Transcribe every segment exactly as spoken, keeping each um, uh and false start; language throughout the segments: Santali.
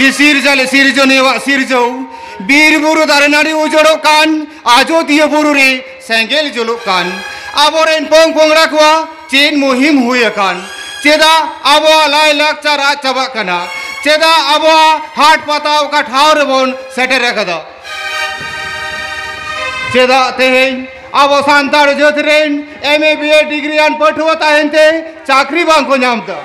ᱥᱤᱨᱡᱟᱹᱞᱤ ᱥᱤᱨᱡᱚᱱᱤᱭᱟᱹᱣᱟᱜ ᱥᱤᱨᱡᱟᱹᱣ, ᱵᱤᱨ ᱵᱩᱨᱩ ᱫᱟᱨᱮ ᱱᱟᱹᱲᱤ ᱩᱡᱟᱹᱲᱚᱜ ᱠᱟᱱ, ᱟᱡᱚᱫᱤᱭᱟᱹ ᱵᱩᱨᱩ ᱨᱮ ᱥᱮᱸᱜᱮᱞ ᱡᱩᱞᱩᱜ ᱠᱟᱱ, ᱟᱵᱚᱨᱮᱱ ᱯᱚᱝ ᱯᱚᱝᱲᱟ ᱠᱚᱣᱟᱜ ᱪᱮᱫ ᱢᱩᱦᱤᱢ ᱦᱩᱭ ᱟᱠᱟᱱ? ᱪᱮᱫᱟᱜ ᱟᱵᱚᱣᱟᱜ ᱞᱟᱭ ᱞᱟᱠᱪᱟᱨ ᱟᱫ ᱪᱟᱵᱟᱜ ᱠᱟᱱᱟ? ᱪᱮᱫᱟᱜ ᱟᱵᱚᱣᱟᱜ ᱦᱟᱴ ᱯᱟᱛᱟ ᱚᱠᱟ ᱴᱷᱟᱶ ᱨᱮᱵᱚᱱ ᱥᱮᱴᱮᱨ ᱟᱠᱟᱫᱟ? ᱪᱮᱫᱟᱜ ᱛᱮᱦᱮᱧ ᱟᱵᱚ ᱥᱟᱱᱛᱟᱲ ᱡᱟᱹᱛ ᱨᱮᱱ M A B A ᱰᱤᱜᱽᱨᱤᱭᱟᱱ ᱯᱟᱹᱴᱷᱩᱣᱟᱹ ᱛᱟᱦᱮᱱ ᱛᱮ ᱪᱟᱹᱠᱨᱤ ᱵᱟᱝ ᱠᱚ ᱧᱟᱢ ᱮᱫᱟ?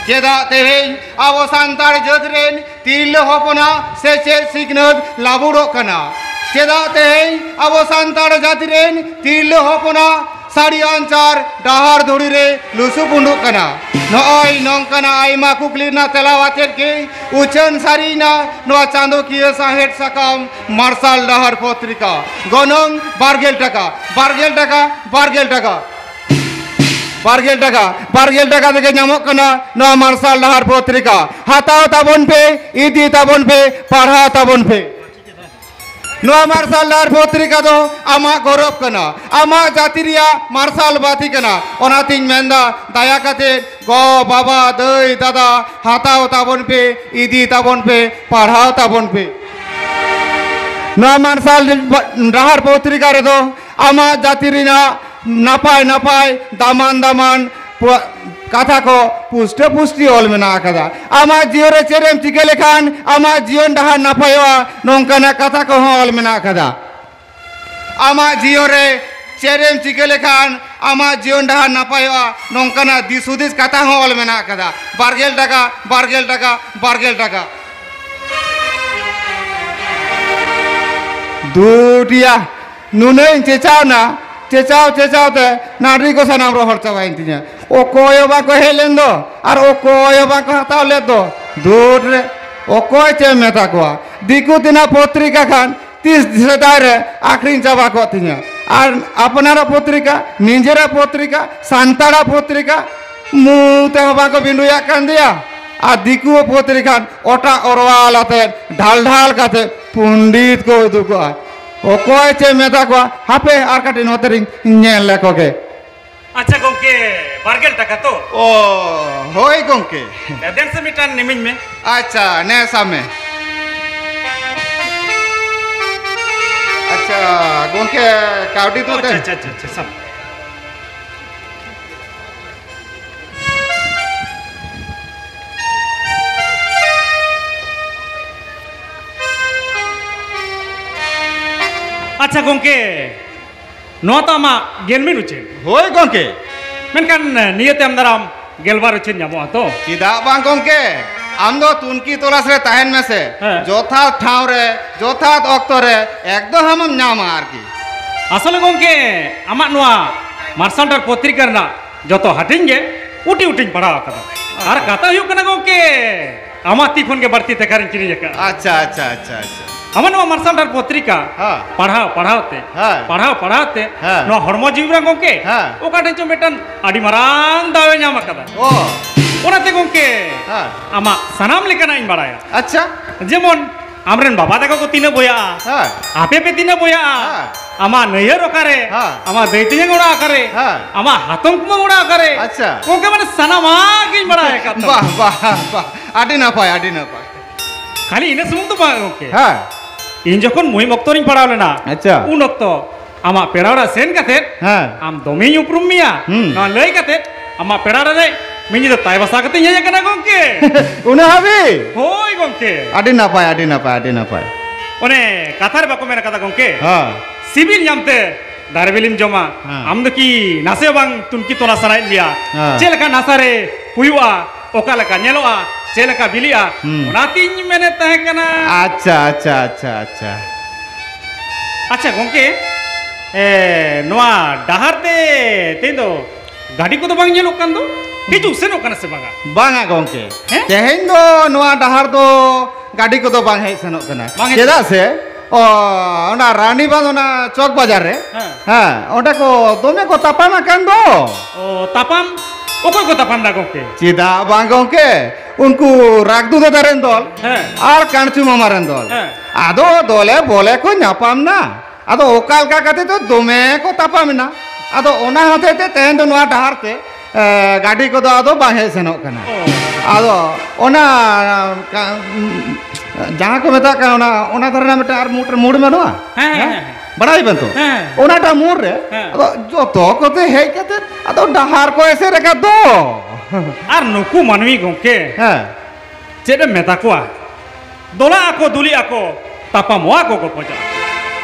ᱪᱮᱫᱟᱜ ᱛᱮᱦᱮᱧ ᱟᱵᱚ ᱥᱟᱱᱛᱟᱲ ᱡᱟᱹᱛ ᱨᱮᱱ ᱛᱤᱨᱞᱟᱹ ᱦᱚᱯᱚᱱᱟᱜ ᱥᱮᱪᱮᱫ ᱥᱤᱠᱷᱱᱟᱹᱛ ᱞᱟᱵᱩᱲᱚᱜ ᱠᱟᱱᱟ? ᱪᱮᱫᱟᱜ ᱛᱮᱦᱮᱧ ᱟᱵᱚ ᱥᱟᱱᱛᱟᱲ ᱡᱟᱹᱛ ᱨᱮᱱ ᱛᱤᱨᱞᱟᱹ ᱦᱚᱯᱚᱱᱟᱜ ᱥᱟᱹᱨᱤ ᱟᱱᱪᱟᱨ ᱰᱟᱦᱟᱨ ᱫᱷᱩᱲᱤ ᱨᱮ ᱞᱩᱥᱩ ᱯᱩᱸᱰᱩᱜ ᱠᱟᱱᱟ? ᱱᱚᱜᱼᱚᱭ ᱱᱚᱝᱠᱟᱱᱟᱜ ᱟᱭᱢᱟ ᱠᱩᱠᱞᱤ ᱨᱮᱱᱟᱜ ᱛᱮᱞᱟ ᱟᱛᱮᱫ ᱜᱮ ᱩᱪᱷᱟᱹᱱ ᱥᱟᱹᱨᱤᱭᱮᱱᱟ ᱱᱚᱣᱟ ᱪᱟᱸᱫᱚᱠᱤᱭᱟᱹ ᱥᱟᱶᱦᱮᱫ ᱥᱟᱠᱟᱢ ᱢᱟᱨᱥᱟᱞ ᱰᱟᱦᱟᱨ ᱯᱚᱛᱨᱤᱠᱟ᱾ ᱜᱚᱱᱚᱝ ᱵᱟᱨᱜᱮᱞ ᱴᱟᱠᱟ, ᱵᱟᱨᱜᱮᱞ ᱴᱟᱠᱟ, ᱵᱟᱨᱜᱮᱞ ᱴᱟᱠᱟ᱾ ᱵᱟᱨᱜᱮᱞ ᱴᱟᱠᱟ, ᱵᱟᱨᱜᱮᱞ ᱴᱟᱠᱟ ᱛᱮᱜᱮ ᱧᱟᱢᱚᱜ ᱠᱟᱱᱟ ᱱᱚᱣᱟ ᱢᱟᱨᱥᱟᱞ ᱰᱟᱦᱟᱨ ᱯᱚᱛᱨᱤᱠᱟ᱾ ᱦᱟᱛᱟᱣ ᱛᱟᱵᱚᱱ ᱯᱮ, ᱤᱫᱤ ᱛᱟᱵᱚᱱ ᱯᱮ, ᱯᱟᱲᱦᱟᱣ ᱛᱟᱵᱚᱱ ᱯᱮ᱾ ᱱᱚᱣᱟ ᱢᱟᱨᱥᱟᱞ ᱰᱟᱦᱟᱨ ᱯᱚᱛᱨᱤᱠᱟ ᱫᱚ ᱟᱢᱟᱜ ᱜᱚᱨᱚᱵ ᱠᱟᱱᱟ, ᱟᱢᱟᱜ ᱡᱟᱹᱛᱤ ᱨᱮᱭᱟᱜ ᱢᱟᱨᱥᱟᱞ ᱵᱟᱹᱛᱤ ᱠᱟᱱᱟ᱾ ᱚᱱᱟᱛᱤᱧ ᱢᱮᱱᱫᱟ, ᱫᱟᱭᱟ ᱠᱟᱛᱮ ᱜᱚ, ᱵᱟᱵᱟ, ᱫᱟᱹᱭ, ᱫᱟᱫᱟ, ᱦᱟᱛᱟᱣ ᱛᱟᱵᱚᱱ ᱯᱮ, ᱤᱫᱤ ᱛᱟᱵᱚᱱ ᱯᱮ, ᱯᱟᱲᱦᱟᱣ ᱛᱟᱵᱚᱱ ᱯᱮ᱾ ᱱᱚᱣᱟ ᱢᱟᱨᱥᱟᱞ ᱰᱟᱦᱟᱨ ᱯᱚᱛᱨᱤᱠᱟ ᱨᱮᱫᱚ ᱟᱢᱟᱜ ᱡᱟᱹᱛᱤ ᱨᱮᱱᱟᱜ ᱱᱟᱯᱟᱭ ᱱᱟᱯᱟᱭ, ᱫᱟᱢᱟᱱ ᱫᱟᱢᱟᱱ ᱯᱩ-, ᱠᱟᱛᱷᱟ ᱠᱚ ᱯᱩᱥᱴᱟᱹ ᱯᱩᱥᱴᱤ ᱚᱞ ᱢᱮᱱᱟᱜ ᱟᱠᱟᱫᱟ᱾ ᱟᱢᱟᱜ ᱡᱤᱭᱚᱱ ᱨᱮ ᱪᱮᱫ ᱮᱢ ᱪᱤᱠᱟᱹ ᱞᱮᱠᱷᱟᱱ ᱟᱢᱟᱜ ᱡᱤᱭᱚᱱ ᱰᱟᱦᱟᱨ ᱱᱟᱯᱟᱭᱚᱜᱼᱟ, ᱱᱚᱝᱠᱟᱱᱟᱜ ᱠᱟᱛᱷᱟ ᱠᱚᱦᱚᱸ ᱚᱞ ᱢᱮᱱᱟᱜ ᱟᱠᱟᱫᱟ᱾ ᱟᱢᱟᱜ ᱡᱤᱭᱚᱱ ᱨᱮ ᱪᱮᱫ ᱮᱢ ᱪᱤᱠᱟᱹ ᱞᱮᱠᱷᱟᱱ ᱟᱢᱟᱜ ᱡᱤᱭᱚᱱ ᱰᱟᱦᱟᱨ ᱱᱟᱯᱟᱭᱚᱜᱼᱟ, ᱱᱚᱝᱠᱟᱱᱟᱜ ᱫᱤᱥ ᱦᱩᱫᱤᱥ ᱠᱟᱛᱷᱟ ᱦᱚᱸ ᱚᱞ ᱢᱮᱱᱟᱜ ᱟᱠᱟᱫᱟ᱾ ᱵᱟᱨᱜᱮᱞ ᱴᱟᱠᱟ, ᱵᱟᱨᱜᱮᱞ ᱴᱟᱠᱟ, ᱵᱟᱨᱜᱮᱞ ᱴᱟᱠᱟ᱾ ᱫᱩᱴᱤᱭᱟ, ᱱᱩᱱᱟᱹᱜ ᱤᱧ ᱪᱮᱪᱟᱣᱱᱟ, ᱪᱮᱪᱟᱣ ᱪᱮᱪᱟᱣ ᱛᱮ ᱱᱟᱹᱰᱨᱤ ᱠᱚ ᱥᱟᱱᱟᱢ ᱨᱚᱦᱚᱲ ᱪᱟᱵᱟᱭᱮᱱ ᱛᱤᱧᱟ᱾ ᱚᱠᱚᱭ ᱦᱚᱸ ᱵᱟᱠᱚ ᱦᱮᱡ ᱞᱮᱱ ᱫᱚ, ᱟᱨ ᱚᱠᱚᱭ ᱦᱚᱸ ᱵᱟᱠᱚ ᱦᱟᱛᱟᱣ ᱞᱮᱫ ᱫᱚ᱾ ᱫᱩᱴ ᱨᱮ ᱚᱠᱚᱭ ᱪᱮ ᱢᱮᱛᱟ ᱠᱚᱣᱟ? ᱫᱤᱠᱩ ᱛᱮᱱᱟᱜ ᱯᱚᱛᱨᱤᱠᱟ ᱠᱷᱟᱱ ᱛᱤᱥ ᱥᱮᱫᱟᱭ ᱨᱮ ᱟᱠᱷᱨᱤᱧ ᱪᱟᱵᱟ ᱠᱚᱜ ᱛᱤᱧᱟ᱾ ᱟᱨ ᱟᱯᱱᱟᱨᱟᱜ ᱯᱚᱛᱨᱤᱠᱟ, ᱱᱤᱡᱮᱨᱟᱜ ᱯᱚᱛᱨᱤᱠᱟ, ᱥᱟᱱᱛᱟᱲᱟᱜ ᱯᱚᱛᱨᱤᱠᱟ, ᱢᱩ ᱛᱮᱦᱚᱸ ᱵᱟᱠᱚ ᱵᱤᱸᱰᱩᱭᱟᱜ ᱠᱟᱱ ᱫᱮᱭᱟ᱾ ᱟᱨ ᱫᱤᱠᱩ ᱯᱚᱛᱨᱤᱠᱟ ᱚᱴᱟᱜ ᱚᱨᱣᱟᱞ ᱟᱛᱮ, ᱰᱷᱟᱞ ᱰᱷᱟᱞ ᱠᱟᱛᱮ ᱯᱚᱱᱰᱤᱛ ᱠᱚ ᱩᱫᱩᱜᱚᱜᱼᱟ᱾ ᱚᱠᱚᱭ ᱪᱮ ᱢᱮᱛᱟ ᱠᱚᱣᱟ, ᱦᱟᱯᱮ ᱟᱨ ᱠᱟᱹᱴᱤᱡ ᱱᱚᱛᱮ ᱨᱤᱧ ᱧᱮᱞ ᱞᱮᱠᱚ ᱜᱮ᱾ ᱟᱪᱪᱷᱟ ᱜᱚᱝᱠᱮ, ᱵᱟᱨᱜᱮᱞ ᱴᱟᱠᱟ ᱛᱚ? ᱚ, ᱦᱳᱭ ᱜᱚᱝᱠᱮ᱾ ᱫᱮᱱ ᱥᱮ ᱢᱤᱫᱴᱟᱝ ᱱᱤᱢᱤᱧ ᱢᱮ᱾ ᱟᱪᱪᱷᱟ, ᱱᱮ ᱥᱟᱵ ᱢᱮ᱾ ᱟᱪᱪᱷᱟ ᱜᱚᱝᱠᱮ, ᱠᱟᱹᱣᱰᱤ ᱫᱚ ᱟᱪᱪᱷᱟ, ᱫᱮᱱ᱾ ᱟᱪᱪᱷᱟ, ᱟᱪᱪᱷᱟ, ᱟᱪᱪᱷᱟ, ᱥᱟᱵ᱾ ᱟᱪᱪᱷᱟ ᱜᱚᱝᱠᱮ, ᱱᱚᱣᱟ ᱛᱚ ᱟᱢᱟᱜ ᱜᱮᱞ ᱢᱤᱫ ᱩᱪᱷᱟᱹᱱ᱾ ᱦᱳᱭ ᱜᱚᱝᱠᱮ᱾ ᱢᱮᱱᱠᱷᱟᱱ ᱱᱤᱭᱟᱹ ᱛᱟᱭᱚᱢ ᱫᱟᱨᱟᱢ ᱜᱮᱞᱵᱟᱨ ᱩᱪᱷᱟᱹᱱ ᱧᱟᱢᱚᱜᱼᱟ ᱛᱚ? ᱪᱮᱫᱟᱜ ᱵᱟᱝ ᱜᱚᱝᱠᱮ, ᱟᱢ ᱫᱚ ᱛᱩᱱᱠᱷᱤ ᱛᱚᱞᱟᱥ ᱨᱮ ᱛᱟᱦᱮᱱ ᱢᱮᱥᱮ᱾ ᱦᱮᱸ᱾ ᱡᱚᱛᱷᱟᱛ ᱴᱷᱟᱶ ᱨᱮ, ᱡᱚᱛᱷᱟᱛ ᱚᱠᱛᱚ ᱨᱮ ᱮᱠᱫᱚᱢ ᱟᱢᱮᱢ ᱧᱟᱢᱟ ᱟᱨᱠᱤ᱾ ᱟᱥᱚᱞᱮ ᱜᱚᱝᱠᱮ, ᱟᱢᱟᱜ ᱱᱚᱣᱟ ᱢᱟᱨᱥᱟᱞ ᱰᱟᱦᱟᱨ ᱯᱚᱛᱨᱤᱠᱟ ᱨᱮᱱᱟᱜ ᱡᱚᱛᱚ ᱦᱟᱹᱴᱤᱧ ᱜᱮ ᱩᱴᱤ ᱩᱴᱤᱧ ᱯᱟᱲᱦᱟᱣ ᱟᱠᱟᱫᱟ᱾ ᱟᱨ ᱟᱪᱪᱷᱟ᱾ ᱠᱟᱛᱷᱟ ᱦᱩᱭᱩᱜ ᱠᱟᱱᱟ ᱜᱚᱝᱠᱮ, ᱟᱢᱟᱜ ᱛᱤ ᱠᱷᱚᱱ ᱜᱮ ᱵᱟᱹᱲᱛᱤ ᱛᱮᱠᱷᱟᱨᱤᱧ ᱠᱤᱨᱤᱧ ᱟᱠᱟᱫᱼᱟ᱾ ᱟᱪᱪᱷᱟ, ᱟᱪᱪᱷᱟ, ᱟᱪᱪᱷᱟ, ᱟᱪᱪᱷᱟ᱾ ᱟᱢᱟᱜ ᱱᱚᱣᱟ ᱢᱟᱨᱥᱟᱞ ᱰᱟᱦᱟᱨ ᱯᱚᱛᱨᱤᱠᱟ ᱦᱮᱸ᱾ ᱯᱟᱲᱦᱟᱣ ᱯᱟᱲᱦᱟᱣ ᱛᱮ, ᱦᱮᱸ᱾ ᱯᱟᱲᱦᱟᱣ ᱯᱟᱲᱦᱟᱣ ᱛᱮ ᱦᱮᱸ᱾ ᱱᱚᱣᱟ ᱦᱚᱲᱢᱚ ᱡᱤᱣᱤ ᱨᱮ ᱜᱚᱝᱠᱮ ᱦᱮᱸ᱾ ᱚᱠᱟ ᱴᱷᱮᱱ ᱪᱚ ᱢᱤᱫᱴᱟᱝ ᱟᱹᱰᱤ ᱢᱟᱨᱟᱝ ᱫᱟᱣ ᱮ ᱧᱟᱢ ᱟᱠᱟᱫᱟ᱾ ᱚ᱾ ᱚᱱᱟᱛᱮ ᱜᱚᱝᱠᱮ ᱦᱮᱸ᱾ ᱟᱢᱟᱜ ᱥᱟᱱᱟᱢ ᱞᱮᱠᱟᱱᱟᱜ ᱤᱧ ᱵᱟᱲᱟᱭᱟ᱾ ᱟᱪᱪᱷᱟ᱾ ᱡᱮᱢᱚᱱ ᱟᱢᱨᱮᱱ ᱵᱟᱵᱟ ᱛᱟᱠᱚ ᱠᱚ ᱛᱤᱱᱟᱹᱜ ᱵᱚᱭᱦᱟᱜᱼᱟ, ᱦᱮᱸ᱾ ᱟᱯᱮ ᱯᱮ ᱛᱤᱱᱟᱹᱜ ᱵᱚᱭᱦᱟᱜᱼᱟ, ᱦᱮᱸ᱾ ᱟᱢᱟᱜ ᱱᱟᱹᱭᱦᱟᱹᱨ ᱚᱠᱟᱨᱮ, ᱦᱮᱸ᱾ ᱟᱢᱟᱜ ᱫᱟᱹᱭ ᱛᱮᱧᱟᱝ ᱚᱲᱟᱜ ᱚᱠᱟᱨᱮ, ᱦᱮᱸ᱾ ᱟᱢᱟᱜ ᱦᱟᱛᱚᱢ ᱠᱩᱢᱟᱹᱝ ᱚᱲᱟᱜ ᱚᱠᱟᱨᱮ, ᱟᱪᱪᱷᱟ᱾ ᱜᱚᱝᱠᱮ ᱢᱟᱱᱮ ᱥᱟᱱᱟᱢᱟᱜ ᱜᱤᱧ ᱵᱟᱲᱟᱭ ᱟᱠᱟᱫ ᱛᱟᱢᱟ᱾ ᱵᱟᱦ, ᱵᱟᱦ, ᱵᱟᱦ, ᱟᱹᱰᱤ ᱱᱟᱯᱟᱭ, ᱟᱹᱰᱤ ᱱᱟᱯᱟᱭ᱾ ᱠᱷᱟᱹᱞᱤ ᱤᱱᱟᱹ ᱥᱩᱢᱩᱝ ᱫᱚ ᱵᱟᱝ ᱜᱚᱝᱠᱮ᱾ ᱦᱮᱸ᱾ ᱤᱧ ᱡᱚᱠᱷᱚᱱ ᱢᱩᱦᱤᱢ ᱚᱠᱛᱚ ᱨᱤᱧ ᱯᱟᱲᱟᱣ ᱞᱮᱱᱟ, ᱟᱪᱪᱷᱟ᱾ ᱩᱱ ᱚᱠᱛᱚ ᱟᱢᱟᱜ ᱯᱮᱲᱟ ᱚᱲᱟᱜ ᱥᱮᱱ ᱠᱟᱛᱮ ᱦᱮᱸ᱾ ᱟᱢ ᱫᱚᱢᱮᱧ ᱩᱯᱨᱩᱢ ᱢᱮᱭᱟ᱾ ᱦᱩᱸ᱾ ᱱᱚᱣᱟ ᱞᱟᱹᱭ ᱠᱟᱛᱮ ᱟᱢᱟᱜ ᱯᱮᱲᱟ ᱚᱲᱟᱜ ᱨᱮ ᱢᱤᱫ ᱧᱤᱫᱟᱹ ᱛᱟᱭ ᱵᱟᱥᱟ ᱠᱟᱛᱮᱧ ᱦᱮᱡ ᱟᱠᱟᱱᱟ ᱜᱚᱝᱠᱮ᱾ ᱩᱱᱟᱹᱜ ᱦᱟᱹᱵᱤᱡ? ᱦᱳᱭ ᱜᱚᱝᱠᱮ᱾ ᱟᱹᱰᱤ ᱱᱟᱯᱟᱭ, ᱟᱹᱰᱤ ᱱᱟᱯᱟᱭ, ᱟᱹᱰᱤ ᱱᱟᱯᱟᱭ᱾ ᱚᱱᱮ ᱠᱟᱛᱷᱟ ᱨᱮ ᱵᱟᱠᱚ ᱢᱮᱱ ᱠᱟᱫᱟ ᱜᱚᱝᱠᱮ? ᱦᱮᱸ᱾ ᱥᱤᱵᱤᱞ ᱧᱟᱢᱛᱮ ᱫᱟᱨᱮ ᱵᱤᱞᱤᱢ ᱡᱚᱢᱟ᱾ ᱦᱮᱸ᱾ ᱟᱢ ᱫᱚ ᱠᱤ ᱱᱟᱥᱮ ᱵᱟᱝ ᱛᱩᱱᱠᱷᱤ ᱛᱚᱞᱟᱥ ᱥᱟᱱᱟᱭᱮᱫ ᱢᱮᱭᱟ? ᱦᱮᱸ᱾ ᱪᱮᱫ ᱞᱮᱠᱟ ᱱᱟᱥᱟ ᱨᱮ ᱦᱩᱭᱩᱜᱼᱟ, ᱚᱠᱟ ᱞᱮᱠᱟ ᱧᱮᱞᱚᱜᱼᱟ, ᱪᱮᱫ ᱞᱮᱠᱟ ᱵᱤᱞᱤᱜᱼᱟ, ᱦᱩᱸ᱾ ᱚᱱᱟᱛᱤᱧ ᱢᱮᱱᱮᱫ ᱛᱟᱦᱮᱸ ᱠᱟᱱᱟ᱾ ᱟᱪᱪᱷᱟ, ᱟᱪᱪᱷᱟ, ᱟᱪᱪᱷᱟ, ᱟᱪᱪᱷᱟ᱾ ᱟᱪᱪᱷᱟ ᱜᱚᱝᱠᱮ, ᱮ, ᱱᱚᱣᱟ ᱰᱟᱦᱟᱨ ᱛᱮ ᱛᱮᱦᱮᱧ ᱫᱚ ᱜᱟᱹᱰᱤ ᱠᱚᱫᱚ ᱵᱟᱝ ᱧᱮᱞᱚᱜ ᱠᱟᱱ ᱫᱚ? ᱦᱤᱡᱩᱜ ᱥᱮᱱᱚᱜ ᱠᱟᱱᱟ ᱥᱮ ᱵᱟᱝᱟ? ᱵᱟᱝᱟ ᱜᱚᱝᱠᱮ᱾ ᱦᱮᱸ? ᱛᱮᱦᱮᱧ ᱫᱚ ᱱᱚᱣᱟ ᱰᱟᱦᱟᱨ ᱫᱚ ᱜᱟᱹᱰᱤ ᱠᱚᱫᱚ ᱵᱟᱝ ᱦᱮᱡ ᱥᱮᱱᱚᱜ ᱠᱟᱱᱟ᱾ ᱵᱟᱝ ᱦᱮᱡ ᱪᱮᱫᱟᱜ ᱥᱮ, ᱚ, ᱚᱱᱟ ᱨᱟᱱᱤᱵᱟᱸᱫᱷ ᱚᱱᱟ ᱪᱚᱠ ᱵᱟᱡᱟᱨ ᱨᱮ, ᱦᱮᱸ᱾ ᱦᱮᱸ, ᱚᱸᱰᱮ ᱠᱚ ᱫᱚᱢᱮ ᱠᱚ ᱛᱟᱯᱟᱢ ᱟᱠᱟᱱ ᱫᱚ᱾ ᱚ, ᱛᱟᱯᱟᱢ? ᱚᱠᱚᱭ ᱠᱚ ᱛᱟᱯᱟᱢ ᱮᱱᱟ ᱜᱚᱝᱠᱮ? ᱪᱮᱫᱟᱜ ᱵᱟᱝ ᱜᱚᱝᱠᱮ, ᱩᱱᱠᱩ ᱨᱟᱜᱽᱫᱩ ᱫᱟᱫᱟ ᱨᱮᱱ ᱫᱚᱞ ᱦᱮᱸ᱾ ᱟᱨ ᱠᱟᱹᱬᱪᱩ ᱢᱟᱢᱟ ᱨᱮᱱ ᱫᱚᱞ᱾ ᱦᱮᱸ᱾ ᱟᱫᱚ ᱫᱚᱞᱮ ᱵᱚᱞᱮ ᱠᱚ ᱧᱟᱯᱟᱢ ᱱᱟ᱾ ᱟᱫᱚ ᱚᱠᱟ ᱞᱮᱠᱟ ᱠᱟᱛᱮ ᱫᱚ ᱫᱚᱢᱮ ᱠᱚ ᱛᱟᱯᱟᱢ ᱮᱱᱟ᱾ ᱟᱫᱚ ᱚᱱᱟ ᱦᱚᱛᱮᱡ ᱛᱮ ᱛᱮᱦᱮᱧ ᱫᱚ ᱱᱚᱣᱟ ᱰᱟᱦᱟᱨ ᱛᱮ, ᱮ, ᱜᱟᱹᱰᱤ ᱠᱚᱫᱚ ᱟᱫᱚ ᱵᱟᱝ ᱦᱮᱡ ᱥᱮᱱᱚᱜ ᱠᱟᱱᱟ᱾ ᱚ᱾ ᱟᱫᱚ ᱚᱱᱟ, ᱠᱟ-, ᱡᱟᱦᱟᱸ ᱠᱚ ᱢᱮᱛᱟᱜ ᱠᱟᱱᱟ, ᱚᱱᱟ, ᱚᱱᱟ ᱫᱷᱟᱨᱮ ᱨᱮᱱᱟᱜ ᱢᱤᱫᱴᱟᱝ ᱟᱨ ᱢᱩᱴ-, ᱢᱩᱲ ᱢᱮ ᱱᱚᱣᱟ᱾ ᱦᱮᱸ, ᱦᱮᱸ, ᱦᱮᱸ? ᱦᱮᱸ, ᱦᱮᱸ᱾ ᱵᱟᱲᱟᱭ ᱵᱮᱱ ᱛᱚ? ᱦᱮᱸ᱾ ᱚᱱᱟᱴᱟᱜ ᱢᱩᱲ ᱨᱮ, ᱦᱮᱸ᱾ ᱟᱫᱚ ᱡᱚᱛᱚ ᱠᱚᱛᱮ ᱦᱮᱡ ᱠᱟᱛᱮ ᱟᱫᱚ ᱰᱟᱦᱟᱨ ᱠᱚ ᱮᱥᱮᱫ ᱟᱠᱟᱫ ᱫᱚ᱾ ᱟᱨ ᱱᱩᱠᱩ ᱢᱟᱹᱱᱢᱤ ᱜᱚᱢᱠᱮ, ᱦᱮᱸ᱾ ᱪᱮᱫ ᱮᱢ ᱢᱮᱛᱟ ᱠᱚᱣᱟ? ᱫᱚᱞᱟᱜ ᱟᱠᱚ, ᱫᱩᱞᱤᱜ ᱟᱠᱚ, ᱛᱟᱯᱟᱢᱚᱜᱼᱟ ᱠᱚ ᱜᱚᱯᱚᱡᱚᱜᱼᱟ᱾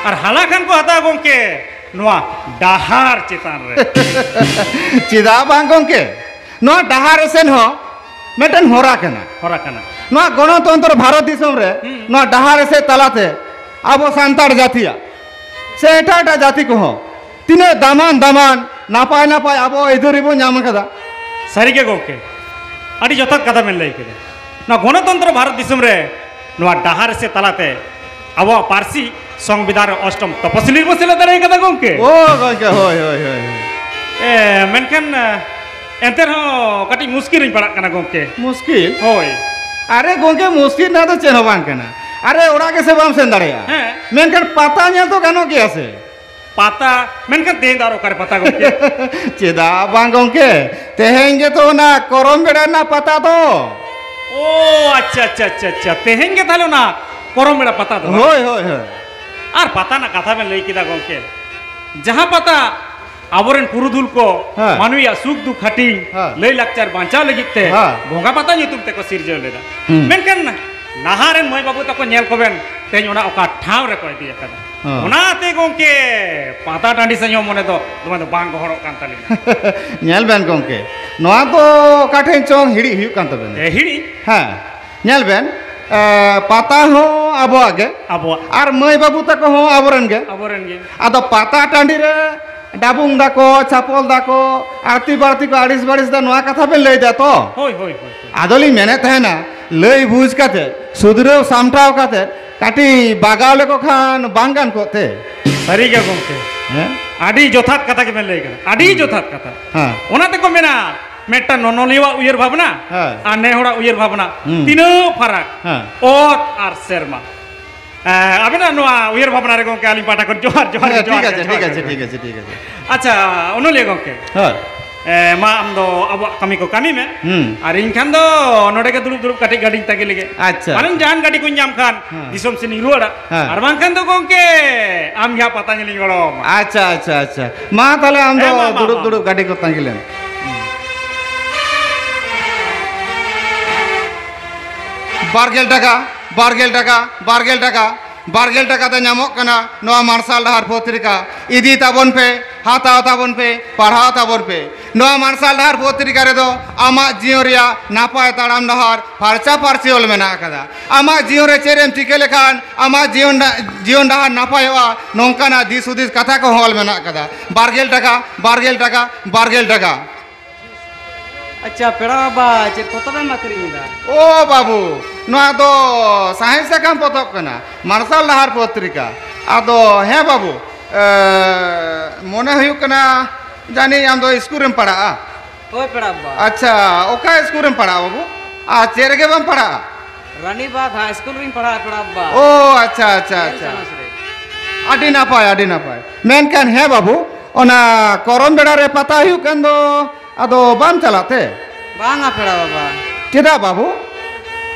ᱟᱨ ᱦᱟᱞᱟ ᱠᱷᱟᱱ ᱠᱚ ᱦᱟᱛᱟᱣᱟ ᱜᱚᱢᱠᱮ, ᱱᱚᱣᱟ ᱰᱟᱦᱟᱨ ᱪᱮᱛᱟᱱ ᱨᱮ᱾ ᱪᱮᱫᱟᱜ ᱵᱟᱝ ᱜᱚᱢᱠᱮ? ᱱᱚᱣᱟ ᱰᱟᱦᱟᱨ ᱮᱥᱮᱫ ᱦᱚᱸ ᱢᱤᱫᱴᱮᱱ ᱦᱚᱨᱟ ᱠᱟᱱᱟ᱾ ᱦᱚᱨᱟ ᱠᱟᱱᱟ᱾ ᱱᱚᱣᱟ ᱜᱚᱱᱚᱛᱚᱱᱛᱨᱚ ᱵᱷᱟᱨᱚᱛ ᱫᱤᱥᱚᱢ ᱨᱮ ᱦᱩᱸ᱾ ᱱᱚᱣᱟ ᱰᱟᱦᱟᱨ ᱮᱥᱮᱫ ᱛᱟᱞᱟᱛᱮ ᱟᱵᱚ ᱥᱟᱱᱛᱟᱲ ᱡᱟᱹᱛᱤᱭᱟᱜ ᱥᱮ ᱮᱴᱟᱜ ᱮᱴᱟᱜ ᱡᱟᱹᱛᱤ ᱠᱚᱦᱚᱸ ᱛᱤᱱᱟᱹᱜ ᱫᱟᱢᱟᱱ ᱫᱟᱢᱟᱱ ᱱᱟᱯᱟᱭ ᱱᱟᱯᱟᱭ ᱟᱵᱚ ᱟᱹᱭᱫᱟᱹᱨᱤ ᱵᱚᱱ ᱧᱟᱢ ᱟᱠᱟᱫᱟ᱾ ᱥᱟᱹᱨᱤᱜᱮ ᱜᱚᱢᱠᱮ, ᱟᱹᱰᱤ ᱡᱚᱛᱷᱟᱛ ᱠᱟᱛᱷᱟ ᱵᱮᱱ ᱞᱟᱹᱭ ᱠᱮᱫᱟ᱾ ᱱᱚᱣᱟ ᱜᱚᱱᱚᱛᱚᱱᱛᱨᱚ ᱵᱷᱟᱨᱚᱛ ᱫᱤᱥᱚᱢ ᱨᱮ ᱱᱚᱣᱟ ᱰᱟᱦᱟᱨ ᱮᱥᱮᱫ ᱛᱟᱞᱟᱛᱮ ᱟᱵᱚᱣᱟᱜ ᱯᱟᱹᱨᱥᱤ ᱥᱚᱝᱵᱤᱫᱷᱟᱱ ᱨᱮ ᱚᱥᱴᱚᱢ ᱛᱚᱯᱚᱥᱤᱞᱤ ᱨᱮᱵᱚᱱ ᱥᱮᱞᱮᱫ ᱫᱟᱲᱮ ᱠᱟᱫᱟ ᱜᱚᱢᱠᱮ᱾ ᱳ ᱜᱚᱢᱠᱮ, ᱦᱳᱭ, ᱦᱳᱭ, ᱦᱳᱭ, ᱦᱳᱭ᱾ ᱮ, ᱢᱮᱱᱠᱷᱟᱱ, ᱮ, ᱮᱱᱛᱮ ᱨᱮᱦᱚᱸ ᱠᱟᱹᱴᱤᱡ ᱢᱩᱥᱠᱤᱞ ᱨᱤᱧ ᱯᱟᱲᱟᱜ ᱠᱟᱱᱟ ᱜᱚᱢᱠᱮ᱾ ᱢᱩᱥᱠᱤᱞ? ᱦᱳᱭ᱾ ᱟᱨᱮ ᱜᱚᱢᱠᱮ, ᱢᱩᱥᱠᱤᱞ ᱨᱮᱱᱟᱜ ᱫᱚ ᱪᱮᱫ ᱦᱚᱸ ᱵᱟᱝ ᱠᱟᱱᱟ᱾ ᱟᱨᱮ, ᱚᱲᱟᱜ ᱜᱮᱥᱮ ᱵᱟᱢ ᱥᱮᱱ ᱫᱟᱲᱮᱭᱟᱜᱼᱟ᱾ ᱦᱮᱸ᱾ ᱢᱮᱱᱠᱷᱟᱱ ᱯᱟᱛᱟ ᱧᱮᱞ ᱫᱚ ᱜᱟᱱᱚᱜ ᱜᱮᱭᱟ ᱥᱮ? ᱯᱟᱛᱟ, ᱢᱮᱱᱠᱷᱟᱱ ᱛᱮᱦᱮᱧ ᱫᱚ ᱟᱨ ᱚᱠᱟᱨᱮ ᱯᱟᱛᱟ ᱜᱚᱢᱠᱮ? ᱪᱮᱫᱟᱜ ᱵᱟᱝ ᱜᱚᱢᱠᱮ, ᱛᱮᱦᱮᱧ ᱜᱮᱛᱚ ᱚᱱᱟ ᱠᱚᱨᱚᱢ ᱵᱮᱲᱟ ᱨᱮᱱᱟᱜ ᱯᱟᱛᱟ ᱫᱚ᱾ ᱳ, ᱟᱪᱪᱷᱟ, ᱟᱪᱪᱷᱟ, ᱟᱪᱪᱷᱟ, ᱟᱪᱪᱷᱟ, ᱛᱮᱦᱮᱧ ᱜᱮ ᱛᱟᱦᱞᱮ ᱚᱱᱟ ᱠᱚᱨᱚᱢ ᱵᱮᱲᱟ ᱯᱟᱛᱟ ᱫᱚ ᱵᱟᱝ? ᱦᱳᱭ, ᱦᱳᱭ, ᱦᱳᱭ᱾ ᱟᱨ ᱯᱟᱛᱟ ᱨᱮᱱᱟᱜ ᱠᱟᱛᱷᱟ ᱵᱮᱱ ᱞᱟᱹᱭ ᱠᱮᱫᱟ ᱜᱚᱢᱠᱮ, ᱡᱟᱦᱟᱸ ᱯᱟᱛᱟ ᱟᱵᱚᱨᱮᱱ ᱯᱩᱨᱩᱫᱷᱩᱞ ᱠᱚ ᱦᱮᱸ᱾ ᱢᱟᱹᱱᱢᱤᱭᱟᱜ ᱥᱩᱠ ᱫᱩᱠ ᱦᱟᱹᱴᱤᱧ, ᱦᱮᱸ᱾ ᱞᱟᱹᱭ ᱞᱟᱠᱪᱟᱨ ᱵᱟᱧᱪᱟᱣ ᱞᱟᱹᱜᱤᱫ ᱛᱮ ᱦᱮᱸ᱾ ᱵᱚᱸᱜᱟ ᱯᱟᱛᱟ ᱧᱩᱛᱩᱢ ᱛᱮᱠᱚ ᱥᱤᱨᱡᱟᱹᱣ ᱞᱮᱫᱟ᱾ ᱦᱩᱸ᱾ ᱢᱮᱱᱠᱷᱟᱱ ᱱᱟᱦᱟᱜ ᱨᱮᱱ ᱢᱟᱹᱭ ᱵᱟᱹᱵᱩ ᱛᱟᱠᱚ ᱧᱮᱞ ᱠᱚᱵᱮᱱ, ᱛᱮᱦᱮᱧ ᱚᱱᱟ ᱚᱠᱟ ᱴᱷᱟᱶ ᱨᱮᱠᱚ ᱤᱫᱤ ᱟᱠᱟᱫᱟ᱾ ᱦᱮᱸ᱾ ᱚᱱᱟᱛᱮ ᱜᱚᱢᱠᱮ, ᱯᱟᱛᱟ ᱴᱟᱺᱰᱤ ᱥᱮᱫ ᱦᱚᱸ ᱢᱚᱱᱮ ᱫᱚ ᱫᱚᱢᱮ ᱫᱚ ᱵᱟᱝ ᱜᱚᱦᱚᱲᱚᱜ ᱠᱟᱱ ᱛᱟᱹᱞᱤᱧᱟ᱾ ᱧᱮᱞ ᱵᱮᱱ ᱜᱚᱢᱠᱮ, ᱱᱚᱣᱟ ᱫᱚ ᱚᱠᱟ ᱴᱷᱮᱱ ᱪᱚᱝ ᱦᱤᱲᱤᱡ ᱦᱩᱭᱩᱜ ᱠᱟᱱ ᱛᱟᱵᱮᱱᱟ᱾ ᱮ, ᱦᱤᱲᱤᱡ? ᱦᱮᱸ, ᱧᱮᱞ ᱵᱮᱱ, ᱮ, ᱯᱟᱛᱟ ᱦᱚᱸ ᱟᱵᱚᱣᱟᱜ ᱜᱮ, ᱟᱵᱚᱣᱟᱜ᱾ ᱟᱨ ᱢᱟᱹᱭ ᱵᱟᱹᱵᱩ ᱛᱟᱠᱚ ᱦᱚᱸ ᱟᱵᱚᱨᱮᱱ ᱜᱮ᱾ ᱟᱵᱚᱨᱮᱱ ᱜᱮ᱾ ᱟᱫᱚ ᱯᱟᱛᱟ ᱴᱟᱺᱰᱤ ᱨᱮ ᱰᱟᱵᱩᱝ ᱫᱟᱠᱚ, ᱪᱷᱟᱯᱚᱞ ᱫᱟᱠᱚ, ᱟᱹᱲᱛᱤ ᱵᱟᱹᱲᱛᱤ ᱠᱚ ᱟᱹᱲᱤᱥ ᱵᱟᱹᱲᱤᱥ ᱫᱟ, ᱱᱚᱣᱟ ᱠᱟᱛᱷᱟ ᱵᱮᱱ ᱞᱟᱹᱭ ᱫᱟ ᱛᱚ? ᱦᱳᱭ, ᱦᱳᱭ, ᱦᱳᱭ, ᱦᱳᱭ᱾ ᱟᱫᱚᱞᱤᱧ ᱢᱮᱱᱮᱫ ᱛᱟᱦᱮᱱᱟ, ᱞᱟᱹᱭ ᱵᱩᱡᱽ ᱠᱟᱛᱮ, ᱥᱩᱫᱷᱨᱟᱹᱣ ᱥᱟᱢᱴᱟᱣ ᱠᱟᱛᱮ, ᱠᱟᱹᱴᱤᱡ ᱵᱟᱜᱟᱣ ᱞᱮᱠᱚ ᱠᱷᱟᱱ ᱵᱟᱝ ᱜᱟᱱ ᱠᱚᱜ ᱛᱮ? ᱥᱟᱹᱨᱤ ᱜᱮ ᱜᱚᱢᱠᱮ᱾ ᱦᱮᱸ? ᱟᱹᱰᱤ ᱡᱚᱛᱷᱟᱛ ᱠᱟᱛᱷᱟ ᱜᱮᱵᱮᱱ ᱞᱟᱹᱭ ᱠᱟᱫᱟ, ᱟᱹᱰᱤ ᱦᱮᱸ᱾ ᱡᱚᱛᱷᱟᱛ ᱠᱟᱛᱷᱟ᱾ ᱦᱮᱸ᱾ ᱚᱱᱟ ᱛᱮᱠᱚ ᱢᱮᱱᱟ, ᱢᱤᱫᱴᱟᱝ ᱱᱚᱱᱚᱞᱤᱭᱟᱹᱣᱟᱜ ᱩᱭᱦᱟᱹᱨ ᱵᱷᱟᱵᱽᱱᱟ ᱦᱮᱸ᱾ ᱟᱨ ᱱᱮ ᱦᱚᱲᱟᱜ ᱩᱭᱦᱟᱹᱨ ᱵᱷᱟᱵᱽᱱᱟ ᱦᱩᱸ᱾ ᱛᱤᱱᱟᱹᱜ ᱯᱷᱟᱨᱟᱠ, ᱦᱮᱸ᱾ ᱚᱛ ᱟᱨ ᱥᱮᱨᱢᱟ᱾ ᱮᱸ, ᱟᱵᱮᱱᱟᱜ ᱱᱚᱣᱟ ᱩᱭᱦᱟᱹᱨ ᱵᱷᱟᱵᱽᱱᱟ ᱨᱮ ᱜᱚᱝᱠᱮ ᱟᱹᱞᱤᱧ ᱯᱟᱦᱴᱟ ᱠᱷᱚᱱ ᱡᱚᱦᱟᱨ, ᱡᱚᱦᱟᱨ, ᱦᱮᱸ, ᱡᱚᱦᱟᱨ, ᱴᱷᱤᱠ ᱟᱪᱷᱮ, ᱡᱚᱦᱟᱨ, ᱴᱷᱤᱠ ᱟᱪᱷᱮ, ᱡᱚᱦᱟᱨ᱾ ᱴᱷᱤᱠ ᱟᱪᱷᱮ, ᱴᱷᱤᱠ ᱟᱪᱷᱮ᱾ ᱟᱪᱪᱷᱟ, ᱚᱱᱚᱞᱤᱭᱟᱹ ᱜᱚᱝᱠᱮ᱾ ᱦᱳᱭ᱾ ᱮᱸ, ᱢᱟ ᱟᱢ ᱫᱚ ᱟᱵᱚᱣᱟᱜ ᱠᱟᱹᱢᱤ ᱠᱚ ᱠᱟᱹᱢᱤ ᱢᱮ᱾ ᱦᱩᱸ᱾ ᱟᱨ ᱤᱧ ᱠᱷᱟᱱ ᱫᱚ ᱱᱚᱰᱮ ᱜᱮ ᱫᱩᱲᱩᱵ ᱫᱩᱲᱩᱵ ᱠᱟᱹᱴᱤᱡ ᱜᱟᱹᱰᱤᱧ ᱛᱟᱹᱜᱤ ᱞᱮᱜᱮ᱾ ᱟᱪᱪᱷᱟ᱾ ᱯᱟᱞᱮᱱ ᱡᱟᱦᱟᱱ ᱜᱟᱹᱰᱤ ᱠᱚᱧ ᱧᱟᱢ ᱠᱷᱟᱱ ᱦᱮᱸ᱾ ᱫᱤᱥᱚᱢ ᱥᱮᱫ ᱤᱧ ᱨᱩᱣᱟᱹᱲᱟ᱾ ᱦᱮᱸ᱾ ᱟᱨ ᱵᱟᱝᱠᱷᱟᱱ ᱫᱚ ᱜᱚᱝᱠᱮ ᱟᱢ ᱜᱮ ᱦᱟᱸᱜ ᱯᱟᱛᱟ ᱧᱮᱞᱤᱧ ᱜᱚᱲᱚ ᱟᱢᱟ᱾ ᱟᱪᱪᱷᱟ, ᱟᱪᱪᱷᱟ, ᱟᱪᱪᱷᱟ᱾ ᱢᱟ ᱛᱟᱦᱞᱮ ᱟᱢ ᱫᱚ ᱦᱮᱸ, ᱢᱟ, ᱢᱟ, ᱫᱩᱲᱩᱵ ᱢᱟ᱾ ᱫᱩᱲᱩᱵ ᱜᱟᱹᱰᱤ ᱠᱚ ᱛᱟᱹᱜᱤ ᱞᱮᱢ᱾ ᱵᱟᱨ ᱜᱮᱞ ᱴᱟᱠᱟ, ᱵᱟᱨ ᱜᱮᱞ ᱴᱟᱠᱟ, ᱵᱟᱨ ᱜᱮᱞ ᱴᱟᱠᱟ, ᱵᱟᱨ ᱜᱮᱞ ᱴᱟᱠᱟ ᱛᱮ ᱧᱟᱢᱚᱜ ᱠᱟᱱᱟ ᱱᱚᱣᱟ ᱢᱟᱨᱥᱟᱞ ᱰᱟᱦᱟᱨ ᱯᱚᱛᱨᱤᱠᱟ᱾ ᱤᱫᱤ ᱛᱟᱵᱚᱱ ᱯᱮ, ᱦᱟᱛᱟᱣ ᱛᱟᱵᱚᱱ ᱯᱮ, ᱯᱟᱲᱦᱟᱣ ᱛᱟᱵᱚᱱ ᱯᱮ᱾ ᱱᱚᱣᱟ ᱢᱟᱨᱥᱟᱞ ᱰᱟᱦᱟᱨ ᱯᱚᱛᱨᱤᱠᱟ ᱨᱮᱫᱚ ᱟᱢᱟᱜ ᱡᱤᱭᱚᱱ ᱨᱮᱭᱟᱜ ᱱᱟᱯᱟᱭ ᱛᱟᱲᱟᱢ ᱰᱟᱦᱟᱨ ᱯᱷᱟᱨᱪᱟ ᱯᱷᱟᱨᱪᱤ ᱚᱞ ᱢᱮᱱᱟᱜ ᱟᱠᱟᱫᱟ᱾ ᱟᱢᱟᱜ ᱡᱤᱭᱚᱱ ᱨᱮ ᱪᱮᱫ ᱮᱢ ᱪᱤᱠᱟᱹ ᱞᱮᱠᱷᱟᱱ ᱟᱢᱟᱜ ᱡᱤᱭᱚᱱ ᱰᱟ-, ᱡᱤᱭᱚᱱ ᱰᱟᱦᱟᱨ ᱱᱟᱯᱟᱭᱚᱜᱼᱟ, ᱱᱚᱝᱠᱟᱱᱟᱜ ᱫᱤᱥ ᱦᱩᱫᱤᱥ ᱠᱟᱛᱷᱟ ᱠᱚᱦᱚᱸ ᱚᱞ ᱢᱮᱱᱟᱜ ᱟᱠᱟᱫᱟ᱾ ᱵᱟᱨ ᱜᱮᱞ ᱴᱟᱠᱟ, ᱵᱟᱨ ᱜᱮᱞ ᱴᱟᱠᱟ, ᱵᱟᱨ ᱜᱮᱞ ᱴᱟᱠᱟ᱾ ᱟᱪᱪᱷᱟ, ᱯᱮᱲᱟ ᱵᱟᱵᱟ, ᱪᱮᱫ ᱯᱚᱛᱚᱵ ᱮᱢ ᱟᱹᱠᱷᱨᱤᱧ ᱮᱫᱟ? ᱳ ᱵᱟᱹᱵᱩ, ᱱᱚᱣᱟ ᱫᱚ ᱥᱟᱶᱦᱮᱫ ᱥᱟᱠᱟᱢ ᱯᱚᱛᱚᱵ ᱠᱟᱱᱟ, ᱢᱟᱨᱥᱟᱞ ᱰᱟᱦᱟᱨ ᱯᱚᱛᱨᱤᱠᱟ᱾ ᱟᱫᱚ ᱦᱮᱸ ᱵᱟᱹᱵᱩ, ᱮ, ᱢᱚᱱᱮ ᱦᱩᱭᱩᱜ ᱠᱟᱱᱟ ᱡᱟᱹᱱᱤᱡ ᱟᱢ ᱫᱚ ᱤᱥᱠᱩᱞ ᱨᱮᱢ ᱯᱟᱲᱦᱟᱜᱼᱟ᱾ ᱦᱳᱭ ᱯᱮᱲᱟ ᱵᱟᱵᱟ᱾ ᱟᱪᱪᱷᱟ, ᱚᱠᱟ ᱤᱥᱠᱩᱞ ᱨᱮᱢ ᱯᱟᱲᱦᱟᱜᱼᱟ ᱵᱟᱹᱵᱩ? ᱟᱨ ᱪᱮᱫ ᱨᱮᱜᱮ ᱵᱟᱢ ᱯᱟᱲᱦᱟᱜᱼᱟ? ᱨᱟᱱᱤᱵᱟᱜᱽ ᱦᱟᱭ ᱤᱥᱠᱩᱞ ᱨᱤᱧ ᱯᱟᱲᱦᱟᱜᱼᱟ ᱯᱮᱲᱟ ᱵᱟᱵᱟ᱾ ᱳ ᱟᱪᱪᱷᱟ, ᱟᱪᱪᱷᱟ, ᱜᱮᱞ ᱟᱪᱪᱷᱟ᱾ ᱪᱟᱱᱟᱪ ᱨᱮ᱾ ᱟᱹᱰᱤ ᱱᱟᱯᱟᱭ, ᱟᱹᱰᱤ ᱱᱟᱯᱟᱭ᱾ ᱢᱮᱱᱠᱷᱟᱱ ᱦᱮᱸ ᱵᱟᱹᱵᱩ, ᱚᱱᱟ ᱠᱚᱨᱚᱢ ᱵᱮᱲᱟ ᱨᱮ ᱯᱟᱛᱟ ᱦᱩᱭᱩᱜ ᱠᱟᱱ ᱫᱚ, ᱟᱫᱚ ᱵᱟᱢ ᱪᱟᱞᱟᱜ ᱛᱮ? ᱵᱟᱝᱟ ᱯᱮᱲᱟ ᱵᱟᱵᱟ᱾ ᱪᱮᱫᱟᱜ ᱵᱟᱹᱵᱩ?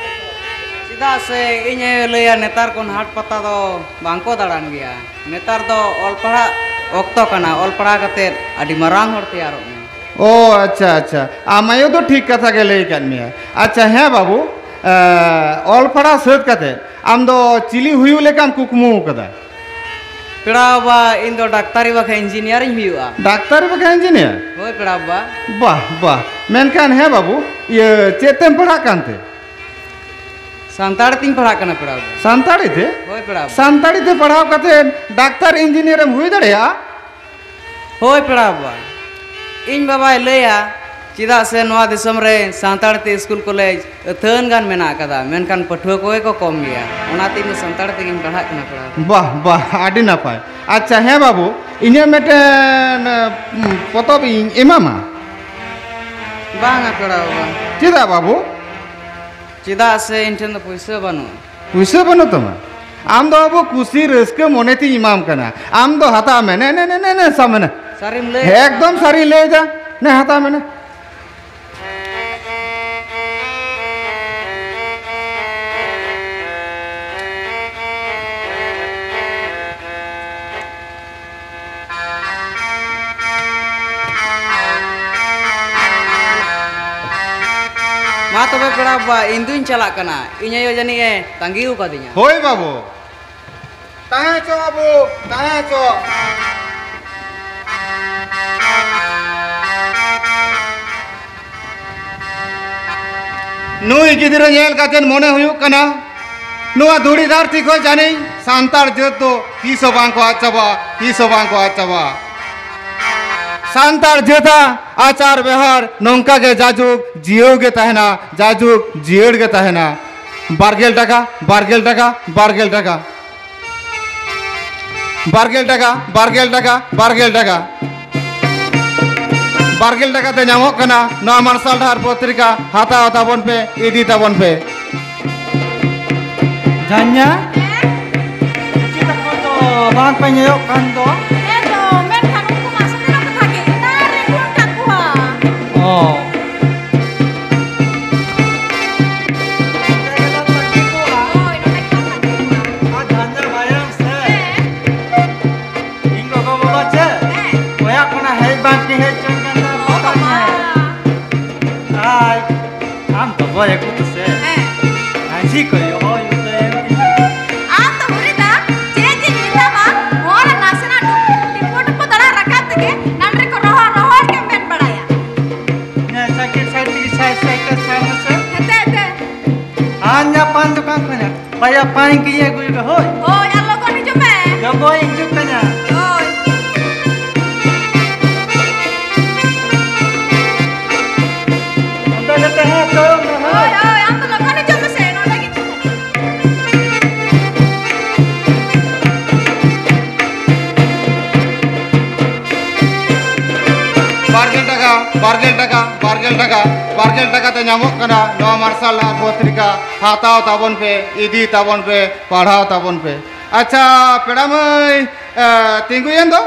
ᱪᱮᱫᱟᱜ ᱥᱮ ᱤᱧ ᱟᱭᱳᱭ ᱞᱟᱹᱭᱟ ᱱᱮᱛᱟᱨ ᱠᱷᱚᱱ ᱦᱟᱴ ᱯᱟᱛᱟ ᱫᱚ ᱵᱟᱝᱠᱚ ᱫᱟᱬᱟᱱ ᱜᱮᱭᱟ᱾ ᱱᱮᱛᱟᱨ ᱫᱚ ᱚᱞ ᱯᱟᱲᱦᱟᱜ ᱚᱠᱛᱚ ᱠᱟᱱᱟ, ᱚᱞ ᱯᱟᱲᱦᱟᱣ ᱠᱟᱛᱮᱫ ᱟᱹᱰᱤ ᱢᱟᱨᱟᱝ ᱦᱚᱲ ᱛᱮᱭᱟᱨᱚᱜ ᱢᱮ᱾ ᱳ ᱟᱪᱪᱷᱟ, ᱟᱪᱪᱷᱟ᱾ ᱟᱢ ᱟᱭᱳ ᱫᱚ ᱴᱷᱤᱠ ᱠᱟᱛᱷᱟ ᱜᱮ ᱞᱟᱹᱭ ᱟᱠᱟᱫ ᱢᱮᱭᱟ᱾ ᱟᱪᱪᱷᱟ ᱦᱮᱸ ᱵᱟᱹᱵᱩ, ᱮ, ᱚᱞ ᱯᱟᱲᱦᱟᱣ ᱥᱟᱹᱛ ᱠᱟᱛᱮᱫ ᱟᱢ ᱫᱚ ᱪᱤᱞᱤ ᱦᱩᱭᱩᱜ ᱞᱮᱠᱟᱢ ᱠᱩᱠᱢᱩ ᱟᱠᱟᱫᱟ? ᱯᱮᱲᱟ ᱵᱟᱵᱟ, ᱤᱧ ᱫᱚ ᱰᱟᱠᱛᱟᱨᱤ ᱵᱟᱠᱷᱟᱱ ᱤᱧᱡᱤᱱᱤᱭᱟᱨᱤᱧ ᱦᱩᱭᱩᱜᱼᱟ᱾ ᱰᱟᱠᱛᱟᱨᱤ ᱵᱟᱠᱷᱟᱱ ᱤᱧᱡᱤᱱᱤᱭᱟᱨ? ᱦᱳᱭ ᱯᱮᱲᱟ ᱵᱟᱵᱟ᱾ ᱵᱟᱦ, ᱵᱟᱦ᱾ ᱢᱮᱱᱠᱷᱟᱱ ᱦᱮᱸ ᱵᱟᱹᱵᱩ, ᱤᱭᱟᱹ, ᱪᱮᱫ ᱛᱮᱢ ᱯᱟᱲᱦᱟᱜ ᱠᱟᱱᱛᱮ? ᱥᱟᱱᱛᱟᱲᱤ ᱛᱤᱧ ᱯᱟᱲᱦᱟᱜ ᱠᱟᱱᱟ ᱯᱮᱲᱟ ᱵᱟᱵᱟ᱾ ᱥᱟᱱᱛᱟᱲᱤ ᱛᱮ? ᱦᱳᱭ ᱯᱮᱲᱟ ᱵᱟᱵᱟ᱾ ᱥᱟᱱᱛᱟᱲᱤ ᱛᱮ ᱯᱟᱲᱦᱟᱣ ᱠᱟᱛᱮ ᱰᱟᱠᱛᱟᱨ ᱤᱧᱡᱤᱱᱤᱭᱟᱨ ᱮᱢ ᱦᱩᱭ ᱫᱟᱲᱮᱭᱟᱜᱼᱟ? ᱦᱳᱭ ᱯᱮᱲᱟ ᱵᱟᱵᱟ, ᱤᱧ ᱵᱟᱵᱟᱭ ᱞᱟᱹᱭᱟ, ᱪᱮᱫᱟᱜ ᱥᱮ ᱱᱚᱣᱟ ᱫᱤᱥᱚᱢ ᱨᱮ ᱥᱟᱱᱛᱟᱲ ᱛᱮ ᱤᱥᱠᱩᱞ ᱠᱚᱞᱮᱡᱽ ᱟᱹᱛᱷᱟᱹᱱ ᱜᱟᱱ ᱢᱮᱱᱟᱜ ᱟᱠᱟᱫᱟ, ᱢᱮᱱᱠᱷᱟᱱ ᱯᱟᱹᱴᱷᱩᱣᱟᱹ ᱠᱚᱜᱮ ᱠᱚ ᱠᱚᱢ ᱜᱮᱭᱟ, ᱚᱱᱟᱛᱮ ᱤᱧ ᱫᱚ ᱥᱟᱱᱛᱟᱲ ᱛᱮᱜᱮᱧ ᱯᱟᱲᱦᱟᱜ ᱠᱟᱱᱟ ᱯᱮᱲᱟ ᱵᱟᱵᱟ᱾ ᱵᱟᱦ, ᱵᱟᱦ, ᱟᱹᱰᱤ ᱱᱟᱯᱟᱭ᱾ ᱟᱪᱪᱷᱟ, ᱦᱮᱸ ᱵᱟᱹᱵᱩ, ᱤᱧᱟᱹᱜ ᱢᱤᱫᱴᱮᱱ, ᱩᱸ, ᱯᱚᱛᱚᱵ ᱤᱧ ᱮᱢᱟᱢᱟ᱾ ᱵᱟᱝᱟ ᱯᱮᱲᱟ ᱵᱟᱵᱟ᱾ ᱪᱮᱫᱟᱜ ᱵᱟᱹᱵᱩ? ᱪᱮᱫᱟᱜ ᱥᱮ ᱤᱧ ᱴᱷᱮᱱ ᱫᱚ ᱯᱩᱭᱥᱟᱹ ᱵᱟᱹᱱᱩᱜᱼᱟ᱾ ᱯᱩᱭᱥᱟᱹ ᱵᱟᱹᱱᱩᱜ ᱛᱟᱢᱟ? ᱟᱢ ᱫᱚ ᱟᱵᱚ ᱠᱩᱥᱤ ᱨᱟᱹᱥᱠᱟᱹ ᱢᱚᱱᱮ ᱛᱤᱧ ᱮᱢᱟᱢ ᱠᱟᱱᱟ᱾ ᱟᱢ ᱫᱚ ᱦᱟᱛᱟᱣ ᱢᱮ, ᱱᱮ, ᱱᱮ, ᱱᱮ, ᱱᱮ, ᱱᱮ, ᱥᱟᱵ ᱢᱮ, ᱱᱮ᱾ ᱥᱟᱹᱨᱤᱢ ᱞᱟᱹᱭ ᱮᱠᱫᱚᱢ ᱥᱟᱹᱨᱤᱧ ᱞᱟᱹᱭ ᱮᱫᱟ, ᱱᱮ, ᱦᱟᱛᱟᱣ ᱢᱮ, ᱱᱮ᱾ ᱢᱟ ᱛᱚᱵᱮ ᱯᱮᱲᱟ ᱵᱟᱵᱟ, ᱤᱧ ᱫᱩᱧ ᱪᱟᱞᱟᱜ ᱠᱟᱱᱟ᱾ ᱤᱧ ᱟᱭᱳ ᱡᱟᱹᱱᱤᱡ ᱮ ᱛᱟᱺᱜᱤ ᱟᱠᱟᱫᱤᱧᱟ᱾ ᱦᱳᱭ ᱵᱟᱹᱵᱩ, ᱛᱟᱦᱮᱸ ᱦᱚᱪᱚ ᱵᱟᱹᱵᱩ, ᱛᱟᱦᱮᱸ ᱦᱚᱪᱚ᱾ ᱱᱩᱭ ᱜᱤᱫᱽᱨᱟᱹ ᱧᱮᱞ ᱠᱟᱛᱮ ᱢᱚᱱᱮ ᱦᱩᱭᱩᱜ ᱠᱟᱱᱟ, ᱱᱚᱣᱟ ᱫᱷᱩᱲᱤ ᱫᱷᱟᱹᱨᱛᱤ ᱠᱷᱚᱱ ᱡᱟᱹᱱᱤᱡ ᱥᱟᱱᱛᱟᱲ ᱡᱟᱹᱛ ᱫᱚ ᱛᱤᱥ ᱦᱚᱸ ᱵᱟᱝ ᱠᱚ ᱟᱫ ᱪᱟᱵᱟᱜᱼᱟ, ᱛᱤᱥ ᱦᱚᱸ ᱵᱟᱝ ᱠᱚ ᱟᱫ ᱪᱟᱵᱟᱜᱼᱟ᱾ ᱥᱟᱱᱛᱟᱲ ᱡᱟᱹᱛᱟᱜ ᱟᱪᱟᱨ ᱵᱮᱣᱦᱟᱨ ᱱᱚᱝᱠᱟ ᱜᱮ ᱡᱟᱡᱩᱜᱽ ᱡᱤᱭᱟᱹᱲ ᱜᱮ ᱛᱟᱦᱮᱱᱟ, ᱡᱟᱡᱩᱜᱽ ᱡᱤᱭᱟᱹᱲ ᱜᱮ ᱛᱟᱦᱮᱱᱟ᱾ ᱵᱟᱨᱜᱮᱞ ᱴᱟᱠᱟ, ᱵᱟᱨᱜᱮᱞ ᱴᱟᱠᱟ, ᱵᱟᱨᱜᱮᱞ ᱴᱟᱠᱟ᱾ ᱵᱟᱨᱜᱮᱞ ᱴᱟᱠᱟ, ᱵᱟᱨᱜᱮᱞ ᱴᱟᱠᱟ, ᱵᱟᱨᱜᱮᱞ ᱴᱟᱠᱟ᱾ ᱵᱟᱨᱜᱮᱞ ᱴᱟᱠᱟ ᱛᱮ ᱧᱟᱢᱚᱜ ᱠᱟᱱᱟ ᱱᱚᱣᱟ ᱢᱟᱨᱥᱟᱞ ᱰᱟᱦᱟᱨ ᱯᱚᱛᱨᱤᱠᱟ, ᱦᱟᱛᱟᱣ ᱛᱟᱵᱚᱱ ᱯᱮ, ᱤᱫᱤ ᱛᱟᱵᱚᱱ ᱯᱮ᱾ ᱡᱟᱦᱟᱸᱭᱟ? ᱪᱮᱫ ᱛᱟᱠᱚ ᱫᱚ ᱵᱟᱝ ᱯᱮ ᱧᱮᱞᱚᱜ ᱠᱟᱱ ᱫᱚ? ᱦᱮᱸ ᱛᱚ, ᱢᱮᱱᱠᱷᱟᱱ ᱩᱱᱠᱩ ᱢᱟ ᱥᱮᱴᱮᱨᱚᱜ ᱠᱟᱛᱷᱟ ᱜᱮ, ᱮᱱᱟᱱ ᱨᱮ ᱯᱷᱳᱱ ᱠᱟᱜ ᱠᱚᱣᱟ᱾ ᱚ᱾ ᱦᱳᱭ, ᱱᱚᱰᱮ ᱜᱮ ᱛᱟᱠᱤ ᱠᱚᱣᱟ᱾ ᱟᱨ ᱡᱟᱦᱟᱸᱭᱟ ᱵᱟᱭᱟᱢ ᱥᱮ? ᱦᱮᱸ᱾ ᱤᱧ ᱜᱚᱜᱚ ᱵᱟᱵᱟ ᱪᱮ? ᱦᱮᱸ᱾ ᱚᱲᱟᱜ ᱠᱷᱚᱱᱟᱜ ᱦᱮᱡ ᱵᱟᱝ ᱠᱤᱱ ᱦᱮᱡ ᱦᱚᱪᱚᱧ ᱠᱟᱱ ᱛᱟᱦᱮᱸ, ᱚ ᱵᱟᱵᱟ᱾ ᱟᱨ ᱟᱢ ᱫᱚ ᱵᱚᱭ ᱟᱹᱜᱩ ᱛᱮᱥᱮ? ᱦᱮᱸ᱾ ᱢᱟᱹᱡᱷᱤ ᱠᱚᱭ ᱦᱚᱦᱚ ᱟᱹᱜᱩ ᱛᱟᱭᱟ᱾ ᱟᱢ ᱫᱚ ᱦᱩᱨᱤᱫᱟ, ᱪᱮᱫ ᱡᱤᱧ ᱢᱮᱛᱟᱢᱟ, ᱦᱚᱨ ᱨᱮ ᱱᱟᱥᱮᱱᱟᱜ ᱰᱩ-, ᱰᱤᱯᱩ ᱰᱩᱯᱩ ᱫᱟᱬᱟ ᱨᱟᱠᱟᱵ ᱛᱮᱜᱮ ᱱᱟᱱᱰᱨᱮ ᱠᱚ ᱨᱚᱦᱚᱲ, ᱨᱚᱦᱚᱲ ᱜᱮᱢ ᱢᱮᱱ ᱵᱟᱲᱟᱭᱟ᱾ ᱦᱮᱸ, ᱥᱟᱭᱠᱮᱞ ᱥᱟᱭᱤᱰ ᱛᱮᱜᱮ ᱥᱟᱭ, ᱥᱟᱭᱠᱮᱞ ᱥᱟᱭ ᱢᱮᱥᱮ᱾ ᱦᱮᱸᱛᱮ, ᱦᱮᱸᱛᱮ᱾ ᱟᱨ ᱧᱟ ᱯᱟᱱ ᱫᱚᱠᱟᱱ ᱠᱷᱚᱱᱟᱜ ᱵᱟᱭᱟ ᱯᱟᱱ ᱠᱤᱨᱤᱧ ᱟᱹᱜᱩᱭ ᱢᱮ, ᱦᱳᱭ᱾ ᱦᱳᱭ, ᱟᱨ ᱞᱚᱜᱚᱱ ᱦᱤᱡᱩᱜ ᱢᱮ᱾ ᱞᱚᱜᱚᱱ ᱦᱤᱡᱩᱜ ᱠᱟᱱᱟ᱾ ᱦᱳᱭ᱾ ᱚᱱᱛᱮ ᱜᱮ ᱛᱟᱦᱮᱸ ᱦᱟᱛᱟᱲᱚᱜ ᱢᱮ, ᱦᱳᱭ᱾ ᱦᱳᱭ, ᱦᱳᱭ, ᱟᱢ ᱫᱚ ᱞᱚᱜᱚᱱ ᱦᱤᱡᱩᱜ ᱢᱮᱥᱮ, ᱱᱚᱰᱮ ᱜᱤᱧ ᱛᱟᱦᱮᱱᱟ᱾ ᱵᱟᱨ ᱜᱮᱞ ᱴᱟᱠᱟ, ᱵᱟᱨᱜᱮᱞ ᱴᱟᱠᱟ, ᱵᱟᱨᱜᱮᱞ ᱴᱟᱠᱟ, ᱵᱟᱨᱜᱮᱞ ᱴᱟᱠᱟ ᱛᱮ ᱧᱟᱢᱚᱜ ᱠᱟᱱᱟ ᱱᱚᱣᱟ ᱢᱟᱨᱥᱟᱞ ᱰᱟᱦᱟᱨ ᱯᱚᱛᱨᱤᱠᱟ᱾ ᱦᱟᱛᱟᱣ ᱛᱟᱵᱚᱱ ᱯᱮ, ᱤᱫᱤ ᱛᱟᱵᱚᱱ ᱯᱮ, ᱯᱟᱲᱦᱟᱣ ᱛᱟᱵᱚᱱ ᱯᱮ᱾ ᱟᱪᱪᱷᱟ, ᱯᱮᱲᱟ ᱢᱟᱹᱭ, ᱮ, ᱛᱤᱸᱜᱩᱭᱮᱱ ᱫᱚ?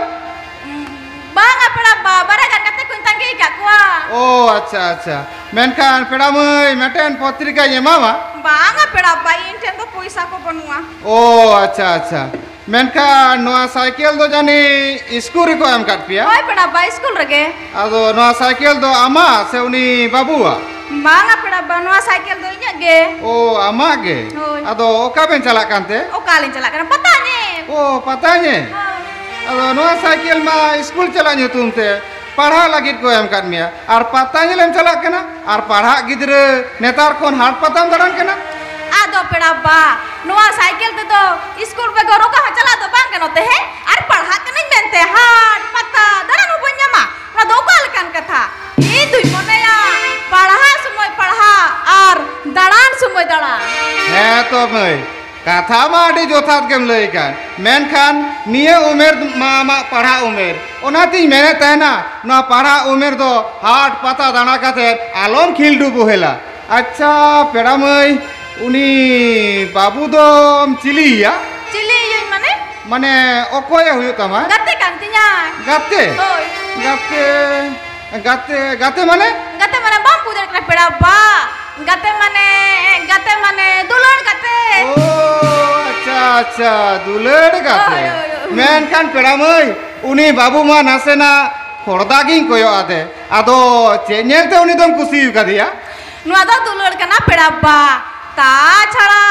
ᱵᱟᱝᱟ ᱯᱮᱲᱟ ᱵᱟ, ᱵᱟᱨᱭᱟ ᱜᱟᱱ ᱜᱟᱛᱮ ᱠᱚᱧ ᱛᱟᱺᱜᱤ ᱟᱠᱟᱫ ᱠᱚᱣᱟ᱾ ᱳ, ᱟᱪᱪᱷᱟ, ᱟᱪᱪᱷᱟ᱾ ᱢᱮᱱᱠᱷᱟᱱ ᱯᱮᱲᱟ ᱢᱟᱹᱭ, ᱢᱤᱫᱴᱮᱱ ᱯᱚᱛᱨᱤᱠᱟᱧ ᱮᱢᱟᱢᱟ᱾ ᱵᱟᱝᱟ ᱯᱮᱲᱟ ᱵᱟ, ᱤᱧ ᱴᱷᱮᱱ ᱫᱚ ᱯᱚᱭᱥᱟ ᱠᱚ ᱵᱟᱹᱱᱩᱜᱼᱟ᱾ ᱳ, ᱟᱪᱪᱷᱟ, ᱟᱪᱪᱷᱟ᱾ ᱢᱮᱱᱠᱷᱟᱱ ᱱᱚᱣᱟ ᱥᱟᱭᱠᱮᱞ ᱫᱚ ᱡᱟᱹᱱᱤᱡ ᱤᱥᱠᱩᱞ ᱨᱮᱠᱚ ᱮᱢ ᱠᱟᱫ ᱯᱮᱭᱟ? ᱦᱳᱭ ᱯᱮᱲᱟ ᱵᱟ, ᱤᱥᱠᱩᱞ ᱨᱮᱜᱮ᱾ ᱟᱫᱚ ᱱᱚᱣᱟ ᱥᱟᱭᱠᱮᱞ ᱫᱚ ᱟᱢᱟᱜ ᱥᱮ ᱩᱱᱤ ᱵᱟᱹᱵᱩᱣᱟᱜ? ᱵᱟᱝᱟ ᱯᱮᱲᱟ ᱵᱟ, ᱱᱚᱣᱟ ᱥᱟᱭᱠᱮᱞ ᱫᱚ ᱤᱧᱟᱹᱜ ᱜᱮ᱾ ᱳ, ᱟᱢᱟᱜ ᱜᱮ? ᱦᱳᱭ᱾ ᱟᱫᱚ ᱚᱠᱟ ᱵᱮᱱ ᱪᱟᱞᱟᱜ ᱠᱟᱱᱛᱮ? ᱚᱠᱟ ᱞᱤᱧ ᱪᱟᱞᱟᱜ ᱠᱟᱱᱟ? ᱯᱟᱛᱟ ᱧᱮᱞ᱾ ᱳ, ᱯᱟᱛᱟ ᱧᱮᱞ? ᱦᱳᱭ᱾ ᱟᱫᱚ ᱱᱚᱣᱟ ᱥᱟᱭᱠᱮᱞ ᱢᱟ ᱤᱥᱠᱩᱞ ᱪᱟᱞᱟᱜ ᱧᱩᱛᱩᱢ ᱛᱮ, ᱯᱟᱲᱦᱟᱜ ᱞᱟᱹᱜᱤᱫ ᱠᱚ ᱮᱢ ᱠᱟᱫ ᱢᱮᱭᱟ, ᱟᱨ ᱯᱟᱛᱟ ᱧᱮᱞᱮᱢ ᱪᱟᱞᱟᱜ ᱠᱟᱱᱟ? ᱟᱨ ᱯᱟᱲᱦᱟᱜ ᱜᱤᱫᱽᱨᱟᱹ ᱱᱮᱛᱟᱨ ᱠᱷᱚᱱ ᱦᱟᱴ ᱯᱟᱛᱟᱢ ᱫᱟᱬᱟᱱ ᱠᱟᱱᱟ? ᱟᱫᱚ ᱯᱮᱲᱟ ᱵᱟ, ᱱᱚᱣᱟ ᱥᱟᱭᱠᱮᱞ ᱛᱮᱫᱚ ᱤᱥᱠᱩᱞ ᱵᱮᱜᱚᱨ ᱚᱠᱟ ᱦᱚᱸ ᱪᱟᱞᱟᱜ ᱫᱚ ᱵᱟᱝ ᱜᱟᱱᱚᱜ ᱛᱮ, ᱦᱮᱸ? ᱟᱨ ᱯᱟᱲᱦᱟᱜ ᱠᱟᱹᱱᱟᱹᱧ ᱢᱮᱱᱛᱮ ᱦᱟᱴ ᱯᱟᱛᱟ ᱫᱟᱬᱟᱱ ᱦᱚᱸ ᱵᱟᱹᱧ ᱧᱟᱢᱟ? ᱱᱚᱣᱟ ᱫᱚ ᱚᱠᱟ ᱞᱮᱠᱟᱱ ᱠᱟᱛᱷᱟ? ᱤᱧ ᱫᱩᱧ ᱢᱚᱱᱮᱭᱟ, ᱯᱟᱲᱦᱟᱜ ᱥᱚᱢᱚᱭ ᱯᱟᱲᱦᱟᱜ ᱟᱨ ᱫᱟᱬᱟᱱ ᱥᱚᱢᱚᱭ ᱫᱟᱬᱟᱱ᱾ ᱦᱮᱸ ᱛᱚ ᱢᱟᱹᱭ, ᱠᱟᱛᱷᱟ ᱢᱟ ᱟᱹᱰᱤ ᱡᱚᱛᱷᱟᱛ ᱜᱮᱢ ᱞᱟᱹᱭ ᱠᱟᱱ, ᱢᱮᱱᱠᱷᱟᱱ ᱱᱤᱭᱟᱹ ᱩᱢᱮᱨ ᱢᱟ ᱟᱢᱟᱜ ᱯᱟᱲᱦᱟᱜ ᱩᱢᱮᱨ᱾ ᱚᱱᱟᱛᱤᱧ ᱢᱮᱱᱮᱫ ᱛᱟᱦᱮᱱᱟ, ᱱᱚᱣᱟ ᱯᱟᱲᱦᱟᱜ ᱩᱢᱮᱨ ᱫᱚ ᱦᱟᱴ ᱯᱟᱛᱟ ᱫᱟᱬᱟ ᱠᱟᱛᱮ ᱟᱞᱚᱢ ᱠᱷᱤᱞᱰᱩ ᱵᱚᱦᱮᱞᱟ᱾ ᱟᱪᱪᱷᱟ ᱯᱮᱲᱟ ᱢᱟᱹᱭ, ᱩᱱᱤ ᱵᱟᱹᱵᱩ ᱫᱚᱢ ᱪᱤᱞᱤᱭᱮᱭᱟ? ᱪᱤᱞᱤᱭᱟᱹᱧ ᱢᱟᱱᱮ? ᱢᱟᱱᱮ ᱚᱠᱚᱭᱮ ᱦᱩᱭᱩᱜ ᱛᱟᱢᱟ? ᱜᱟᱛᱮ ᱠᱟᱱ ᱛᱤᱧᱟᱭ᱾ ᱜᱟᱛᱮ? ᱦᱳᱭ᱾ ᱜᱟᱛᱮ, ᱜᱟᱛᱮ, ᱜᱟᱛᱮ ᱢᱟᱱᱮ? ᱜᱟᱛᱮ ᱢᱟᱱᱮ ᱵᱟᱢ ᱵᱩᱡᱽ ᱫᱟᱲᱮᱭᱟᱜ ᱠᱟᱱᱟ ᱯᱮᱲᱟ ᱵᱟ? ᱜᱟᱛᱮ ᱢᱟᱱᱮ, ᱜᱟᱛᱮ ᱢᱟᱱᱮ ᱫᱩᱞᱟᱹᱲ ᱜᱟᱛᱮ᱾ ᱳ, ᱟᱪᱪᱷᱟ, ᱟᱪᱪᱷᱟ, ᱫᱩᱞᱟᱹᱲ ᱜᱟᱛᱮ᱾ ᱦᱳᱭ, ᱦᱳᱭ, ᱦᱳᱭ᱾ ᱢᱮᱱᱠᱷᱟᱱ ᱯᱮᱲᱟ ᱢᱟᱹᱭ, ᱩᱱᱤ ᱵᱟᱹᱵᱩ ᱢᱟ ᱱᱟᱥᱮᱱᱟᱜ ᱠᱷᱚᱲᱫᱟ ᱜᱤᱧ ᱠᱚᱭᱚᱜ ᱟᱫᱮ᱾ ᱟᱫᱚ ᱪᱮᱫ ᱧᱮᱞᱛᱮ ᱩᱱᱤ ᱫᱚᱢ ᱠᱩᱥᱤ ᱟᱠᱟᱫᱮᱭᱟ? ᱱᱚᱣᱟ ᱫᱚ ᱫᱩᱞᱟᱹᱲ ᱠᱟᱱᱟ ᱯᱮᱲᱟ ᱵᱟ᱾ ᱛᱟᱪᱷᱟᱲᱟ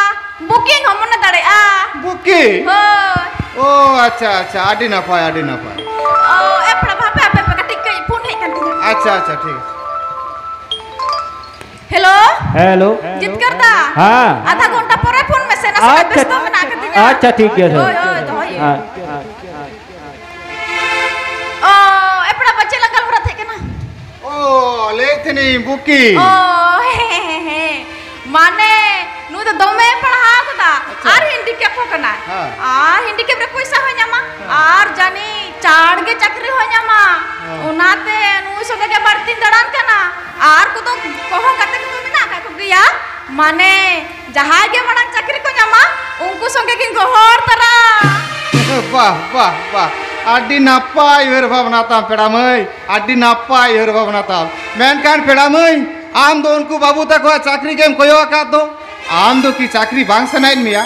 booking ᱦᱚᱸ ᱢᱚᱱᱮ ᱫᱟᱲᱮᱭᱟᱜᱼᱟ᱾ Booking? ᱦᱳᱭ᱾ ᱳ, ᱟᱪᱪᱷᱟ, ᱟᱪᱪᱷᱟ, ᱟᱹᱰᱤ ᱱᱟᱯᱟᱭ, ᱟᱹᱰᱤ ᱱᱟᱯᱟᱭ᱾ ᱳ, ᱮ ᱯᱮᱲᱟ ᱵᱟ, ᱦᱟᱯᱮ, ᱦᱟᱯᱮ, ᱦᱟᱯᱮ, ᱠᱟᱹᱴᱤᱡ ᱠᱟᱹᱡ phone ᱦᱮᱡ ᱠᱟᱱ ᱛᱤᱧᱟ᱾ ᱟᱪᱪᱷᱟ, ᱟᱪᱪᱷᱟ, ᱴᱷᱤᱠ ᱟᱪᱷᱮ᱾ Hello? Hello? ᱡᱤᱛᱠᱟᱹᱨ ᱫᱟ? ᱦᱮᱸ᱾ ᱟᱫᱷᱟ ᱜᱷᱚᱱᱴᱟ ᱯᱚᱨᱮ phone ᱢᱮᱥᱮ, ᱱᱟᱥᱮᱱᱟᱜ ᱟᱪᱪᱷᱟ, ᱵᱮᱥᱛᱚ ᱢᱮᱱᱟᱜ ᱟᱠᱟᱫᱤᱧᱟ᱾ ᱟᱪᱪᱷᱟ, ᱴᱷᱤᱠ ᱜᱮᱭᱟ, ᱥᱮ᱾ ᱦᱳᱭ, ᱦᱳᱭ, ᱫᱚᱦᱚᱭ ᱦᱮᱸ᱾ ᱚ, ᱮ ᱯᱮᱲᱟ ᱵᱟ, ᱪᱮᱫ ᱞᱟᱝ ᱜᱟᱞᱢᱟᱨᱟᱣ ᱛᱟᱦᱮᱸ ᱠᱟᱱᱟ? ᱚ, ᱞᱟᱹᱭᱮᱫ ᱛᱟᱦᱮᱱᱤᱧ booking᱾ ᱚ, ᱦᱮᱸ, ᱦᱮᱸ, ᱦᱮᱸ, ᱦᱮᱸ᱾ ᱢᱟᱱᱮ, ᱱᱩᱭ ᱫᱚ ᱫᱚᱢᱮ ᱯᱟᱲᱦᱟᱣ ᱠᱟᱫᱟ᱾ ᱟᱪᱪᱷᱟ᱾ ᱟᱨ ᱦᱮᱱᱰᱤᱠᱮᱯ ᱦᱚᱸ ᱠᱟᱱᱟᱭ᱾ ᱦᱮᱸ᱾ ᱟᱨ ᱦᱮᱱᱰᱤᱠᱮᱯ ᱨᱮ ᱯᱚᱭᱥᱟ ᱦᱚᱸᱭ ᱧᱟᱢᱟ᱾ ᱦᱮᱸ᱾ ᱟᱨ ᱡᱟᱹᱱᱤᱡ ᱪᱟᱬ ᱜᱮ ᱪᱟᱹᱠᱨᱤ ᱦᱚᱸᱭ ᱧᱟᱢᱟ᱾ ᱦᱮᱸ᱾ ᱚᱱᱟᱛᱮ ᱱᱩᱭ ᱥᱚᱸᱜᱮ ᱜᱮ ᱵᱟᱹᱲᱛᱤᱧ ᱫᱟᱬᱟᱱ ᱠᱟᱱᱟ᱾ ᱟᱨ ᱠᱚᱫᱚ ᱠᱚᱦᱚᱸ ᱜᱟᱛᱮ ᱠᱚᱫᱚ ᱢᱮᱱᱟᱜ ᱟᱠᱟᱫ ᱠᱚᱜᱮᱭᱟ᱾ ᱢᱟᱱᱮ ᱡᱟᱦᱟᱸᱭ ᱜᱮ ᱢᱟᱲᱟᱝ ᱪᱟᱹᱠᱨᱤ ᱠᱚ ᱧᱟᱢᱟ, ᱩᱱᱠᱩ ᱥᱚᱸᱜᱮ ᱜᱤᱧ ᱜᱚᱦᱚᱲ ᱛᱟᱨᱟ᱾ ᱵᱟᱦ, ᱵᱟᱦ, ᱵᱟᱦ᱾ ᱟᱹᱰᱤ ᱱᱟᱯᱟᱭ ᱩᱭᱦᱟᱹᱨ ᱵᱷᱟᱵᱽᱱᱟ ᱛᱟᱢ, ᱯᱮᱲᱟ ᱢᱟᱹᱭ᱾ ᱟᱹᱰᱤ ᱱᱟᱯᱟᱭ ᱩᱭᱦᱟᱹᱨ ᱵᱷᱟᱵᱽᱱᱟ ᱛᱟᱢ᱾ ᱢᱮᱱᱠᱷᱟᱱ, ᱯᱮᱲᱟ ᱢᱟᱹᱭ, ᱟᱢ ᱫᱚ ᱩᱱᱠᱩ ᱵᱟᱹᱵᱩ ᱛᱟᱠᱚᱣᱟᱜ ᱪᱟᱹᱠᱨᱤ ᱜᱮᱢ ᱠᱚᱭᱚᱜ ᱟᱠᱟᱫ ᱫᱚ᱾ ᱟᱢ ᱫᱚ ᱠᱤ ᱪᱟᱹᱠᱨᱤ ᱵᱟᱝ ᱥᱟᱱᱟᱭᱮᱫ ᱢᱮᱭᱟ?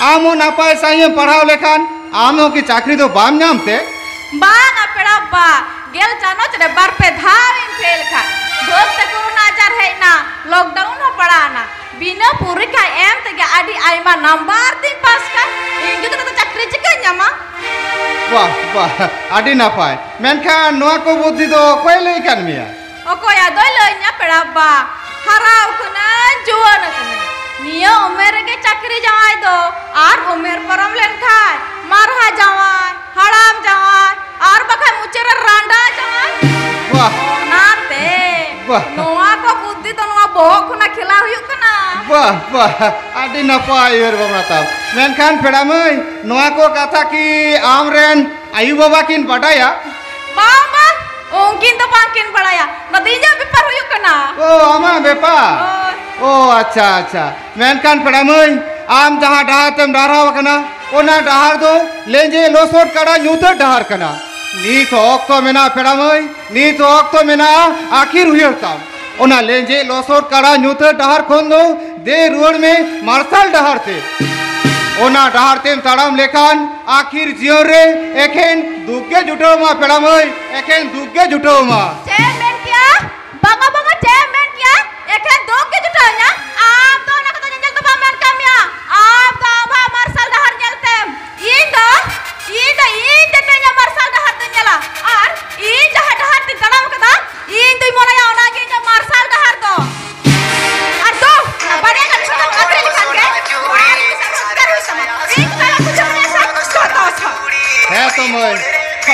ᱟᱢ ᱦᱚᱸ ᱱᱟᱯᱟᱭ ᱥᱟᱺᱦᱤᱡ ᱮᱢ ᱯᱟᱲᱦᱟᱣ ᱞᱮᱠᱷᱟᱱ, ᱟᱢ ᱦᱚᱸ ᱠᱤ ᱪᱟᱹᱠᱨᱤ ᱫᱚ ᱵᱟᱢ ᱧᱟᱢ ᱛᱮ? ᱵᱟᱝᱟ ᱯᱮᱲᱟ ᱵᱟ, ᱜᱮᱞ ᱪᱟᱱᱟᱪ ᱨᱮ ᱵᱟᱨ ᱯᱮ ᱫᱷᱟᱣ ᱤᱧ ᱯᱷᱮᱞ ᱠᱷᱟᱱ, ᱵᱟᱹᱫᱽ ᱛᱮ ᱠᱳᱨᱳᱱᱟ ᱟᱡᱟᱨ ᱦᱮᱡ ᱮᱱᱟ, ᱞᱚᱠᱰᱟᱣᱩᱱ ᱦᱚᱸ ᱯᱟᱲᱟᱣ ᱮᱱᱟ᱾ ᱵᱤᱱᱟᱹ ᱯᱚᱨᱤᱠᱠᱷᱟ ᱮᱢ ᱛᱮᱜᱮ ᱟᱹᱰᱤ ᱟᱭᱢᱟ ᱱᱟᱢᱵᱟᱨ ᱛᱤᱧ ᱯᱟᱥ ᱠᱟᱱ᱾ ᱤᱧ ᱡᱩᱫᱤ ᱱᱚᱛᱮ ᱪᱟᱹᱠᱨᱤ ᱪᱤᱠᱟᱹᱧ ᱧᱟᱢᱟ? ᱵᱟᱦ, ᱵᱟᱦ, ᱟᱹᱰᱤ ᱱᱟᱯᱟᱭ᱾ ᱢᱮᱱᱠᱷᱟᱱ ᱱᱚᱣᱟ ᱠᱚ ᱵᱩᱫᱽᱫᱷᱤ ᱫᱚ ᱚᱠᱚᱭ ᱞᱟᱹᱭ ᱟᱠᱟᱫ ᱢᱮᱭᱟ? ᱚᱠᱚᱭ ᱟᱫᱚᱭ ᱞᱟᱹᱭᱟᱹᱧᱟ ᱯᱮᱲᱟ ᱵᱟ? ᱦᱟᱨᱟ ᱟᱠᱟᱱᱟᱹᱧ, ᱡᱩᱣᱟᱹᱱ ᱟᱠᱟᱱᱟᱹᱧ᱾ ᱱᱤᱭᱟᱹ ᱩᱢᱮᱨ ᱨᱮᱜᱮ ᱪᱟᱹᱠᱨᱤ ᱡᱟᱶᱟᱭ ᱫᱚ, ᱟᱨ ᱩᱢᱮᱨ ᱯᱟᱨᱚᱢ ᱞᱮᱱᱠᱷᱟᱱ ᱢᱟᱨᱦᱟ ᱡᱟᱶᱟᱭ, ᱦᱟᱲᱟᱢ ᱡᱟᱶᱟᱭ, ᱟᱨ ᱵᱟᱠᱷᱟᱱ ᱢᱩᱪᱟᱹᱫ ᱨᱮ ᱨᱟᱸᱰᱟ ᱡᱟᱶᱟᱭ᱾ ᱵᱟᱦ᱾ ᱚᱱᱟᱛᱮ ᱵᱟᱦ᱾ ᱱᱚᱣᱟ ᱠᱚ ᱵᱩᱫᱽᱫᱷᱤ ᱫᱚ ᱱᱚᱣᱟ ᱵᱚᱦᱚᱜ ᱠᱷᱚᱱᱟᱜ ᱠᱷᱮᱞᱟ ᱦᱩᱭᱩᱜ ᱠᱟᱱᱟ᱾ ᱵᱟᱦ, ᱵᱟᱦ, ᱟᱹᱰᱤ ᱱᱟᱯᱟᱭ ᱩᱭᱦᱟᱹᱨ ᱵᱷᱟᱵᱽᱱᱟ ᱛᱟᱢ᱾ ᱢᱮᱱᱠᱷᱟᱱ ᱯᱮᱲᱟ ᱢᱟᱹᱭ, ᱱᱚᱣᱟ ᱠᱚ ᱠᱟᱛᱷᱟ ᱠᱤ ᱟᱢᱨᱮᱱ ᱟᱭᱩ ᱵᱟᱵᱟ ᱠᱤᱱ ᱵᱟᱰᱟᱭᱟ? ᱵᱟᱝ, ᱵᱟᱝ, ᱩᱱᱠᱤᱱ ᱫᱚ ᱵᱟᱝᱠᱤᱱ ᱵᱟᱲᱟᱭᱟ᱾ ᱱᱚᱣᱟ ᱫᱚ ᱤᱧᱟᱹᱜ ᱵᱮᱯᱟᱨ ᱦᱩᱭᱩᱜ ᱠᱟᱱᱟ᱾ ᱚ, ᱟᱢᱟᱜ ᱵᱮᱯᱟᱨ? ᱦᱳᱭ᱾ ᱚ, ᱟᱪᱪᱷᱟ, ᱟᱪᱪᱷᱟ᱾ ᱢᱮᱱᱠᱷᱟᱱ ᱯᱮᱲᱟ ᱢᱟᱹᱭ, ᱟᱢ ᱡᱟᱦᱟᱸ ᱰᱟᱦᱟᱨ ᱛᱮᱢ ᱰᱟᱦᱨᱟᱣ ᱟᱠᱟᱱᱟ, ᱚᱱᱟ ᱰᱟᱦᱟᱨ ᱫᱚ ᱞᱮᱸᱡᱮᱫ ᱞᱚᱥᱚᱫ ᱠᱟᱰᱟ ᱧᱩᱛᱟᱹᱛ ᱰᱟᱦᱟᱨ ᱠᱟᱱᱟ᱾ ᱱᱤᱛ ᱦᱚᱸ ᱚᱠᱛᱚ ᱢᱮᱱᱟᱜᱼᱟ ᱯᱮᱲᱟ ᱢᱟᱹᱭ, ᱱᱤᱛ ᱦᱚᱸ ᱚᱠᱛᱚ ᱢᱮᱱᱟᱜᱼᱟ ᱟᱹᱠᱷᱤᱨ ᱩᱭᱦᱟᱹᱨ ᱛᱟᱢ᱾ ᱚᱱᱟ ᱞᱮᱸᱡᱮᱫ ᱞᱚᱥᱚᱫ ᱠᱟᱰᱟ ᱧᱩᱛᱟᱹᱛ ᱰᱟᱦᱟᱨ ᱠᱷᱚᱱ ᱫᱚ ᱫᱮ ᱨᱩᱣᱟᱹᱲ ᱢᱮ ᱢᱟᱨᱥᱟᱞ ᱰᱟᱦᱟᱨ ᱛᱮ᱾ ᱚᱱᱟ ᱰᱟᱦᱟᱨ ᱛᱮᱢ ᱛᱟᱲᱟᱢ ᱞᱮᱠᱷᱟᱱ ᱟᱹᱠᱷᱤᱨ ᱡᱤᱭᱚᱱ ᱨᱮ ᱮᱠᱷᱮᱱ ᱫᱩᱠ ᱜᱮ ᱡᱩᱴᱟᱹᱣ ᱟᱢᱟ ᱯᱮᱲᱟ ᱢᱟᱹᱭ, ᱮᱠᱷᱮᱱ ᱫᱩᱠ ᱜᱮ ᱡᱩᱴᱟᱹᱣ ᱟᱢᱟ᱾ ᱪᱮᱫ ᱮᱢ ᱢᱮᱱ ᱠᱮᱭᱟ? ᱵᱟᱝᱟ, ᱵᱟᱝᱟ, ᱪᱮᱫ ᱮᱢ ᱢᱮᱱ ᱠᱮᱭᱟ? ᱮᱠᱷᱮᱱ ᱫᱩᱠ ᱜᱮ ᱡᱩᱴᱟᱹᱣ ᱤᱧᱟ? ᱟᱢ ᱫᱚ ᱚᱱᱟ ᱠᱚᱫᱚ ᱧᱮᱧᱮᱞ ᱫᱚ ᱵᱟᱢ ᱢᱮᱱ ᱠᱟᱜ ᱢᱮᱭᱟ᱾ ᱟᱢ ᱫᱚ ᱟᱢᱟᱜ ᱢᱟᱨᱥᱟᱞ ᱰᱟᱦᱟᱨ ᱧᱮᱞ ᱛᱮᱢ, ᱤᱧ ᱫᱚ, ᱤᱧ ᱫᱚ, ᱤᱧ ᱛᱮᱫᱚ ᱤᱧᱟᱹᱜ ᱢᱟᱨᱥᱟᱞ ᱰᱟᱦᱟᱨ ᱫᱚᱧ ᱧᱮᱞᱟ᱾ ᱟᱨ ᱤᱧ ᱡᱟᱦᱟᱸ ᱰᱟᱦᱟᱨ ᱛᱮᱧ ᱛᱟᱲᱟᱢ ᱠᱟᱫᱟ, ᱤᱧ ᱫᱚᱧ ᱢᱚᱱᱮᱭᱟ ᱚᱱᱟᱜᱮ ᱤᱧᱟᱹᱜ ᱢᱟᱨᱥᱟᱞ ᱰᱟᱦᱟᱨ ᱫᱚ᱾ ᱟᱨ ᱫᱚ, ᱚᱱᱟ ᱵᱟᱨᱭᱟ ᱜᱟᱱ ᱥᱟᱠᱟᱢ ᱟᱹᱠᱷᱨᱤᱧ ᱞᱮᱠᱷᱟᱱ ᱜᱮ ᱟᱨ ᱯᱚᱭᱥᱟ ᱨᱳᱡᱽᱜᱟᱨ ᱦᱩᱭᱩᱜ ᱛᱟᱢᱟ᱾ ᱤᱧ ᱥᱟᱞᱟᱜ ᱠᱚ ᱡᱚᱢ ᱧᱩᱭᱟ ᱥᱮ? ᱡᱚᱛᱚ ᱥᱟᱶ᱾ ᱦᱮᱸ ᱛᱚ ᱢᱟᱹᱭ,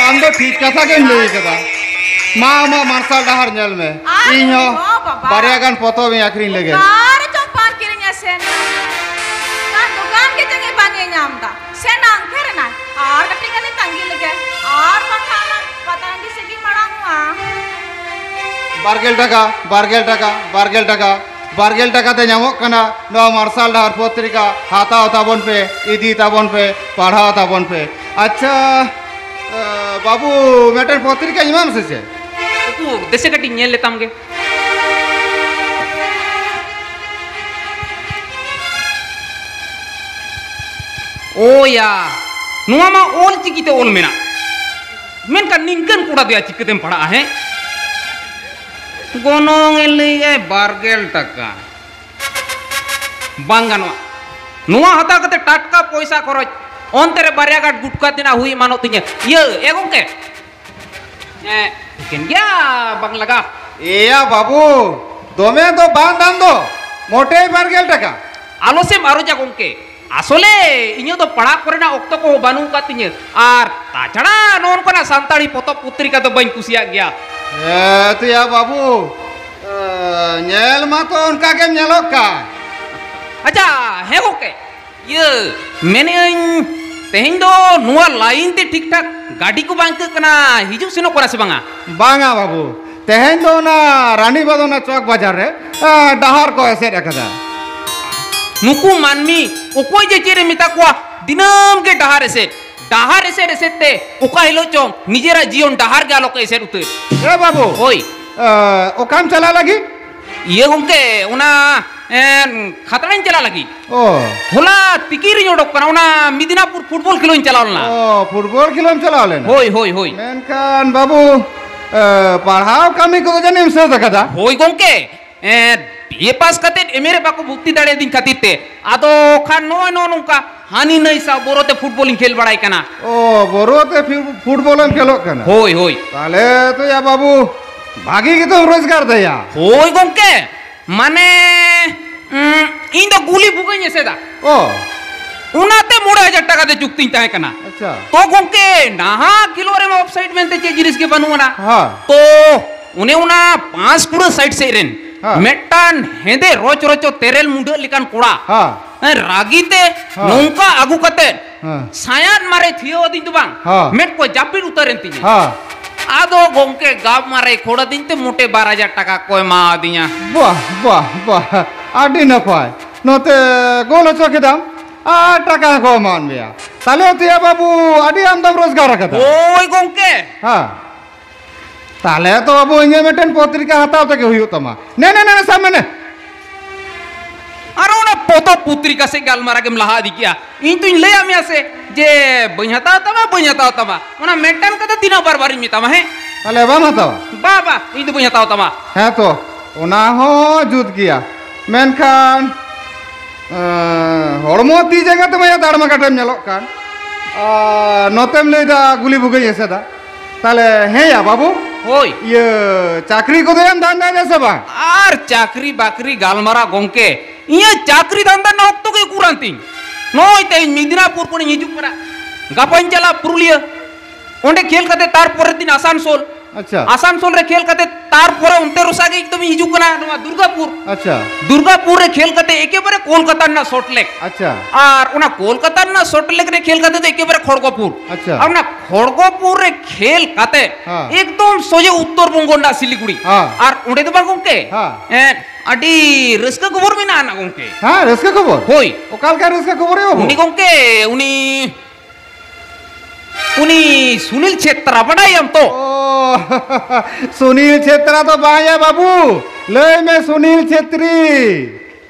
ᱟᱢ ᱫᱚ ᱴᱷᱤᱠ ᱠᱟᱛᱷᱟ ᱜᱮᱢ ᱞᱟᱹᱭ ᱠᱟᱫᱟ᱾ ᱢᱟ, ᱟᱢᱟᱜ ᱢᱟᱨᱥᱟᱞ ᱰᱟᱦᱟᱨ ᱧᱮᱞ ᱢᱮ᱾ ᱟᱨ ᱤᱧ ᱦᱚᱸ ᱚ ᱵᱟᱵᱟ᱾ ᱵᱟᱨᱭᱟ ᱜᱟᱱ ᱯᱚᱛᱚᱵ ᱤᱧ ᱟᱹᱠᱷᱨᱤᱧ ᱞᱮᱜᱮ᱾ ᱚᱠᱟᱨᱮ ᱪᱚᱝ ᱯᱟᱱ ᱠᱤᱨᱤᱧ ᱟᱥᱮᱱ? ᱚᱠᱟ ᱫᱚᱠᱟᱱ ᱧᱟᱢ ᱜᱮ ᱪᱮᱫ ᱜᱮ ᱵᱟᱝ ᱮ ᱧᱟᱢ ᱫᱟ᱾ ᱥᱮ ᱱᱟᱝᱠᱷᱮ ᱨᱮᱱᱟᱭ, ᱟᱨ ᱠᱟᱹᱴᱤᱡ ᱜᱟᱱ ᱤᱧ ᱛᱟᱺᱜᱤ ᱞᱮᱜᱮ, ᱟᱨ ᱵᱟᱝᱠᱷᱟᱱ ᱯᱟᱛᱟ ᱴᱟᱺᱰᱤ ᱥᱮᱫ ᱜᱤᱧ ᱢᱟᱲᱟᱝᱚᱜᱼᱟ᱾ ᱵᱟᱨᱜᱮᱞ ᱴᱟᱠᱟ, ᱵᱟᱨᱜᱮᱞ ᱴᱟᱠᱟ, ᱵᱟᱨᱜᱮᱞ ᱴᱟᱠᱟ, ᱵᱟᱨᱜᱮᱞ ᱴᱟᱠᱟ ᱛᱮ ᱧᱟᱢᱚᱜ ᱠᱟᱱᱟ ᱱᱚᱣᱟ ᱢᱟᱨᱥᱟᱞ ᱰᱟᱦᱟᱨ ᱯᱚᱛᱨᱤᱠᱟ᱾ ᱦᱟᱛᱟᱣ ᱛᱟᱵᱚᱱ ᱯᱮ, ᱤᱫᱤ ᱛᱟᱵᱚᱱ ᱯᱮ, ᱯᱟᱲᱦᱟᱣ ᱛᱟᱵᱚᱱ ᱯᱮ᱾ ᱟᱪᱪᱷᱟ, ᱮ, ᱵᱟᱹᱵᱩ, ᱢᱤᱫᱴᱮᱱ ᱯᱚᱛᱨᱤᱠᱟᱧ ᱮᱢᱟᱢ ᱥᱮ ᱪᱮᱫ? ᱩᱠᱩᱨ, ᱫᱮᱥᱮ ᱠᱟᱹᱴᱤᱡ ᱧᱮᱞ ᱞᱮᱛᱟᱢ ᱜᱮ᱾ ᱳᱭᱟ, ᱱᱚᱣᱟ ᱢᱟ ᱚᱞ ᱪᱤᱠᱤᱛᱮ ᱚᱞ ᱢᱮᱱᱟᱜ, ᱢᱮᱱᱠᱷᱟᱱ ᱱᱤᱝᱠᱟᱹᱱ ᱠᱚᱲᱟ ᱫᱚᱭᱟ ᱪᱤᱠᱟᱹᱛᱮᱢ ᱯᱟᱲᱦᱟᱜᱼᱟ, ᱦᱮᱸ? ᱜᱚᱱᱚᱝ ᱮ ᱞᱟᱹᱭᱮᱜᱼᱟᱭ ᱵᱟᱨ ᱜᱮᱞ ᱴᱟᱠᱟ᱾ ᱵᱟᱝ ᱜᱟᱱᱚᱜᱼᱟ᱾ ᱱᱚᱣᱟ ᱦᱟᱛᱟᱣ ᱠᱟᱛᱮ ᱴᱟᱴᱠᱟ ᱯᱚᱭᱥᱟ ᱠᱷᱚᱨᱚᱪ, ᱚᱱᱛᱮ ᱨᱮ ᱵᱟᱨᱭᱟ ᱜᱟᱱ ᱜᱩᱴᱠᱟ ᱛᱮᱱᱟᱜ ᱦᱩᱭ ᱮᱢᱟᱱᱚᱜ ᱛᱤᱧᱟᱹ᱾ ᱤᱭᱟᱹ, ᱮ ᱜᱚᱝᱠᱮ, ᱮᱸ, ᱴᱷᱤᱠᱟᱹᱱ ᱜᱮᱭᱟ, ᱵᱟᱝ ᱞᱟᱜᱟ᱾ ᱮᱭᱟ ᱵᱟᱹᱵᱩ, ᱫᱚᱢᱮ ᱫᱚ ᱵᱟᱝ ᱫᱟᱢ ᱫᱚ, ᱢᱚᱴᱮᱭ ᱵᱟᱨ ᱜᱮᱞ ᱴᱟᱠᱟ᱾ ᱟᱞᱚ ᱥᱮᱢ ᱟᱨᱚᱡᱟ ᱜᱚᱝᱠᱮ, ᱟᱥᱚᱞᱮ ᱤᱧᱟᱹᱜ ᱫᱚ ᱯᱟᱲᱦᱟᱜ ᱠᱚᱨᱮᱱᱟᱜ ᱚᱠᱛᱚ ᱠᱚᱦᱚᱸ ᱵᱟᱹᱱᱩᱜ ᱟᱠᱟᱫ ᱛᱤᱧᱟᱹ, ᱟᱨ ᱛᱟᱪᱷᱟᱲᱟ ᱱᱚᱜᱼᱚ ᱱᱚᱝᱠᱟᱱᱟᱜ ᱥᱟᱱᱛᱟᱲᱤ ᱯᱚᱛᱚᱵ ᱯᱚᱛᱨᱤᱠᱟ ᱫᱚ ᱵᱟᱹᱧ ᱠᱩᱥᱤᱭᱟᱜ ᱜᱮᱭᱟ᱾ ᱦᱮᱸ ᱛᱚᱭᱟ ᱵᱟᱹᱵᱩ, ᱮ, ᱧᱮᱞ ᱢᱟᱛᱚ ᱚᱱᱠᱟ ᱜᱮᱢ ᱧᱮᱞᱚᱜ ᱠᱟᱱ᱾ ᱟᱪᱪᱷᱟ, ᱦᱮᱸ ᱜᱚᱝᱠᱮ, ᱤᱭᱟᱹ, ᱢᱮᱱᱮᱫ ᱟᱹᱧ, ᱛᱮᱦᱮᱧ ᱫᱚ ᱱᱚᱣᱟ ᱞᱟᱭᱤᱱ ᱛᱮ ᱴᱷᱤᱠ ᱴᱷᱟᱠ ᱜᱟᱹᱰᱤ ᱠᱚ ᱵᱟᱝ ᱟᱹᱭᱠᱟᱹᱜ ᱠᱟᱱᱟ, ᱦᱤᱡᱩᱜ ᱥᱮᱱᱚᱜ ᱠᱟᱱᱟ ᱥᱮ ᱵᱟᱝᱟ? ᱵᱟᱝᱟ ᱵᱟᱹᱵᱩ, ᱛᱮᱦᱮᱧ ᱫᱚ ᱚᱱᱟ ᱨᱟᱱᱤ ᱵᱟᱸᱫᱷ ᱚᱱᱟ ᱪᱚᱠ ᱵᱟᱡᱟᱨ ᱨᱮ, ᱟ, ᱰᱟᱦᱟᱨ ᱠᱚ ᱮᱥᱮᱫ ᱟᱠᱟᱫᱟ᱾ ᱱᱩᱠᱩ ᱢᱟᱹᱱᱢᱤ ᱚᱠᱚᱭ ᱡᱮ ᱪᱮᱫ ᱮ ᱢᱮᱛᱟ ᱠᱚᱣᱟ, ᱫᱤᱱᱟᱹᱢ ᱜᱮ ᱰᱟᱦᱟᱨ ᱮᱥᱮᱫ, ᱰᱟᱦᱟᱨ ᱮᱥᱮᱫ ᱮᱥᱮᱫ ᱛᱮ ᱚᱠᱟ ᱦᱤᱞᱳᱜ ᱪᱚᱝ ᱱᱤᱡᱮᱨᱟᱜ ᱡᱤᱭᱚᱱ ᱰᱟᱦᱟᱨ ᱜᱮ ᱟᱞᱚ ᱠᱚ ᱮᱥᱮᱫ ᱩᱛᱟᱹᱨ᱾ ᱮ ᱵᱟᱹᱵᱩ, ᱦᱳᱭ᱾ ᱟ, ᱚᱠᱟᱢ ᱪᱟᱞᱟᱜ ᱞᱟᱹᱜᱤᱫ? ᱤᱭᱟᱹ ᱜᱚᱝᱠᱮ, ᱚᱱᱟ, ᱮᱸ, ᱠᱷᱟᱛᱲᱟᱧ ᱪᱟᱞᱟᱜ ᱞᱟᱹᱜᱤᱫ᱾ ᱚ᱾ ᱦᱚᱞᱟ ᱛᱤᱠᱤᱱ ᱨᱤᱧ ᱚᱰᱚᱠ ᱠᱟᱱᱟ, ᱚᱱᱟ ᱢᱤᱫᱱᱟᱯᱩᱨ ᱯᱷᱩᱴᱵᱚᱞ ᱠᱷᱮᱞᱳᱧ ᱪᱟᱞᱟᱣ ᱞᱮᱱᱟ᱾ ᱚ, ᱯᱷᱩᱴᱵᱚᱞ ᱠᱷᱮᱞᱳᱢ ᱪᱟᱞᱟᱣ ᱞᱮᱱᱟ? ᱦᱳᱭ, ᱦᱳᱭ, ᱦᱳᱭ᱾ ᱢᱮᱱᱠᱷᱟᱱ ᱵᱟᱹᱵᱩ, ᱮ, ᱯᱟᱲᱦᱟᱣ ᱠᱟᱹᱢᱤ ᱠᱚᱫᱚ ᱡᱟᱹᱱᱤᱡ ᱮᱢ ᱥᱟᱹᱛ ᱟᱠᱟᱫᱟ? ᱦᱳᱭ ᱜᱚᱝᱠᱮ, ᱮᱸ, ᱵᱤ ᱮ ᱯᱟᱥ ᱠᱟᱛᱮᱫ ᱮᱢ ᱮ ᱨᱮ ᱵᱟᱠᱚ ᱵᱷᱚᱨᱛᱤ ᱫᱟᱲᱮᱭᱟᱫᱤᱧ ᱠᱷᱟᱹᱛᱤᱨ ᱛᱮ, ᱟᱫᱚ ᱠᱷᱟᱱ ᱱᱚᱜᱼᱚᱭ ᱱᱚᱜᱼᱚ ᱱᱚᱝᱠᱟ ᱦᱟᱹᱱᱤ ᱱᱟᱹᱭ ᱥᱟᱶ ᱵᱚᱨᱚᱛᱮ ᱯᱷᱩᱴᱵᱚᱞᱤᱧ ᱠᱷᱮᱞ ᱵᱟᱲᱟᱭ ᱠᱟᱱᱟ᱾ ᱚ, ᱵᱚᱨᱚᱛᱮ ᱯᱷᱤ-, ᱯᱷᱩᱴᱵᱚᱞᱮᱢ ᱠᱷᱮᱞᱳᱜ ᱠᱟᱱᱟ? ᱦᱳᱭ, ᱦᱳᱭ᱾ ᱛᱟᱦᱞᱮ ᱛᱚᱭᱟ ᱵᱟᱹᱵᱩ, ᱵᱷᱟᱹᱜᱤ ᱜᱮᱛᱚᱢ ᱨᱳᱡᱽᱜᱟᱨ ᱫᱟᱭᱟ᱾ ᱦᱳᱭ ᱜᱚᱝᱠᱮ, ᱢᱟᱱᱮ, ᱩᱸ, ᱤᱧ ᱫᱚ ᱜᱩᱞᱤ ᱵᱷᱩᱜᱟᱹᱧ ᱮᱥᱮᱫᱟ᱾ ᱚ᱾ ᱚᱱᱟᱛᱮ ᱢᱚᱬᱮ ᱦᱟᱡᱟᱨ ᱴᱟᱠᱟ ᱛᱮ ᱪᱩᱠᱛᱤᱧ ᱛᱟᱦᱮᱸ ᱠᱟᱱᱟ᱾ ᱟᱪᱪᱷᱟ᱾ ᱛᱚ ᱜᱚᱝᱠᱮ, ᱱᱟᱦᱟᱜ ᱠᱷᱮᱞᱳᱜ ᱨᱮᱢᱟ ᱚᱯᱷᱥᱟᱭᱤᱰ ᱢᱮᱱᱛᱮ ᱪᱮᱫ ᱡᱤᱱᱤᱥ ᱜᱮ ᱵᱟᱹᱱᱩᱜ ᱟᱱᱟ᱾ ᱦᱮᱸ᱾ ᱛᱚ ᱚᱱᱮ ᱚᱱᱟ ᱯᱟᱸᱥ ᱠᱩᱲᱟᱹ ᱥᱟᱭᱤᱰ ᱥᱮᱫ ᱨᱮᱱ ᱦᱮᱸ᱾ ᱢᱤᱫᱴᱟᱝ ᱦᱮᱸᱫᱮ ᱨᱚᱪ ᱨᱚᱪᱚ ᱛᱮᱨᱮᱞ ᱢᱩᱸᱰᱟᱹᱜ ᱞᱮᱠᱟᱱ ᱠᱚᱲᱟ᱾ ᱦᱮᱸ᱾ ᱦᱮᱸ, ᱨᱟᱹᱜᱤ ᱛᱮ ᱦᱮᱸ᱾ ᱱᱚᱝᱠᱟ ᱟᱹᱜᱩ ᱠᱟᱛᱮ ᱦᱮᱸ᱾ ᱥᱟᱭᱟᱫ ᱢᱟᱨᱮ ᱛᱷᱤᱭᱟᱹ ᱟᱹᱫᱤᱧ ᱫᱚ ᱵᱟᱝ, ᱦᱮᱸ᱾ ᱢᱮᱫ ᱠᱚ ᱡᱟᱹᱯᱤᱫ ᱩᱛᱟᱹᱨᱮᱱ ᱛᱤᱧᱟᱹ᱾ ᱦᱮᱸ᱾ ᱟᱫᱚ ᱜᱚᱝᱠᱮ ᱜᱟᱯ ᱢᱟᱨᱮ ᱠᱷᱚᱲ ᱟᱹᱫᱤᱧ ᱛᱮ ᱢᱚᱴᱮ ᱵᱟᱨ ᱦᱟᱡᱟᱨ ᱴᱟᱠᱟ ᱠᱚ ᱮᱢᱟ ᱟᱹᱫᱤᱧᱟ᱾ ᱵᱟᱦ, ᱵᱟᱦ, ᱵᱟᱦ, ᱟᱹᱰᱤ ᱱᱟᱯᱟᱭ᱾ ᱱᱚᱛᱮ ᱜᱳᱞ ᱦᱚᱪᱚ ᱠᱮᱫᱟᱢ ᱟᱨ ᱴᱟᱠᱟ ᱦᱚᱸᱠᱚ ᱮᱢᱟᱫ ᱢᱮᱭᱟ᱾ ᱛᱟᱦᱞᱮ ᱛᱚᱭᱟ ᱵᱟᱹᱵᱩ, ᱟᱹᱰᱤ ᱟᱢᱫᱟᱢ ᱨᱳᱡᱽᱜᱟᱨ ᱟᱠᱟᱫᱟ᱾ ᱦᱳᱭ ᱜᱚᱝᱠᱮ᱾ ᱦᱮᱸ᱾ ᱛᱟᱦᱞᱮ ᱛᱚ ᱵᱟᱹᱵᱩ, ᱤᱧᱟᱹᱜ ᱢᱤᱫᱴᱮᱱ ᱯᱚᱛᱨᱤᱠᱟ ᱦᱟᱛᱟᱣ ᱛᱮᱜᱮ ᱦᱩᱭᱩᱜ ᱛᱟᱢᱟ᱾ ᱱᱮ, ᱱᱮ, ᱱᱮ, ᱱᱮ, ᱥᱟᱵ ᱢᱮ, ᱱᱮ᱾ ᱟᱨ ᱚᱱᱟ ᱯᱚᱛᱚᱵ ᱯᱚᱛᱨᱤᱠᱟ ᱥᱮᱫ ᱜᱟᱞᱢᱟᱨᱟᱣ ᱜᱮᱢ ᱞᱟᱦᱟ ᱤᱫᱤ ᱠᱮᱜᱼᱟ᱾ ᱤᱧ ᱛᱚᱧ ᱞᱟᱹᱭᱟᱫ ᱢᱮᱭᱟ ᱥᱮ ᱡᱮ ᱵᱟᱹᱧ ᱦᱟᱛᱟᱣ ᱛᱟᱢᱟ, ᱵᱟᱹᱧ ᱦᱟᱛᱟᱣ ᱛᱟᱢᱟ᱾ ᱚᱱᱟ ᱢᱤᱫᱴᱟᱝ ᱠᱟᱛᱷᱟ ᱛᱤᱱᱟᱹᱜ ᱵᱟᱨ ᱵᱟᱨᱤᱧ ᱢᱮᱛᱟᱢᱟ, ᱦᱮᱸ? ᱛᱟᱦᱞᱮ ᱵᱟᱢ ᱦᱟᱛᱟᱣᱟ? ᱵᱟ, ᱵᱟ, ᱤᱧ ᱫᱚ ᱵᱟᱹᱧ ᱦᱟᱛᱟᱣ ᱛᱟᱢᱟ᱾ ᱦᱮᱸ ᱛᱚ, ᱚᱱᱟ ᱦᱚᱸ ᱡᱩᱛ ᱜᱮᱭᱟ᱾ ᱢᱮᱱᱠᱷᱟᱱ, ᱮᱸ, ᱦᱚᱲᱢᱚ ᱛᱤ ᱡᱟᱸᱜᱟ ᱛᱮᱢᱟ ᱭᱟ ᱫᱟᱲᱢᱟ ᱠᱟᱴᱟᱢ ᱧᱮᱞᱚᱜ ᱠᱟᱱ᱾ ᱟᱨ ᱱᱚᱛᱮᱢ ᱞᱟᱹᱭᱫᱟ ᱜᱩᱞᱤ ᱵᱷᱩᱜᱟᱹᱧ ᱮᱥᱮᱫᱟ᱾ ᱛᱟᱦᱞᱮ ᱦᱮᱸᱭᱟ ᱵᱟᱹᱵᱩ? ᱦᱳᱭ᱾ ᱤᱭᱟᱹ, ᱪᱟᱹᱠᱨᱤ ᱠᱚᱫᱚᱭᱟᱢ ᱫᱷᱟᱱᱫᱟᱭᱮᱫᱟ ᱥᱮ ᱵᱟᱝ? ᱟᱨ ᱪᱟᱹᱠᱨᱤ ᱵᱟᱹᱠᱨᱤ ᱜᱟᱞᱢᱟᱨᱟᱣ ᱜᱚᱝᱠᱮ, ᱤᱧᱟᱹᱜ ᱪᱟᱹᱠᱨᱤ ᱫᱷᱟᱱᱫᱟ ᱨᱮᱱᱟᱜ ᱚᱠᱛᱚ ᱜᱮ ᱩᱠᱩᱨᱟᱱ ᱛᱤᱧ᱾ ᱱᱚᱜᱼᱚᱭ ᱛᱮᱦᱮᱧ ᱢᱮᱫᱽᱱᱟᱯᱩᱨ ᱠᱷᱚᱱᱤᱧ ᱦᱤᱡᱩᱜ ᱠᱟᱱᱟ, ᱜᱟᱯᱟᱧ ᱪᱟᱞᱟᱜᱼᱟ ᱯᱩᱨᱩᱞᱤᱭᱟᱹ᱾ ᱚᱸᱰᱮ ᱠᱷᱮᱞ ᱠᱟᱛᱮ ᱛᱟᱨᱯᱚᱨᱮᱨ ᱫᱤᱱ ᱟᱥᱟᱱᱥᱳᱞ᱾ ᱟᱪᱪᱷᱟ᱾ ᱟᱥᱟᱱᱥᱳᱞ ᱨᱮ ᱠᱷᱮᱞ ᱠᱟᱛᱮ ᱛᱟᱨᱯᱚᱨᱮ ᱚᱱᱛᱮ ᱨᱚᱥᱟ ᱜᱮ ᱮᱠᱫᱚᱢ ᱤᱧ ᱦᱤᱡᱩᱜ ᱠᱟᱱᱟ ᱱᱚᱣᱟ ᱫᱩᱨᱜᱟᱯᱩᱨ᱾ ᱟᱪᱪᱷᱟ᱾ ᱫᱩᱨᱜᱟᱯᱩᱨ ᱨᱮ ᱠᱷᱮᱞ ᱠᱟᱛᱮ ᱮᱠᱮᱵᱟᱨᱮ ᱠᱳᱞᱠᱟᱛᱟ ᱨᱮᱱᱟᱜ ᱥᱚᱞᱴ ᱞᱮᱠ᱾ ᱟᱪᱪᱷᱟ᱾ ᱟᱨ ᱚᱱᱟ ᱠᱳᱞᱠᱟᱛᱟ ᱨᱮᱱᱟᱜ ᱥᱚᱞᱴ ᱞᱮᱠ ᱨᱮ ᱠᱷᱮᱞ ᱠᱟᱛᱮ ᱫᱚ ᱮᱠᱮᱵᱟᱨᱮ ᱠᱷᱚᱲᱜᱚᱯᱩᱨ᱾ ᱟᱪᱪᱷᱟ᱾ ᱟᱨ ᱚᱱᱟ ᱠᱷᱚᱲᱜᱚᱯᱩᱨ ᱨᱮ ᱠᱷᱮᱞ ᱠᱟᱛᱮ ᱦᱮᱸ᱾ ᱮᱠᱫᱚᱢ ᱥᱚᱡᱷᱮ ᱩᱛᱛᱚᱨ ᱵᱚᱝᱜᱚ ᱨᱮᱱᱟᱜ ᱥᱤᱞᱤᱜᱩᱲᱤ᱾ ᱦᱮᱸ᱾ ᱟᱨ ᱚᱸᱰᱮ ᱫᱚ ᱵᱟᱝ ᱜᱚᱝᱠᱮ, ᱦᱮᱸ᱾ ᱮᱸ, ᱟᱹᱰᱤ ᱨᱟᱹᱥᱠᱟᱹ ᱠᱷᱚᱵᱚᱨ ᱢᱮᱱᱟᱜᱼᱟ ᱱᱟ ᱜᱚᱝᱠᱮ᱾ ᱦᱮᱸ, ᱨᱟᱹᱥᱠᱟᱹ ᱠᱷᱚᱵᱚᱨ? ᱦᱳᱭ᱾ ᱚᱠᱟ ᱞᱮᱠᱟ ᱨᱟᱹᱥᱠᱟᱹ ᱠᱷᱚᱵᱚᱨ ᱮ ᱵᱟᱹᱵᱩ? ᱩᱱᱤ ᱜᱚᱝᱠᱮ, ᱩᱱᱤ ᱩᱱᱤ ᱥᱩᱱᱤᱞ ᱪᱷᱮᱛᱨᱟ ᱵᱟᱰᱟᱭᱟᱢ ᱛᱚ? ᱚ, ᱥᱩᱱᱤᱞ ᱪᱷᱮᱛᱨᱟ ᱫᱚ ᱵᱟᱝᱭᱟ ᱵᱟᱹᱵᱩ, ᱞᱟᱹᱭ ᱢᱮ ᱥᱩᱱᱤᱞ ᱪᱷᱮᱛᱨᱤ᱾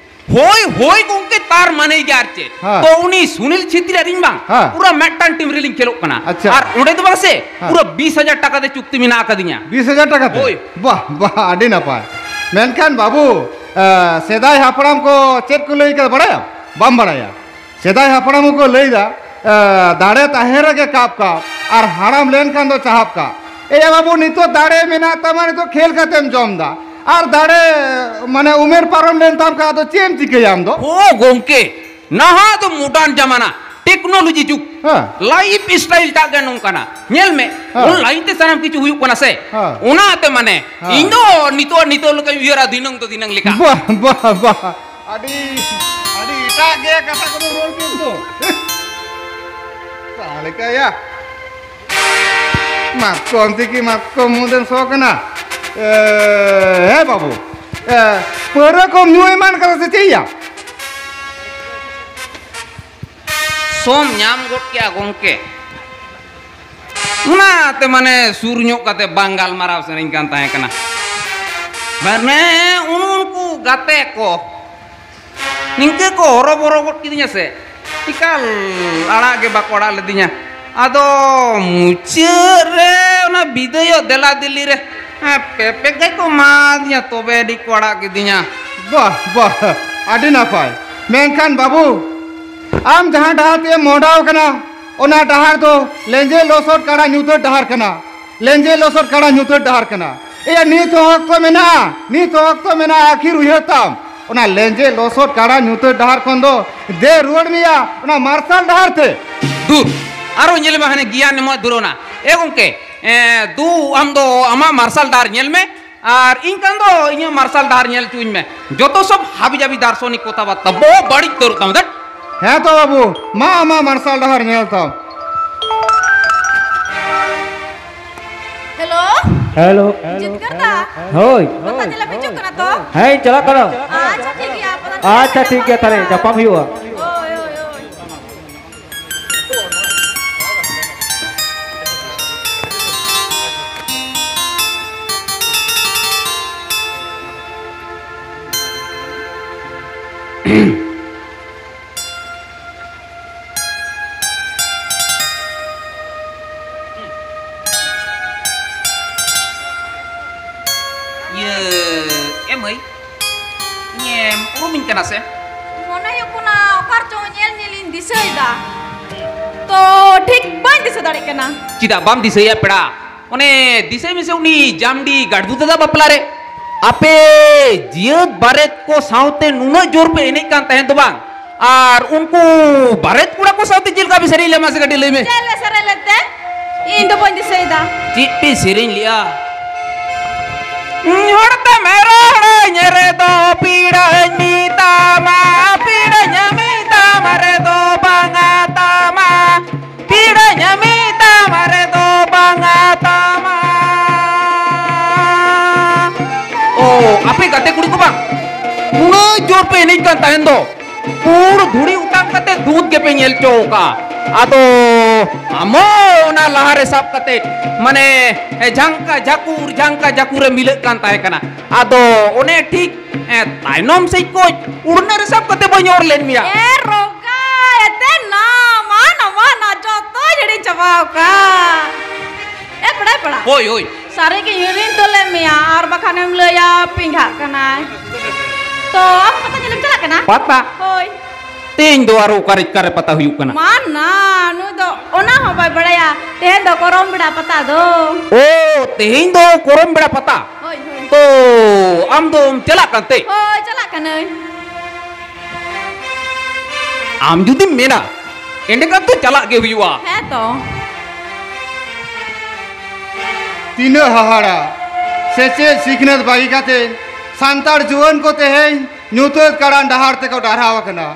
ᱦᱳᱭ, ᱦᱳᱭ ᱜᱚᱝᱠᱮ, ᱛᱟᱨ ᱢᱟᱱᱮ ᱜᱮ ᱟᱨ ᱪᱮᱫ᱾ ᱦᱮᱸ᱾ ᱛᱚ ᱩᱱᱤ ᱥᱩᱱᱤᱞ ᱪᱷᱮᱛᱨᱤ ᱟᱨ ᱤᱧ ᱵᱟᱝ, ᱦᱮᱸ᱾ ᱯᱩᱨᱟᱹ ᱢᱤᱫᱴᱟᱝ ᱴᱤᱢ ᱨᱮᱞᱤᱧ ᱠᱷᱮᱞᱳᱜ ᱠᱟᱱᱟ᱾ ᱟᱪᱪᱷᱟ᱾ ᱟᱨ ᱚᱸᱰᱮ ᱫᱚ ᱵᱟᱝ ᱥᱮ, ᱦᱮᱸ᱾ ᱯᱩᱨᱟᱹ ᱵᱤᱥ ᱦᱟᱡᱟᱨ ᱴᱟᱠᱟ ᱛᱮ ᱪᱩᱠᱛᱤ ᱢᱮᱱᱟᱜ ᱟᱠᱟᱫᱤᱧᱟ᱾ ᱵᱤᱥ ᱦᱟᱡᱟᱨ ᱴᱟᱠᱟ ᱛᱮ? ᱦᱳᱭ᱾ ᱵᱟᱦ, ᱵᱟᱦ, ᱟᱹᱰᱤ ᱱᱟᱯᱟᱭ᱾ ᱢᱮᱱᱠᱷᱟᱱ ᱵᱟᱹᱵᱩ, ᱮ, ᱥᱮᱫᱟᱭ ᱦᱟᱯᱲᱟᱢ ᱠᱚ ᱪᱮᱫ ᱠᱚ ᱞᱟᱹᱭ ᱠᱟᱫᱟ ᱵᱟᱲᱟᱭᱟᱢ? ᱵᱟᱢ ᱵᱟᱲᱟᱭᱟ? ᱥᱮᱫᱟᱭ ᱦᱟᱯᱲᱟᱢ ᱠᱚᱠᱚ ᱞᱟᱹᱭᱫᱟ, ᱮ, ᱫᱟᱲᱮ ᱛᱟᱦᱮᱸ ᱨᱮᱜᱮ ᱠᱟᱯ ᱠᱟᱯ, ᱟᱨ ᱦᱟᱲᱟᱢ ᱞᱮᱱᱠᱷᱟᱱ ᱫᱚ ᱪᱟᱦᱟᱯ ᱠᱟᱯ᱾ ᱮᱭᱟ ᱵᱟᱹᱵᱩ, ᱱᱤᱛᱚᱜ ᱫᱟᱲᱮ ᱢᱮᱱᱟᱜ ᱛᱟᱢᱟ, ᱱᱤᱛᱚᱜ ᱠᱷᱮᱞ ᱠᱟᱛᱮᱢ ᱡᱚᱢ ᱫᱟ, ᱟᱨ ᱫᱟᱲᱮ, ᱢᱟᱱᱮ, ᱩᱢᱮᱨ ᱯᱟᱨᱚᱢ ᱞᱮᱱ ᱛᱟᱢ ᱠᱷᱟᱱ ᱟᱫᱚ ᱪᱮᱫ ᱮᱢ ᱪᱤᱠᱟᱹᱭᱟ ᱟᱢ ᱫᱚ? ᱳ ᱜᱚᱝᱠᱮ, ᱱᱟᱦᱟᱜ ᱫᱚ ᱢᱚᱰᱟᱨᱱ ᱡᱟᱢᱟᱱᱟ, ᱴᱮᱠᱱᱳᱞᱚᱡᱤ ᱡᱩᱜᱽ᱾ ᱦᱮᱸ᱾ ᱞᱟᱭᱤᱯᱷ ᱥᱴᱟᱭᱤᱞ ᱴᱟᱜ ᱜᱮ ᱱᱚᱝᱠᱟᱱᱟ᱾ ᱧᱮᱞ ᱢᱮ, ᱦᱮᱸ᱾ ᱚᱱᱞᱟᱭᱤᱱ ᱛᱮ ᱥᱟᱱᱟᱢ ᱠᱤᱪᱷᱩ ᱦᱩᱭᱩᱜ ᱠᱟᱱᱟ ᱥᱮ᱾ ᱦᱮᱸ᱾ ᱚᱱᱟᱛᱮ ᱢᱟᱱᱮ, ᱦᱮᱸ᱾ ᱤᱧ ᱫᱚ ᱱᱤᱛᱚᱜ, ᱱᱤᱛᱚᱜ ᱞᱮᱠᱟᱧ ᱩᱭᱦᱟᱹᱨᱟ, ᱫᱷᱤᱱᱟᱹᱝ ᱫᱚ ᱫᱷᱤᱱᱟᱹᱝ ᱞᱮᱠᱟ᱾ ᱵᱟᱦ, ᱵᱟᱦ, ᱵᱟᱦ᱾ ᱟᱹᱰᱤ, ᱟᱹᱰᱤ ᱮᱴᱟᱜ ᱜᱮ ᱠᱟᱛᱷᱟ ᱠᱚᱫᱚ ᱨᱚᱲ ᱠᱮᱫ ᱫᱚ᱾ ᱚᱠᱟ ᱞᱮᱠᱟᱭᱟ? ᱢᱟᱛᱠᱚᱢ ᱛᱤᱠᱤ ᱢᱟᱛᱠᱚᱢ ᱢᱩᱫᱮᱢ ᱥᱚ ᱠᱟᱱᱟ᱾ ᱮ, ᱦᱮᱸ ᱵᱟᱹᱵᱩ, ᱮ, ᱯᱟᱹᱣᱨᱟᱹ ᱠᱚᱢ ᱧᱩ ᱮᱢᱟᱱ ᱠᱟᱫᱟ ᱥᱮ ᱪᱮᱫ ᱭᱟ? ᱥᱚᱢ ᱧᱟᱢ ᱜᱚᱫ ᱠᱮᱜᱼᱟ ᱜᱚᱢᱠᱮ᱾ ᱚᱱᱟᱛᱮ ᱢᱟᱱᱮ ᱥᱩᱨ ᱧᱚᱜ ᱠᱟᱛᱮ ᱵᱟᱝ ᱜᱟᱞᱢᱟᱨᱟᱣ ᱥᱟᱱᱟᱧ ᱠᱟᱱ ᱛᱟᱦᱮᱸ ᱠᱟᱱᱟ᱾ ᱢᱟᱱᱮ ᱩᱱᱠᱩ ᱜᱟᱛᱮ ᱠᱚ ᱱᱤᱝᱠᱟᱹ ᱠᱚ ᱦᱚᱨᱚᱵᱚᱨᱚ ᱜᱚᱫ ᱠᱤᱫᱤᱧᱟ ᱥᱮ, ᱮᱠᱟᱞ ᱟᱲᱟᱜ ᱜᱮ ᱵᱟᱠᱚ ᱟᱲᱟᱜ ᱞᱤᱫᱤᱧᱟ᱾ ᱟᱫᱚ ᱢᱩᱪᱟᱹᱫ ᱨᱮ ᱚᱱᱟ ᱵᱤᱫᱟᱹᱭᱚᱜ ᱫᱮᱞᱟ ᱫᱮᱞᱤ ᱨᱮ, ᱦᱮᱸ, ᱯᱮ ᱯᱮᱠ ᱜᱮᱠᱚ ᱮᱢᱟᱫᱤᱧᱟ, ᱛᱚᱵᱮ ᱟᱹᱱᱤᱡ ᱠᱚ ᱟᱲᱟᱜ ᱠᱤᱫᱤᱧᱟ᱾ ᱵᱟᱦ, ᱵᱟᱦ, ᱟᱹᱰᱤ ᱱᱟᱯᱟᱭ᱾ ᱢᱮᱱᱠᱷᱟᱱ ᱵᱟᱹᱵᱩ, ᱟᱢ ᱡᱟᱦᱟᱸ ᱰᱟᱦᱟᱨ ᱛᱮᱢ ᱢᱚᱦᱰᱟᱣ ᱠᱟᱱᱟ, ᱚᱱᱟ ᱰᱟᱦᱟᱨ ᱫᱚ ᱞᱮᱸᱡᱮᱫ ᱞᱚᱥᱚᱫ ᱠᱟᱲᱟ ᱧᱩᱛᱟᱹᱛ ᱰᱟᱦᱟᱨ ᱠᱟᱱᱟ᱾ ᱞᱮᱸᱡᱮᱫ ᱞᱚᱥᱚᱫ ᱠᱟᱲᱟ ᱧᱩᱛᱟᱹᱛ ᱰᱟᱦᱟᱨ ᱠᱟᱱᱟ᱾ ᱮᱭᱟ, ᱱᱤᱛ ᱦᱚᱸ ᱚᱠᱛᱚ ᱢᱮᱱᱟᱜᱼᱟ, ᱱᱤᱛ ᱦᱚᱸ ᱚᱠᱛᱚ ᱢᱮᱱᱟᱜᱼᱟ, ᱟᱹᱠᱷᱤᱨ ᱩᱭᱦᱟᱹᱨ ᱛᱟᱢ᱾ ᱚᱱᱟ ᱞᱮᱸᱡᱮᱫ ᱞᱚᱥᱚᱫ ᱠᱟᱲᱟ ᱧᱩᱛᱟᱹᱛ ᱰᱟᱦᱟᱨ ᱠᱷᱚᱱ ᱫᱚ ᱫᱮ ᱨᱩᱣᱟᱹᱲ ᱢᱮᱭᱟ ᱚᱱᱟ ᱢᱟᱨᱥᱟᱞ ᱰᱟᱦᱟᱨ ᱛᱮ᱾ ᱫᱩᱨ, ᱟᱨᱚ ᱧᱮᱞ ᱢᱮ ᱦᱟᱱᱮ ᱜᱮᱭᱟᱱ ᱮᱢᱚᱜ ᱫᱷᱩᱨᱟᱹᱣ ᱱᱟ᱾ ᱮ ᱜᱚᱢᱠᱮ, ᱮ, ᱫᱩ ᱟᱢ ᱫᱚ ᱟᱢᱟᱜ ᱢᱟᱨᱥᱟᱞ ᱰᱟᱦᱟᱨ ᱧᱮᱞ ᱢᱮ, ᱟᱨ ᱤᱧ ᱠᱷᱟᱱ ᱫᱚ ᱤᱧᱟᱹᱜ ᱢᱟᱨᱥᱟᱞ ᱰᱟᱦᱟᱨ ᱧᱮᱞ ᱦᱚᱪᱚᱧ ᱢᱮ᱾ ᱡᱚᱛᱚ ᱥᱚᱵ ᱦᱟᱵᱤ ᱡᱟᱵᱤ ᱫᱟᱨᱥᱚᱱᱤᱠ ᱠᱚᱛᱷᱟ ᱵᱟᱨᱛᱟ ᱵᱚᱦᱚᱜ ᱵᱟᱹᱲᱤᱡ ᱩᱛᱟᱹᱨᱚᱜ ᱛᱟᱢᱟ ᱫᱮᱴ᱾ ᱦᱮᱸ ᱛᱚ ᱵᱟᱹᱵᱩ, ᱢᱟ ᱟᱢᱟᱜ ᱢᱟᱨᱥᱟᱞ ᱰᱟᱦᱟᱨ ᱧᱮᱞ ᱛᱟᱢ᱾ ᱦᱮᱞᱳ᱾ ᱦᱮᱞᱳ᱾ ᱡᱤᱛᱠᱟᱹᱨ ᱫᱟ᱾ ᱦᱳᱭ᱾ ᱯᱟᱛᱟ ᱧᱮᱞᱮᱢ ᱦᱤᱡᱩᱜ ᱠᱟᱱᱟ ᱛᱚ? ᱦᱮᱸ, ᱪᱟᱞᱟᱜ ᱠᱟᱱᱟ᱾ ᱟᱪᱪᱷᱟ, ᱴᱷᱤᱠ ᱜᱮᱭᱟ, ᱯᱟᱛᱟ ᱧᱮᱞ ᱟᱪᱪᱷᱟ, ᱴᱷᱤᱠ ᱜᱮᱭᱟ, ᱛᱟᱦᱞᱮ ᱧᱟᱯᱟᱢ ᱦᱩᱭᱩᱜᱼᱟ᱾ ᱦᱳᱭ, ᱦᱳᱭ, ᱦᱳᱭ᱾ ᱤᱭᱟᱹ, ᱮ ᱢᱟᱹᱭ, ᱤᱧᱮᱢ ᱩᱨᱩᱢᱤᱧ ᱠᱟᱱᱟ ᱥᱮ? ᱢᱚᱱᱮ ᱦᱩᱭᱩᱜ ᱠᱟᱱᱟ ᱚᱠᱟ ᱨᱮᱪᱚ ᱧᱮᱞ ᱧᱮᱞᱤᱧ ᱫᱤᱥᱟᱹᱭᱮᱫᱟ, ᱛᱚ ᱴᱷᱤᱠ ᱵᱟᱹᱧ ᱫᱤᱥᱟᱹ ᱫᱟᱲᱮᱭᱟᱜ ᱠᱟᱱᱟ᱾ ᱪᱮᱫᱟᱜ ᱵᱟᱢ ᱫᱤᱥᱟᱹᱭᱟ ᱯᱮᱲᱟ? ᱚᱱᱮ ᱫᱤᱥᱟᱹᱭ ᱢᱮᱥᱮ ᱩᱱᱤ ᱡᱟᱢᱰᱤ ᱜᱟᱰᱵᱩ ᱫᱟᱫᱟ ᱵᱟᱯᱞᱟ ᱨᱮ ᱟᱯᱮ ᱡᱤᱭᱟᱹᱛ ᱵᱟᱨᱮᱛ ᱠᱚ ᱥᱟᱶᱛᱮ ᱱᱩᱱᱟᱹᱜ ᱡᱳᱨ ᱯᱮ ᱮᱱᱮᱡ ᱠᱟᱱ ᱛᱟᱦᱮᱸᱫ ᱫᱚ ᱵᱟᱝ? ᱟᱨ ᱩᱱᱠᱩ ᱵᱟᱨᱮᱛ ᱠᱚᱲᱟ ᱠᱚ ᱥᱟᱶᱛᱮ ᱪᱮᱫ ᱞᱮᱠᱟ ᱯᱮ ᱥᱮᱨᱮᱧ ᱞᱮᱫᱟ, ᱢᱟᱥᱮ ᱠᱟᱹᱴᱤᱡ ᱞᱟᱹᱭ ᱢᱮ᱾ ᱪᱮᱫ ᱞᱮ ᱥᱮᱨᱮᱧ ᱞᱮᱫ ᱛᱮ? ᱤᱧ ᱫᱚ ᱵᱟᱹᱧ ᱫᱤᱥᱟᱹᱭᱮᱫᱟ᱾ ᱪᱮᱫ ᱯᱮ ᱥᱮᱨᱮᱧ ᱞᱮᱫᱼᱟ? ᱦᱚᱲ ᱛᱮᱢ ᱨᱚᱲᱟᱹᱧ ᱨᱮᱫᱚ ᱯᱤᱲᱟᱹᱧ ᱢᱮᱛᱟᱢᱟ, ᱯᱤᱲᱟᱹᱧ ᱢᱮᱛᱟᱢᱟ ᱨᱮᱫᱚ ᱵᱟᱝᱟ ᱛᱟᱢᱟ, ᱯᱤᱲᱟᱹᱧ ᱢᱮᱛᱟᱢᱟ ᱨᱮᱫᱚ ᱵᱟᱝᱟ ᱛᱟᱢᱟ᱾ ᱳ, ᱟᱯᱮ ᱜᱟᱛᱮ ᱠᱩᱲᱤ ᱠᱚ ᱵᱟᱝ, ᱩᱱᱟᱹᱜ ᱡᱳᱨ ᱯᱮ ᱮᱱᱮᱡ ᱠᱟᱱ ᱛᱟᱦᱮᱱ ᱫᱚ᱾ ᱯᱩᱲ ᱫᱷᱩᱲᱤ ᱚᱴᱟᱝ ᱠᱟᱛᱮ ᱫᱩᱸᱫ ᱜᱮᱯᱮ ᱧᱮᱞ ᱪᱚ ᱟᱠᱟᱫᱼᱟ᱾ ᱟᱫᱚ ᱟᱢ ᱦᱚᱸ ᱚᱱᱟ ᱞᱟᱦᱟᱨᱮ ᱥᱟᱵ ᱠᱟᱛᱮ, ᱢᱟᱱᱮ, ᱡᱷᱟᱝᱠᱟ ᱡᱷᱟᱠᱩᱨ, ᱡᱷᱟᱝᱠᱟ ᱡᱷᱟᱠᱩᱨ ᱮ ᱢᱤᱞᱟᱹᱜ ᱠᱟᱱ ᱛᱟᱦᱮᱸ ᱠᱟᱱᱟ᱾ ᱟᱫᱚ ᱚᱱᱮ ᱴᱷᱤᱠ, ᱮ, ᱛᱟᱭᱱᱚᱢ ᱥᱮᱫ ᱠᱷᱚᱡ ᱩᱲᱱᱟᱹ ᱨᱮ ᱥᱟᱵ ᱠᱟᱛᱮ ᱵᱟᱹᱧ ᱚᱨ ᱞᱮᱫ ᱢᱮᱭᱟ᱾ ᱮ ᱨᱚᱜᱟ, ᱮᱛᱮ ᱱᱟ, ᱢᱟ, ᱱᱟ, ᱢᱟ, ᱱᱟ, ᱡᱚᱛᱚ ᱦᱤᱲᱤᱧ ᱪᱟᱵᱟ ᱟᱠᱟᱫ᱾ ᱮ ᱯᱮᱲᱟ, ᱯᱮᱲᱟ᱾ ᱦᱳᱭ, ᱦᱳᱭ᱾ ᱥᱟᱹᱨᱤ ᱜᱮ ᱦᱤᱲᱤᱧ ᱛᱚᱞᱮ ᱢᱮᱭᱟ, ᱟᱨ ᱵᱟᱠᱷᱟᱱᱮᱢ ᱞᱟᱹᱭᱟ ᱯᱤᱸᱜᱷᱟᱜ ᱠᱟᱱᱟᱭ᱾ ᱛᱚ, ᱟᱢ ᱯᱟᱛᱟ ᱧᱮᱞᱮᱢ ᱪᱟᱞᱟᱜ ᱠᱟᱱᱟ? ᱯᱟᱛᱟ? ᱦᱳᱭ᱾ ᱛᱮᱦᱮᱧ ᱫᱚ ᱟᱨᱚ ᱚᱠᱟᱨᱮ, ᱚᱠᱟᱨᱮ ᱯᱟᱛᱟ ᱦᱩᱭᱩᱜ ᱠᱟᱱᱟ? ᱢᱟ ᱱᱟ, ᱱᱩᱭ ᱫᱚ ᱚᱱᱟ ᱦᱚᱸ ᱵᱟᱭ ᱵᱟᱲᱟᱭᱟ᱾ ᱛᱮᱦᱮᱧ ᱫᱚ ᱠᱚᱨᱚᱢ ᱵᱮᱲᱟ ᱯᱟᱛᱟ ᱫᱚ᱾ ᱳ, ᱛᱮᱦᱮᱧ ᱫᱚ ᱠᱚᱨᱚᱢ ᱵᱮᱲᱟ ᱯᱟᱛᱟ? ᱦᱳᱭ, ᱦᱳᱭ᱾ ᱛᱚ, ᱟᱢ ᱫᱚᱢ ᱪᱟᱞᱟᱜ ᱠᱟᱱᱛᱮ? ᱦᱳᱭ, ᱪᱟᱞᱟᱜ ᱠᱟᱹᱱᱟᱹᱧ᱾ ᱟᱢ ᱡᱩᱫᱤᱢ ᱢᱮᱱᱟ, ᱮᱸᱰᱮᱠᱷᱟᱱ ᱫᱚ ᱪᱟᱞᱟᱜ ᱜᱮ ᱦᱩᱭᱩᱜᱼᱟ᱾ ᱦᱮᱸ ᱛᱚ᱾ ᱛᱤᱱᱟᱹᱜ ᱦᱟᱦᱟᱲᱟ! ᱥᱮᱪᱮᱫ ᱥᱤᱠᱷᱱᱟᱹᱛ ᱵᱟᱹᱜᱤ ᱠᱟᱛᱮ ᱥᱟᱱᱛᱟᱲ ᱡᱩᱣᱟᱹᱱ ᱠᱚ ᱛᱮᱦᱮᱧ ᱧᱩᱛᱟᱹᱛ ᱠᱟᱲᱟᱱ ᱰᱟᱦᱟᱨ ᱛᱮᱠᱚ ᱰᱟᱨᱦᱟᱣ ᱟᱠᱟᱱᱟ᱾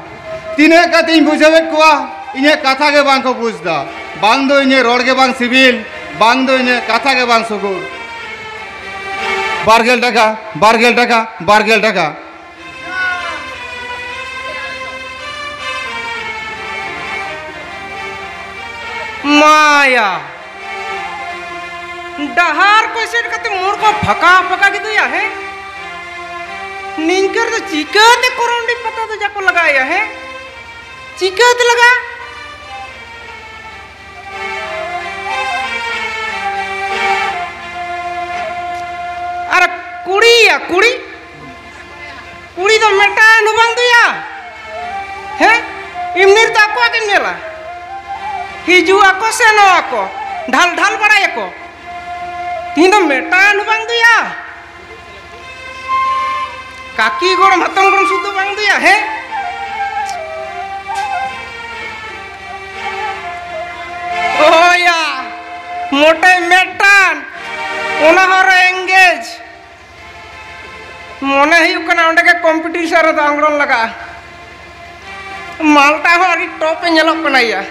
ᱛᱤᱱᱟᱹᱜ ᱠᱟᱛᱮᱧ ᱵᱩᱡᱷᱟᱹᱣᱮᱫ ᱠᱚᱣᱟ, ᱤᱧᱟᱹᱜ ᱠᱟᱛᱷᱟ ᱜᱮ ᱵᱟᱝ ᱠᱚ ᱵᱩᱡᱽ ᱮᱫᱟ᱾ ᱵᱟᱝ ᱫᱚ ᱤᱧᱟᱹᱜ ᱨᱚᱲ ᱜᱮ ᱵᱟᱝ ᱥᱤᱵᱤᱞ, ᱵᱟᱝ ᱫᱚ ᱤᱧᱟᱹᱜ ᱠᱟᱛᱷᱟ ᱜᱮ ᱵᱟᱝ ᱥᱩᱜᱩᱲ᱾ ᱵᱟᱨᱜᱮᱞ ᱴᱟᱠᱟ, ᱵᱟᱨᱜᱮᱞ ᱴᱟᱠᱟ, ᱵᱟᱨᱜᱮᱞ ᱴᱟᱠᱟ᱾ ᱢᱟᱭᱟ, ᱰᱟᱦᱟᱨ ᱠᱚ ᱮᱥᱮᱫ ᱠᱟᱛᱮ ᱢᱳᱲ ᱠᱚ ᱯᱷᱟᱸᱠᱟ ᱯᱷᱟᱸᱠᱟ ᱜᱮᱫᱚᱭᱟ, ᱦᱮᱸ? ᱱᱤᱝᱠᱟᱹ ᱨᱮᱫᱚ ᱪᱤᱠᱟᱹᱛᱮ ᱠᱚᱨᱚᱱᱰᱤ ᱯᱟᱛᱟ ᱫᱚ ᱡᱟᱠᱚ ᱞᱟᱜᱟᱭᱟ, ᱦᱮᱸ? ᱪᱤᱠᱟᱹᱛᱮ ᱞᱟᱜᱟ? ᱟᱨ ᱠᱩᱲᱤᱭᱟ, ᱠᱩᱲᱤ? ᱠᱩᱲᱤ ᱫᱚ ᱢᱤᱫᱴᱟᱝ ᱦᱚᱸ ᱵᱟᱝ ᱫᱩᱭᱟ᱾ ᱦᱮᱸ? ᱮᱢᱱᱤ ᱨᱮᱫᱚ ᱟᱠᱚᱣᱟᱜ ᱜᱮᱢ ᱧᱮᱞᱟ᱾ ᱦᱤᱡᱩᱜ ᱟᱠᱚ, ᱥᱮᱱᱚᱜ ᱟᱠᱚ, ᱰᱷᱟᱞ ᱰᱷᱟᱞ ᱵᱟᱲᱟᱭᱟᱠᱚ᱾ ᱛᱤᱦᱤᱧ ᱫᱚ ᱢᱤᱫᱴᱟᱝ ᱦᱚᱸ ᱵᱟᱝ ᱫᱩᱭᱟ᱾ ᱠᱟᱹᱠᱤ ᱜᱚᱲᱚᱢ, ᱦᱟᱛᱚᱢ ᱜᱚᱲᱚᱢ ᱥᱩᱫᱷᱩ ᱵᱟᱝ ᱫᱩᱭᱟ, ᱦᱮᱸ? ᱚᱱᱟ ᱦᱚᱸ ᱨᱮ engage᱾ ᱢᱚᱱᱮ ᱦᱩᱭᱩᱜ ᱠᱟᱱᱟ ᱚᱸᱰᱮ ᱜᱮ competition ᱨᱮᱫᱚ ᱟᱝᱜᱽᱲᱚᱱ ᱞᱟᱜᱟᱜᱼᱟ᱾ ᱢᱟᱞᱴᱟ ᱦᱚᱸ ᱟᱹᱰᱤ top ᱮ ᱧᱮᱞᱚᱜ ᱠᱟᱱᱟ ᱭᱟ᱾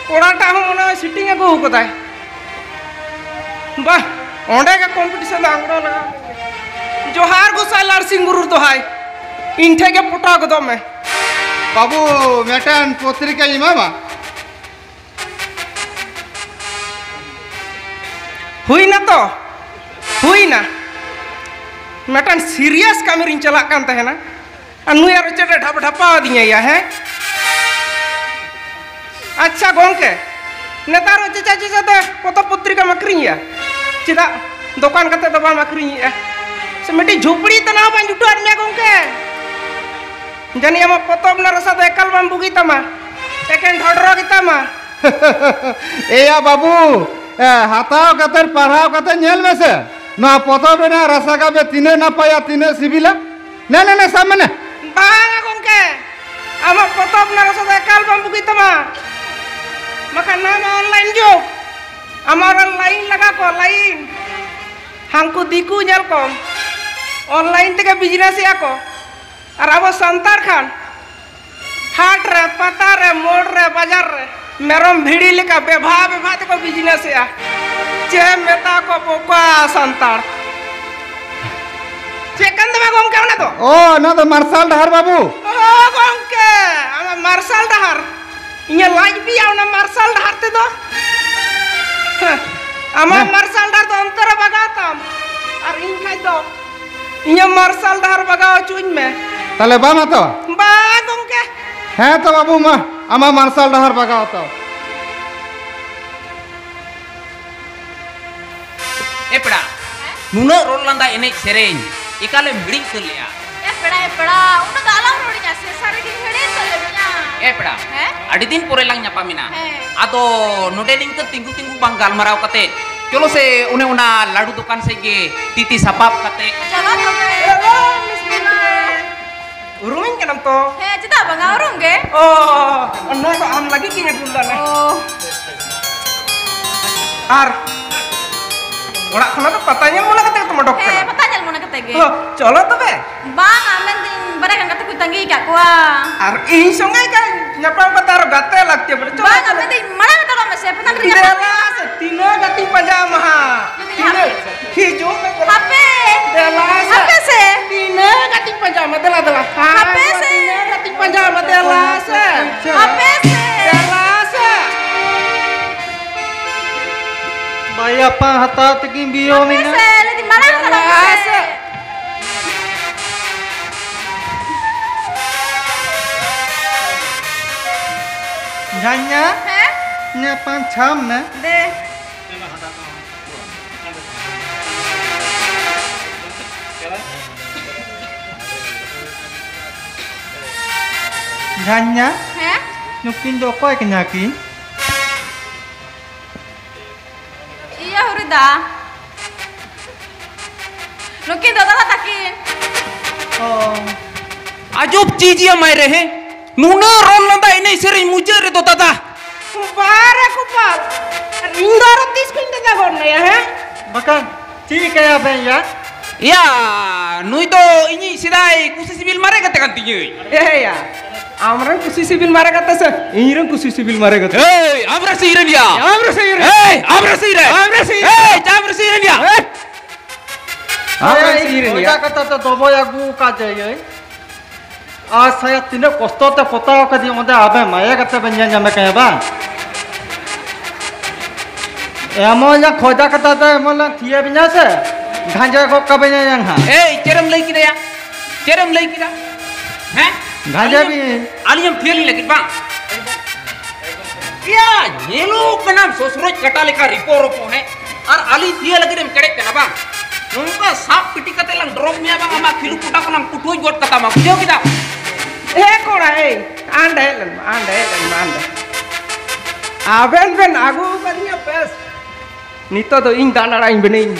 ᱠᱚᱲᱟᱴᱟᱜ ᱦᱚᱸ ᱢᱚᱱᱮ ᱦᱚᱭ setting ᱟᱹᱜᱩ ᱠᱟᱫᱟᱭ᱾ ᱵᱟᱦ, ᱚᱸᱰᱮ ᱜᱮ competition ᱫᱚ ᱟᱝᱜᱽᱲᱚᱱ ᱞᱟᱜᱟᱜᱼᱟ᱾ ᱡᱚᱦᱟᱨ ᱜᱚᱸᱥᱟᱭ ᱞᱟᱲᱥᱤᱝ ᱜᱩᱨᱩᱨ ᱫᱚᱦᱟᱭ, ᱤᱧ ᱴᱷᱮᱡ ᱜᱮ ᱯᱚᱴᱟᱣ ᱜᱚᱫᱚᱜ ᱢᱮ᱾ ᱵᱟᱹᱵᱩ, ᱢᱤᱫᱴᱟᱝ ᱯᱚᱛᱨᱤᱠᱟᱧ ᱮᱢᱟᱢᱟ᱾ ᱦᱩᱭᱱᱟ ᱛᱚ? ᱦᱩᱭᱱᱟ᱾ ᱢᱤᱫᱴᱟᱝ serious ᱠᱟᱹᱢᱤ ᱨᱤᱧ ᱪᱟᱞᱟᱜ ᱠᱟᱱ ᱛᱟᱦᱮᱱᱟ, ᱟᱨ ᱱᱩᱭ ᱟᱨᱚ ᱪᱮᱫ ᱮ ᱰᱷᱟᱯ ᱰᱷᱟᱯᱟᱣ ᱟᱹᱫᱤᱧᱟ ᱭᱟ, ᱦᱮᱸ? ᱟᱪᱪᱷᱟ ᱜᱚᱝᱠᱮ, ᱱᱮᱛᱟᱨ ᱦᱚᱸ ᱪᱮᱪᱟ ᱪᱮᱪᱟ ᱛᱮ ᱯᱚᱛᱚᱵ ᱯᱚᱛᱨᱤᱠᱟᱢ ᱟᱹᱠᱷᱨᱤᱧᱮᱜᱼᱟ? ᱪᱮᱫᱟᱜ ᱫᱚᱠᱟᱱ ᱠᱟᱛᱮ ᱫᱚ ᱵᱟᱢ ᱟᱹᱠᱷᱨᱤᱧᱮᱜᱼᱟ? ᱥᱮ ᱢᱤᱫᱴᱤᱡ ᱡᱷᱩᱯᱲᱤ ᱛᱟᱱᱟ ᱦᱚᱸ ᱵᱟᱝ ᱡᱩᱴᱟᱹᱣᱟᱫ ᱢᱮᱭᱟ ᱜᱚᱝᱠᱮ? ᱡᱟᱹᱱᱤᱡ ᱟᱢᱟᱜ ᱯᱚᱛᱚᱵ ᱨᱮᱱᱟᱜ ᱨᱟᱥᱟ ᱫᱚ ᱮᱠᱟᱞ ᱵᱟᱝ ᱵᱩᱜᱤ ᱛᱟᱢᱟ, ᱮᱠᱮᱱ ᱰᱷᱚᱰᱨᱚ ᱜᱮᱛᱟᱢᱟ᱾ ᱮᱭᱟ ᱵᱟᱹᱵᱩ, ᱮ, ᱦᱟᱛᱟᱣ ᱠᱟᱛᱮ, ᱯᱟᱲᱦᱟᱣ ᱠᱟᱛᱮ ᱧᱮᱞ ᱢᱮᱥᱮ, ᱱᱚᱣᱟ ᱯᱚᱛᱚᱵ ᱨᱮᱱᱟᱜ ᱨᱟᱥᱟ ᱜᱟᱵᱮ ᱛᱤᱱᱟᱹᱜ ᱱᱟᱯᱟᱭᱟ, ᱛᱤᱱᱟᱹᱜ ᱥᱤᱵᱤᱞᱟ᱾ ᱱᱮ, ᱱᱮ, ᱱᱮ, ᱥᱟᱵ ᱢᱮ ᱱᱮ᱾ ᱵᱟᱝᱟ ᱜᱚᱝᱠᱮ, ᱟᱢᱟᱜ ᱯᱚᱛᱚᱵ ᱨᱮᱱᱟᱜ ᱨᱟᱥᱟ ᱫᱚ ᱮᱠᱟᱞ ᱵᱟᱝ ᱵᱩᱜᱤ ᱛᱟᱢᱟ᱾ ᱵᱟᱠᱷᱟᱱ ᱱᱚᱣᱟ ᱢᱟ online ᱡᱩᱜᱽ, ᱟᱢᱟᱜ ᱚᱱᱟ line ᱞᱟᱜᱟᱣ ᱠᱚ, line᱾ ᱦᱟᱱᱠᱩ ᱫᱤᱠᱩ ᱧᱮᱞ ᱠᱚᱢ, online ᱛᱮᱜᱮ business ᱮᱜᱼᱟ ᱠᱚ, ᱟᱨ ᱟᱵᱚ ᱥᱟᱱᱛᱟᱲ ᱠᱷᱟᱱ ᱦᱟᱴ ᱨᱮ, ᱯᱟᱛᱟ ᱨᱮ, ᱢᱳᱲ ᱨᱮ, ᱵᱟᱡᱟᱨ ᱨᱮ ᱢᱮᱨᱚᱢ ᱵᱷᱤᱲᱤ ᱞᱮᱠᱟ ᱵᱮᱵᱷᱟ ᱵᱮᱵᱷᱟ ᱛᱮᱠᱚ business ᱮᱜᱼᱟ᱾ ᱪᱮᱫ ᱮᱢ ᱢᱮᱛᱟ ᱠᱚ ᱵᱚᱠᱟ ᱥᱟᱱᱛᱟᱲ᱾ ᱪᱮᱫ ᱠᱟᱱ ᱛᱟᱢᱟ ᱜᱚᱝᱠᱮ ᱚᱱᱟ ᱫᱚ? ᱚ, ᱚᱱᱟ ᱫᱚ ᱢᱟᱨᱥᱟᱞ ᱰᱟᱦᱟᱨ ᱵᱟᱹᱵᱩ᱾ ᱚ ᱜᱚᱝᱠᱮ, ᱟᱢᱟᱜ ᱢᱟᱨᱥᱟᱞ ᱰᱟᱦᱟᱨ᱾ ᱤᱧᱮ ᱞᱟᱡ ᱵᱤᱭᱟ ᱚᱱᱟ ᱢᱟᱨᱥᱟᱞ ᱰᱟᱦᱟᱨ ᱛᱮᱫᱚ᱾ ᱦᱮᱸ, ᱟᱢᱟᱜ ᱦᱮᱸ᱾ ᱢᱟᱨᱥᱟᱞ ᱰᱟᱦᱟᱨ ᱫᱚ ᱚᱱᱛᱮ ᱨᱮ ᱵᱟᱜᱟᱣ ᱛᱟᱢ, ᱟᱨ ᱤᱧ ᱠᱷᱟᱡ ᱫᱚ ᱤᱧᱟᱹᱜ ᱢᱟᱨᱥᱟᱞ ᱰᱟᱦᱟᱨ ᱵᱟᱜᱟᱣ ᱦᱚᱪᱚᱧ ᱢᱮ᱾ ᱛᱟᱦᱞᱮ ᱵᱟᱢ ᱦᱟᱛᱟᱣᱟ? ᱵᱟᱝ ᱜᱚᱝᱠᱮ᱾ ᱦᱮᱸ ᱛᱚ ᱵᱟᱹᱵᱩ, ᱢᱟ ᱟᱢᱟᱜ ᱢᱟᱨᱥᱟᱞ ᱰᱟᱦᱟᱨ ᱵᱟᱜᱟᱣ ᱦᱟᱛᱟᱣ᱾ ᱮ ᱯᱮᱲᱟ, ᱦᱮᱸ? ᱱᱩᱱᱟᱹᱜ ᱨᱚᱲ ᱞᱟᱸᱫᱟ ᱮᱱᱮᱡ ᱥᱮᱨᱮᱧ ᱮᱠᱟᱞᱮᱢ ᱦᱤᱲᱤᱧ ᱩᱛᱟᱹᱨ ᱞᱮᱜᱼᱟ᱾ ᱮ ᱯᱮᱲᱟ, ᱮ ᱯᱮᱲᱟ, ᱩᱱᱟᱹᱜ ᱫᱚ ᱟᱞᱚᱢ ᱨᱚᱲᱤᱧᱟ ᱥᱮ, ᱥᱟᱹᱨᱤᱜᱤᱧ ᱦᱤᱲᱤᱧ ᱩᱛᱟᱹᱨ ᱞᱮᱫ ᱢᱮᱭᱟ᱾ ᱮ ᱯᱮᱲᱟ, ᱦᱮᱸ? ᱟᱹᱰᱤ ᱫᱤᱱ ᱯᱚᱨᱮ ᱞᱟᱝ ᱧᱟᱯᱟᱢᱮᱱᱟ᱾ ᱦᱮᱸ᱾ ᱟᱫᱚ ᱱᱚᱰᱮ ᱱᱤᱝᱠᱟᱹ ᱛᱤᱸᱜᱩ ᱛᱤᱸᱜᱩ ᱵᱟᱝ ᱜᱟᱞᱢᱟᱨᱟᱣ ᱠᱟᱛᱮ, ᱪᱚᱞᱚ ᱥᱮ ᱚᱱᱮ ᱚᱱᱟ ᱞᱟᱹᱰᱩ ᱫᱚᱠᱟᱱ ᱥᱮᱫ ᱜᱮ ᱛᱤ ᱛᱤ ᱥᱟᱯᱟᱵ ᱠᱟᱛᱮ᱾ ᱪᱚᱞᱚ ᱛᱚᱵᱮ᱾ ᱮ, ᱢᱤᱥ ᱢᱤᱱᱴᱩ᱾ ᱩᱨᱩᱢᱤᱧ ᱠᱟᱱᱟᱢ ᱛᱚ? ᱦᱮᱸ, ᱪᱮᱫᱟᱜ ᱵᱟᱝᱟ, ᱩᱨᱩᱢ ᱜᱮ᱾ ᱚ, ᱱᱚᱣᱟ ᱫᱚ ᱟᱢ ᱞᱟᱹᱜᱤᱫ ᱜᱤᱧ ᱟᱹᱜᱩ ᱞᱮᱫᱟ ᱱᱮ᱾ ᱚ᱾ ᱟᱨ ᱚᱲᱟᱜ ᱠᱷᱚᱱᱟᱜ ᱫᱚ ᱯᱟᱛᱟ ᱧᱮᱞ ᱢᱚᱱᱮ ᱠᱟᱛᱮ ᱜᱮᱛᱚᱢ ᱚᱰᱚᱠ ᱦᱮᱸ, ᱠᱟᱱᱟ᱾ ᱯᱟᱛᱟ ᱧᱮᱞ ᱢᱚᱱᱮ ᱠᱟᱛᱮ ᱜᱮ᱾ ᱚ, ᱪᱚᱞᱚ ᱛᱚᱵᱮ᱾ ᱵᱟᱝ, ᱟᱢ ᱢᱮᱱᱫᱟᱹᱧ ᱵᱟᱨᱭᱟ ᱜᱟᱱ ᱜᱟᱛᱮ ᱠᱚᱧ ᱛᱟᱺᱜᱤ ᱟᱠᱟᱫ ᱠᱚᱣᱟ᱾ ᱟᱨ ᱤᱧ ᱥᱚᱸᱜᱮ ᱠᱟᱱ ᱧᱟᱯᱟᱢ ᱠᱟᱛᱮ ᱟᱨᱚ ᱜᱟᱛᱮ ᱞᱟᱹᱠᱛᱤ ᱵᱟᱹᱱᱩᱜ᱾ ᱪᱚᱞᱚ, ᱵᱟᱝ, ᱟᱢ ᱪᱚᱞᱚ᱾ ᱢᱮᱱᱫᱟᱹᱧ ᱢᱟᱲᱟᱝ ᱦᱟᱛᱟᱲᱚᱜ ᱢᱮᱥᱮ, ᱯᱟᱛᱟ ᱧᱮᱞ ᱫᱮᱞᱟ ᱥᱮ, ᱛᱤᱱᱟᱹᱜ ᱜᱟᱛᱮᱧ ᱯᱟᱸᱡᱟ ᱟᱢᱟ ᱦᱟᱸᱜ? ᱢᱮᱱᱫᱟᱹᱧ ᱛᱤᱱᱟᱹᱜ? ᱦᱟᱯᱮ᱾ ᱦᱤᱡᱩᱜ ᱢᱮ, ᱪᱚᱞᱚ᱾ ᱦᱟᱯᱮ᱾ ᱫᱮᱞᱟ ᱥᱮ᱾ ᱦᱟᱯᱮ ᱥᱮ᱾ ᱛᱤᱱᱟᱹᱜ ᱜᱟᱛᱮᱧ ᱯᱟᱸᱡᱟ ᱟᱢᱟ? ᱫᱮᱞᱟ, ᱫᱮᱞᱟ᱾ ᱦᱟᱯᱮ ᱥᱮ᱾ ᱛᱤᱱᱟᱹᱜ ᱜᱟᱛᱮᱧ ᱯᱟᱸᱡᱟ ᱟᱢᱟ? ᱫᱮᱞᱟ ᱥᱮ᱾ ᱦᱟᱯᱮ ᱥᱮ᱾ ᱫᱮᱞᱟ ᱥᱮ᱾ ᱵᱟᱭᱟᱯᱟ ᱦᱟᱛᱟᱣ ᱛᱮᱠᱤᱱ ᱵᱤᱭᱚᱢ ᱦᱟᱯᱮ ᱮᱱᱟ᱾ ᱥᱮ, ᱞᱟᱹᱭᱫᱟᱹᱧ ᱢᱟᱲᱟᱝ ᱦᱟᱛᱟᱲᱚᱜ ᱢᱮᱥᱮ᱾ ᱡᱷᱟᱧᱟ, ᱦᱮᱸ? ᱧᱟᱯᱟᱢ ᱪᱷᱟᱢ ᱢᱮ᱾ ᱫᱮ᱾ ᱡᱷᱟᱧᱟ, ᱦᱮᱸ? ᱱᱩᱠᱤᱱ ᱫᱚ ᱚᱠᱚᱭ ᱠᱟᱱᱟ ᱠᱤᱱ? ᱤᱭᱟᱹ, ᱦᱩᱨᱤᱫᱟ᱾ ᱱᱩᱠᱤᱱ ᱫᱚ ᱫᱟᱫᱟ ᱛᱟᱹᱠᱤᱱ᱾ ᱚ᱾ ᱟᱡᱚᱵ ᱪᱤᱡ ᱭᱟ ᱢᱟᱭᱨᱮ, ᱦᱮᱸ? ᱱᱩᱱᱟᱹᱜ ᱨᱚᱲ ᱞᱟᱸᱫᱟ, ᱮᱱᱮᱡ ᱥᱮᱨᱮᱧ ᱢᱩᱪᱟᱹᱫ ᱨᱮᱫᱚ ᱫᱟᱫᱟ᱾ ᱵᱟᱨᱮ ᱠᱚᱯᱟᱞ, ᱤᱧ ᱫᱚ ᱟᱨᱚ ᱛᱤᱥ ᱠᱷᱚᱱ ᱫᱟᱫᱟ ᱜᱚᱫ ᱱᱟᱭᱟ, ᱦᱮᱸ? ᱵᱟᱠᱷᱟᱱ ᱪᱮᱫ ᱠᱟᱭᱟ ᱵᱮᱱ ᱭᱟ? ᱭᱟ, ᱱᱩᱭ ᱫᱚ ᱤᱧᱤᱡ ᱥᱮᱫᱟᱭ ᱠᱩᱥᱤ ᱥᱤᱵᱤᱞ ᱢᱟᱨᱮ ᱜᱟᱛᱮ ᱠᱟᱱ ᱛᱤᱧᱟᱹᱭ᱾ ᱮ ᱭᱟ, ᱟᱢᱨᱮᱱ ᱠᱩᱥᱤ ᱥᱤᱵᱤᱞ ᱢᱟᱨᱮ ᱜᱟᱛᱮ ᱥᱮ ᱤᱧᱨᱮᱱ ᱠᱩᱥᱤ ᱥᱤᱵᱤᱞ ᱢᱟᱨᱮ ᱜᱟᱛᱮ? ᱮᱭ, ᱟᱢᱨᱮ ᱥᱮ ᱤᱧᱨᱮᱱ ᱭᱟ? ᱟᱢᱨᱮ ᱥᱮ ᱤᱧᱨᱮᱱ? ᱮᱭ, ᱟᱢᱨᱮ ᱥᱮ ᱤᱧᱨᱮᱱ? ᱮᱭ, ᱟᱢᱨᱮ ᱥᱮ ᱤᱧᱨᱮᱱ ᱭᱟ? ᱮᱭ! ᱟᱢᱨᱮ ᱥᱮ ᱤᱧᱨᱮᱱ ᱭᱟ? ᱚᱡᱟ ᱠᱟᱛᱷᱟ ᱛᱮ ᱫᱚᱵᱚᱭ ᱟᱹᱜᱩ ᱟᱠᱟᱫ ᱡᱮ, ᱮᱭ᱾ ᱟᱨ ᱥᱟᱭᱟ ᱛᱤᱱᱟᱹᱜ ᱠᱚᱥᱴᱚ ᱛᱮ ᱯᱚᱛᱟᱣ ᱟᱠᱟᱫᱤᱧ, ᱚᱸᱰᱮ ᱟᱵᱮᱱ ᱢᱟᱭᱟ ᱠᱟᱛᱮ ᱵᱮᱱ ᱧᱮᱞ ᱧᱟᱢᱮ ᱠᱟᱱᱟ ᱵᱟᱝ? ᱮᱢᱚᱱ ᱡᱟ ᱠᱷᱚᱡᱟ ᱠᱟᱛᱷᱟ ᱛᱮ ᱮᱢᱚᱱ ᱞᱟᱝ ᱛᱷᱤᱭᱟᱹ ᱵᱤᱧᱟ ᱥᱮ, ᱜᱷᱟᱸᱡᱮ ᱜᱚᱜ ᱠᱟᱵᱮᱱᱟ ᱭᱟᱝ ᱦᱟᱸᱜ᱾ ᱮᱭ, ᱪᱮᱫ ᱮᱢ ᱞᱟᱹᱭ ᱠᱮᱫᱟ ᱭᱟ? ᱪᱮᱫ ᱮᱢ ᱞᱟᱹᱭ ᱠᱮᱫᱟ? ᱦᱮᱸ? ᱜᱷᱟᱸᱡᱮ ᱟᱹᱞᱤᱧ ᱮᱢ, ᱵᱤᱧ᱾ ᱟᱹᱞᱤᱧ ᱮᱢ ᱛᱷᱤᱭᱟᱹ ᱞᱤᱧ ᱞᱟᱹᱜᱤᱫ ᱵᱟᱝ? ᱭᱟ, ᱧᱮᱞᱚᱜ ᱠᱟᱱᱟᱢ ᱥᱚᱥᱨᱚᱡ ᱠᱟᱴᱟ ᱞᱮᱠᱟ ᱨᱤᱯᱚ ᱨᱚᱯᱚ, ᱦᱮᱸ? ᱟᱨ ᱟᱹᱞᱤᱧ ᱛᱷᱤᱭᱟᱹ ᱞᱟᱹᱜᱤᱫ ᱮᱢ ᱠᱮᱲᱮᱜ ᱠᱟᱱᱟ ᱵᱟᱝ? ᱱᱚᱝᱠᱟ ᱥᱟᱵ ᱯᱤᱴᱤ ᱠᱟᱛᱮ ᱞᱟᱝ ᱰᱨᱚᱯ ᱢᱮᱭᱟ ᱵᱟᱝ, ᱟᱢᱟᱜ ᱠᱷᱤᱞᱩ ᱯᱚᱴᱟ ᱠᱚ ᱞᱟᱝ ᱯᱩᱴᱷᱩᱡ ᱜᱚᱫ ᱠᱟᱛᱟᱢᱟ, ᱵᱩᱡᱷᱟᱹᱣ ᱠᱮᱫᱟ? ᱮ ᱠᱚᱲᱟ, ᱮᱭ, ᱟᱸᱰᱮ ᱦᱮᱡ ᱞᱮᱱ ᱢᱟ, ᱟᱸᱰᱮ ᱦᱮᱡ ᱞᱮᱱ ᱢᱟ, ᱟᱸᱰᱮ᱾ ᱟᱵᱮᱱ ᱵᱮᱱ ᱟᱹᱜᱩ ᱟᱠᱟᱫᱤᱧᱟ ᱯᱮᱥ, ᱱᱤᱛᱚᱜ ᱫᱚ ᱤᱧ ᱫᱟᱱ ᱟᱲᱟᱜ ᱤᱧ ᱵᱮᱱᱟᱹᱧ,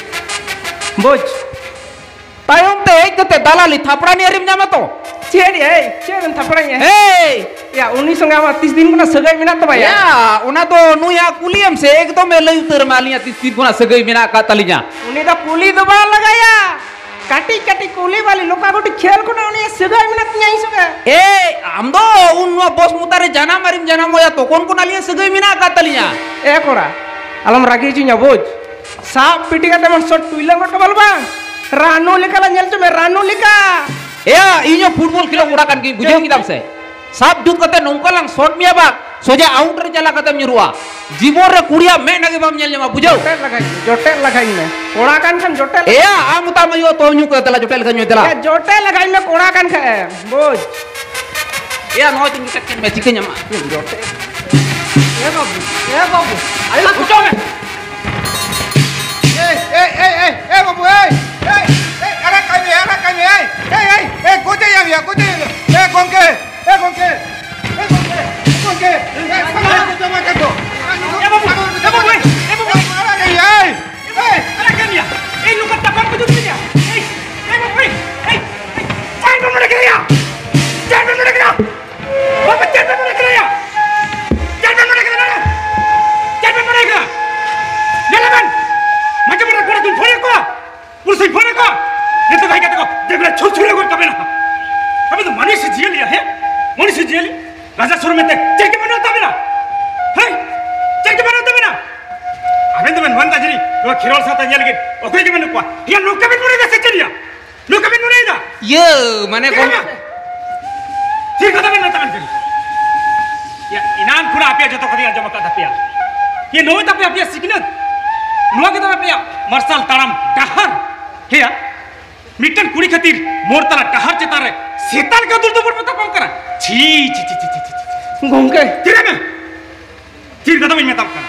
ᱵᱩᱡᱽ? ᱛᱟᱭᱚᱢ ᱛᱮ ᱦᱮᱡ ᱠᱟᱛᱮ ᱫᱟᱞᱟᱞᱤ ᱛᱷᱟᱯᱲᱟᱱᱤ ᱟᱹᱨᱤᱢ ᱧᱟᱢᱟ ᱛᱚ? ᱪᱮᱫ ᱭᱟ, ᱮᱭ, ᱪᱮᱫ ᱮᱢ ᱛᱷᱟᱯᱲᱟᱧᱟ? ᱮᱭ! ᱭᱟ, ᱩᱱᱤ ᱥᱚᱸᱜᱮ ᱟᱢᱟᱜ ᱛᱤᱥ ᱫᱤᱱ ᱠᱷᱚᱱᱟᱜ ᱥᱟᱹᱜᱟᱹᱭ ᱢᱮᱱᱟᱜ ᱛᱟᱢᱟ ᱭᱟ? ᱭᱟ, ᱚᱱᱟ ᱫᱚ ᱱᱩᱭᱟᱜ ᱠᱩᱞᱤᱭᱮᱢ ᱥᱮ, ᱮᱠᱫᱚᱢᱮ ᱞᱟᱹᱭ ᱩᱛᱟᱹᱨ ᱟᱢᱟ ᱟᱹᱞᱤᱧᱟᱜ ᱛᱤᱥ ᱫᱤᱱ ᱠᱷᱚᱱᱟᱜ ᱥᱟᱹᱜᱟᱹᱭ ᱢᱮᱱᱟᱜ ᱟᱠᱟᱫ ᱛᱟᱹᱞᱤᱧᱟ᱾ ᱩᱱᱤ ᱫᱚ ᱠᱩᱞᱤ ᱫᱚ ᱵᱟᱝ ᱞᱟᱜᱟᱭᱟ᱾ ᱠᱟᱹᱴᱤᱡ ᱠᱟᱹᱴᱤᱡ ᱠᱩᱞᱤ ᱵᱟᱞᱤ ᱞᱚᱠᱟ ᱜᱩᱴᱤ ᱠᱷᱮᱞ ᱠᱷᱚᱱᱟᱜ ᱩᱱᱤᱭᱟᱜ ᱥᱟᱹᱜᱟᱹᱭ ᱢᱮᱱᱟᱜ ᱛᱤᱧᱟ ᱤᱧ ᱥᱚᱸᱜᱮ᱾ ᱮᱭ, ᱟᱢ ᱫᱚ ᱩᱱ ᱱᱚᱣᱟ ᱵᱚᱥ ᱢᱚᱛᱟ ᱨᱮ ᱡᱟᱱᱟᱢ ᱟᱹᱨᱤᱢ ᱡᱟᱱᱟᱢᱚᱜᱼᱟ, ᱛᱚᱠᱷᱚᱱ ᱠᱷᱚᱱ ᱟᱹᱞᱤᱧᱟᱜ ᱥᱟᱹᱜᱟᱹᱭ ᱢᱮᱱᱟᱜ ᱟᱠᱟᱫ ᱛᱟᱹᱞᱤᱧᱟ᱾ ᱮ ᱠᱚᱲᱟ, ᱟᱞᱚᱢ ᱨᱟᱹᱜᱤ ᱦᱚᱪᱚᱧᱟ ᱵᱩᱡᱽ᱾ ᱥᱟᱵ ᱯᱤᱴᱤ ᱠᱟᱛᱮ ᱵᱚᱱ ᱥᱚᱴ ᱴᱩᱭᱞᱟᱹ ᱜᱚᱫ ᱠᱟᱵᱚᱱ ᱵᱟᱝ᱾ ᱨᱟᱱᱩ ᱞᱮᱠᱟ ᱞᱟᱝ ᱧᱮᱞ ᱦᱚᱪᱚ ᱢᱮ, ᱨᱟᱱᱩ ᱞᱮᱠᱟ᱾ ᱮᱭᱟ, ᱤᱧ ᱦᱚᱸ ᱯᱷᱩᱴᱵᱚᱞ ᱠᱷᱮᱞᱳᱜ ᱠᱚᱲᱟ ᱠᱟᱱ ᱜᱤᱭᱟᱹᱧ, ᱵᱩᱡᱷᱟᱹᱣ ᱠᱮᱫᱟᱢ ᱥᱮ? ᱥᱟᱵ ᱡᱩᱛ ᱠᱟᱛᱮ ᱱᱚᱝᱠᱟ ᱞᱟᱝ ᱥᱚᱴ ᱢᱮᱭᱟ ᱵᱟᱝ, ᱥᱚᱡᱟ ᱟᱣᱩᱴ ᱨᱮ ᱪᱟᱞᱟᱣ ᱠᱟᱛᱮᱢ ᱧᱩᱨᱩᱜᱼᱟ᱾ ᱡᱤᱵᱚᱱ ᱨᱮ ᱠᱩᱲᱤᱭᱟᱜ ᱢᱮᱫ ᱱᱟᱜᱮ ᱵᱟᱢ ᱧᱮᱞ ᱧᱟᱢᱟ, ᱵᱩᱡᱷᱟᱹᱣ? ᱡᱚᱴᱮᱫ ᱞᱟᱜᱟᱧ ᱢᱮ, ᱡᱚᱴᱮᱫ ᱞᱟᱜᱟᱧ ᱢᱮ᱾ ᱠᱚᱲᱟ ᱠᱟᱱ ᱠᱷᱟᱱ ᱡᱚᱴᱮᱫ ᱞᱟᱜᱟᱧ ᱮᱭᱟ, ᱟᱢ ᱩᱛᱟ ᱢᱟᱭᱳ ᱛᱚ ᱧᱩ ᱠᱟᱛᱮ ᱞᱟ ᱡᱚᱴᱮᱫ ᱞᱮᱠᱟ ᱧᱩᱭ ᱛᱮᱞᱟ᱾ ᱮ, ᱡᱚᱴᱮᱫ ᱞᱟᱜᱟᱧ ᱢᱮ, ᱠᱚᱲᱟ ᱠᱟᱱ ᱠᱷᱟᱱ ᱮᱢ, ᱵᱩᱡᱽ? ᱮᱭᱟ, ᱱᱚᱜᱼᱚᱭ ᱛᱚ ᱧᱩ ᱠᱟᱛᱮ ᱢᱮ, ᱪᱤᱠᱟᱹ ᱧᱟᱢᱟ? ᱡᱚᱴᱮᱫ᱾ ᱮ ᱵᱟᱹᱵᱩ, ᱮ ᱵᱟᱹᱵᱩ, ᱟᱭᱳ ᱩᱪᱚ ᱢᱮ᱾ ᱮᱭ, ᱮᱭ, ᱮᱭ, ᱮᱭ, ᱮᱭ ᱵᱟᱹᱵᱩ, ᱮᱭ, ᱮᱭ, ᱮᱭ, ᱟᱲᱟᱜ ᱠᱟᱭ ᱢᱮ, ᱟᱲᱟᱜ ᱠᱟᱭ ᱢᱮ, ᱮᱭ, ᱮᱭ, ᱮᱭ, ᱮᱭ, ᱜᱚᱡᱮ ᱭᱟᱢ ᱭᱟ, ᱜᱚᱡᱮ ᱭᱟᱢ ᱭᱟ᱾ ᱮ ᱜᱚᱝᱠᱮ, ᱮ ᱜᱚᱝᱠᱮ, ᱮ ᱜᱚᱝᱠᱮ, ᱜᱚᱝᱠᱮ, ᱮ ᱥᱟᱱᱟᱢ ᱠᱚ ᱡᱚᱢᱟ ᱠᱟᱱ ᱫᱚ᱾ ᱮ ᱵᱟᱹᱵᱩ, ᱮ ᱵᱟᱹᱵᱩ, ᱮ, ᱮ ᱵᱟᱹᱵᱩ, ᱮ, ᱟᱲᱟᱜ ᱠᱟᱭ ᱢᱮ, ᱮᱭ, ᱮᱭ, ᱟᱲᱟᱜ ᱠᱟᱭ ᱢᱮᱭᱟ᱾ ᱮᱭ ᱱᱚᱝᱠᱟ ᱛᱟᱯᱟᱢ ᱠᱚ ᱡᱩᱛ ᱠᱮᱫᱟ᱾ ᱮᱭ, ᱮ ᱵᱟᱹᱵᱩ, ᱮᱭ, ᱮᱭ, ᱪᱟᱞ ᱵᱚᱱ ᱱᱚᱰᱮ ᱠᱷᱚᱱ ᱭᱟ᱾ ᱪᱟᱞ ᱵᱚᱱ ᱱᱚᱰᱮ ᱠᱷᱚᱱ ᱭᱟ᱾ ᱵᱟᱵᱟ, ᱪᱮᱫ ᱵᱮᱱ ᱢᱚᱱᱮ ᱠᱮᱫᱟ ᱭᱟ? ᱪᱮᱫ ᱵᱮᱱ ᱢᱚᱱᱮ ᱠᱮᱫᱟ ᱱᱚᱰᱮ? ᱪᱮᱫ ᱵᱮᱱ ᱢᱚᱱᱮ ᱠᱮᱫᱟ? ᱧᱮᱞ ᱵᱮᱱ, ᱢᱟᱡᱷᱮ ᱢᱟᱡᱷᱮ ᱠᱚᱲᱟ ᱠᱚᱧ ᱯᱷᱳᱱ ᱟᱠᱚᱣᱟ, ᱯᱩᱞᱤᱥ ᱤᱧ ᱯᱷᱳᱱ ᱟᱠᱚᱣᱟ, ᱱᱤᱛᱚᱜ ᱫᱚ ᱦᱮᱡ ᱠᱟᱛᱮ ᱠᱚ ᱫᱮᱵᱽ ᱨᱮ ᱪᱷᱩᱨ ᱪᱷᱩᱨ ᱜᱚᱫ ᱠᱟᱵᱮᱱᱟ᱾ ᱟᱵᱮᱱ ᱫᱚ ᱢᱟᱹᱱᱩᱥ ᱡᱤᱭᱟᱹᱞᱤ, ᱦᱮᱸ? ᱢᱟᱹᱱᱩᱥ ᱡᱤᱭᱟᱹᱞᱤ, ᱨᱟᱡᱟ ᱥᱚᱨ ᱢᱮᱱᱛᱮ ᱪᱮᱫ ᱜᱮ ᱵᱟᱹᱱᱩᱜ ᱛᱟᱵᱮᱱᱟ? ᱦᱮᱸ? ᱪᱮᱫ ᱜᱮ ᱵᱟᱹᱱᱩᱜ ᱛᱟᱵᱮᱱᱟ? ᱟᱵᱮᱱ ᱫᱚᱵᱮᱱ ᱢᱮᱱᱫᱟ ᱡᱟᱹᱱᱤᱡ ᱱᱚᱣᱟ ᱠᱷᱮᱨᱣᱟᱞ ᱥᱟᱶᱛᱟ ᱧᱮᱞ ᱞᱟᱹᱜᱤᱫ ᱚᱠᱚᱭ ᱜᱮ ᱵᱟᱹᱱᱩᱜ ᱠᱚᱣᱟ᱾ ᱭᱟ, ᱱᱚᱝᱠᱟ ᱵᱮᱱ ᱢᱚᱱᱮᱭᱮᱫᱟ ᱥᱮ ᱪᱮᱫ ᱭᱟ? ᱱᱚᱝᱠᱟ ᱵᱮᱱ ᱢᱚᱱᱮᱭᱮᱫᱟ? ᱤᱭᱟᱹ, ᱢᱟᱱᱮ ᱪᱮᱫ ᱜᱚᱢ- ᱞᱮᱠᱟ? ᱪᱮᱫ ᱠᱟᱛᱷᱟ ᱵᱮᱱ ᱢᱮᱛᱟᱜ ᱠᱟᱱ ᱠᱟᱱᱟ? ᱭᱟ, ᱮᱱᱟᱱ ᱠᱷᱚᱱᱟᱜ ᱟᱯᱮᱭᱟᱜ ᱡᱚᱛᱚ ᱠᱟᱛᱷᱟᱧ ᱟᱸᱡᱚᱢ ᱟᱠᱟᱫ ᱛᱟᱯᱮᱭᱟ᱾ ᱭᱟ, ᱱᱚᱜᱼᱚᱭ ᱛᱟᱯᱮ ᱟᱯᱮᱭᱟᱜ ᱥᱤᱠᱷᱱᱟᱹᱛ, ᱱᱚᱣᱟ ᱜᱮ ᱛᱟᱯᱮ ᱟᱯᱮᱭᱟᱜ ᱢᱟᱨᱥᱟᱞ ᱛᱟᱲᱟᱢ ᱰᱟᱦᱟᱨ᱾ ᱦᱮᱭᱟ, ᱢᱤᱫᱴᱮᱱ ᱠᱩᱲᱤ ᱠᱷᱟᱹᱛᱤᱨ ᱢᱳᱲ ᱛᱟᱞᱟ ᱰᱟᱦᱟᱨ ᱪᱮᱛᱟᱱ ᱨᱮ ᱥᱮᱛᱟ ᱞᱮᱠᱟ ᱫᱩᱲᱩᱵ ᱫᱩᱲᱩᱵ ᱵᱚᱱ ᱢᱮᱛᱟ ᱠᱚ ᱠᱟᱱᱟ᱾ ᱪᱷᱤ, ᱪᱷᱤ, ᱪᱷᱤ᱾ ᱜᱚᱢᱠᱮ᱾ ᱛᱤᱨᱮ ᱢᱮ? ᱛᱷᱤᱨ ᱠᱟᱛᱷᱟ ᱵᱟᱹᱧ ᱢᱮᱛᱟᱢ ᱠᱟᱱᱟ᱾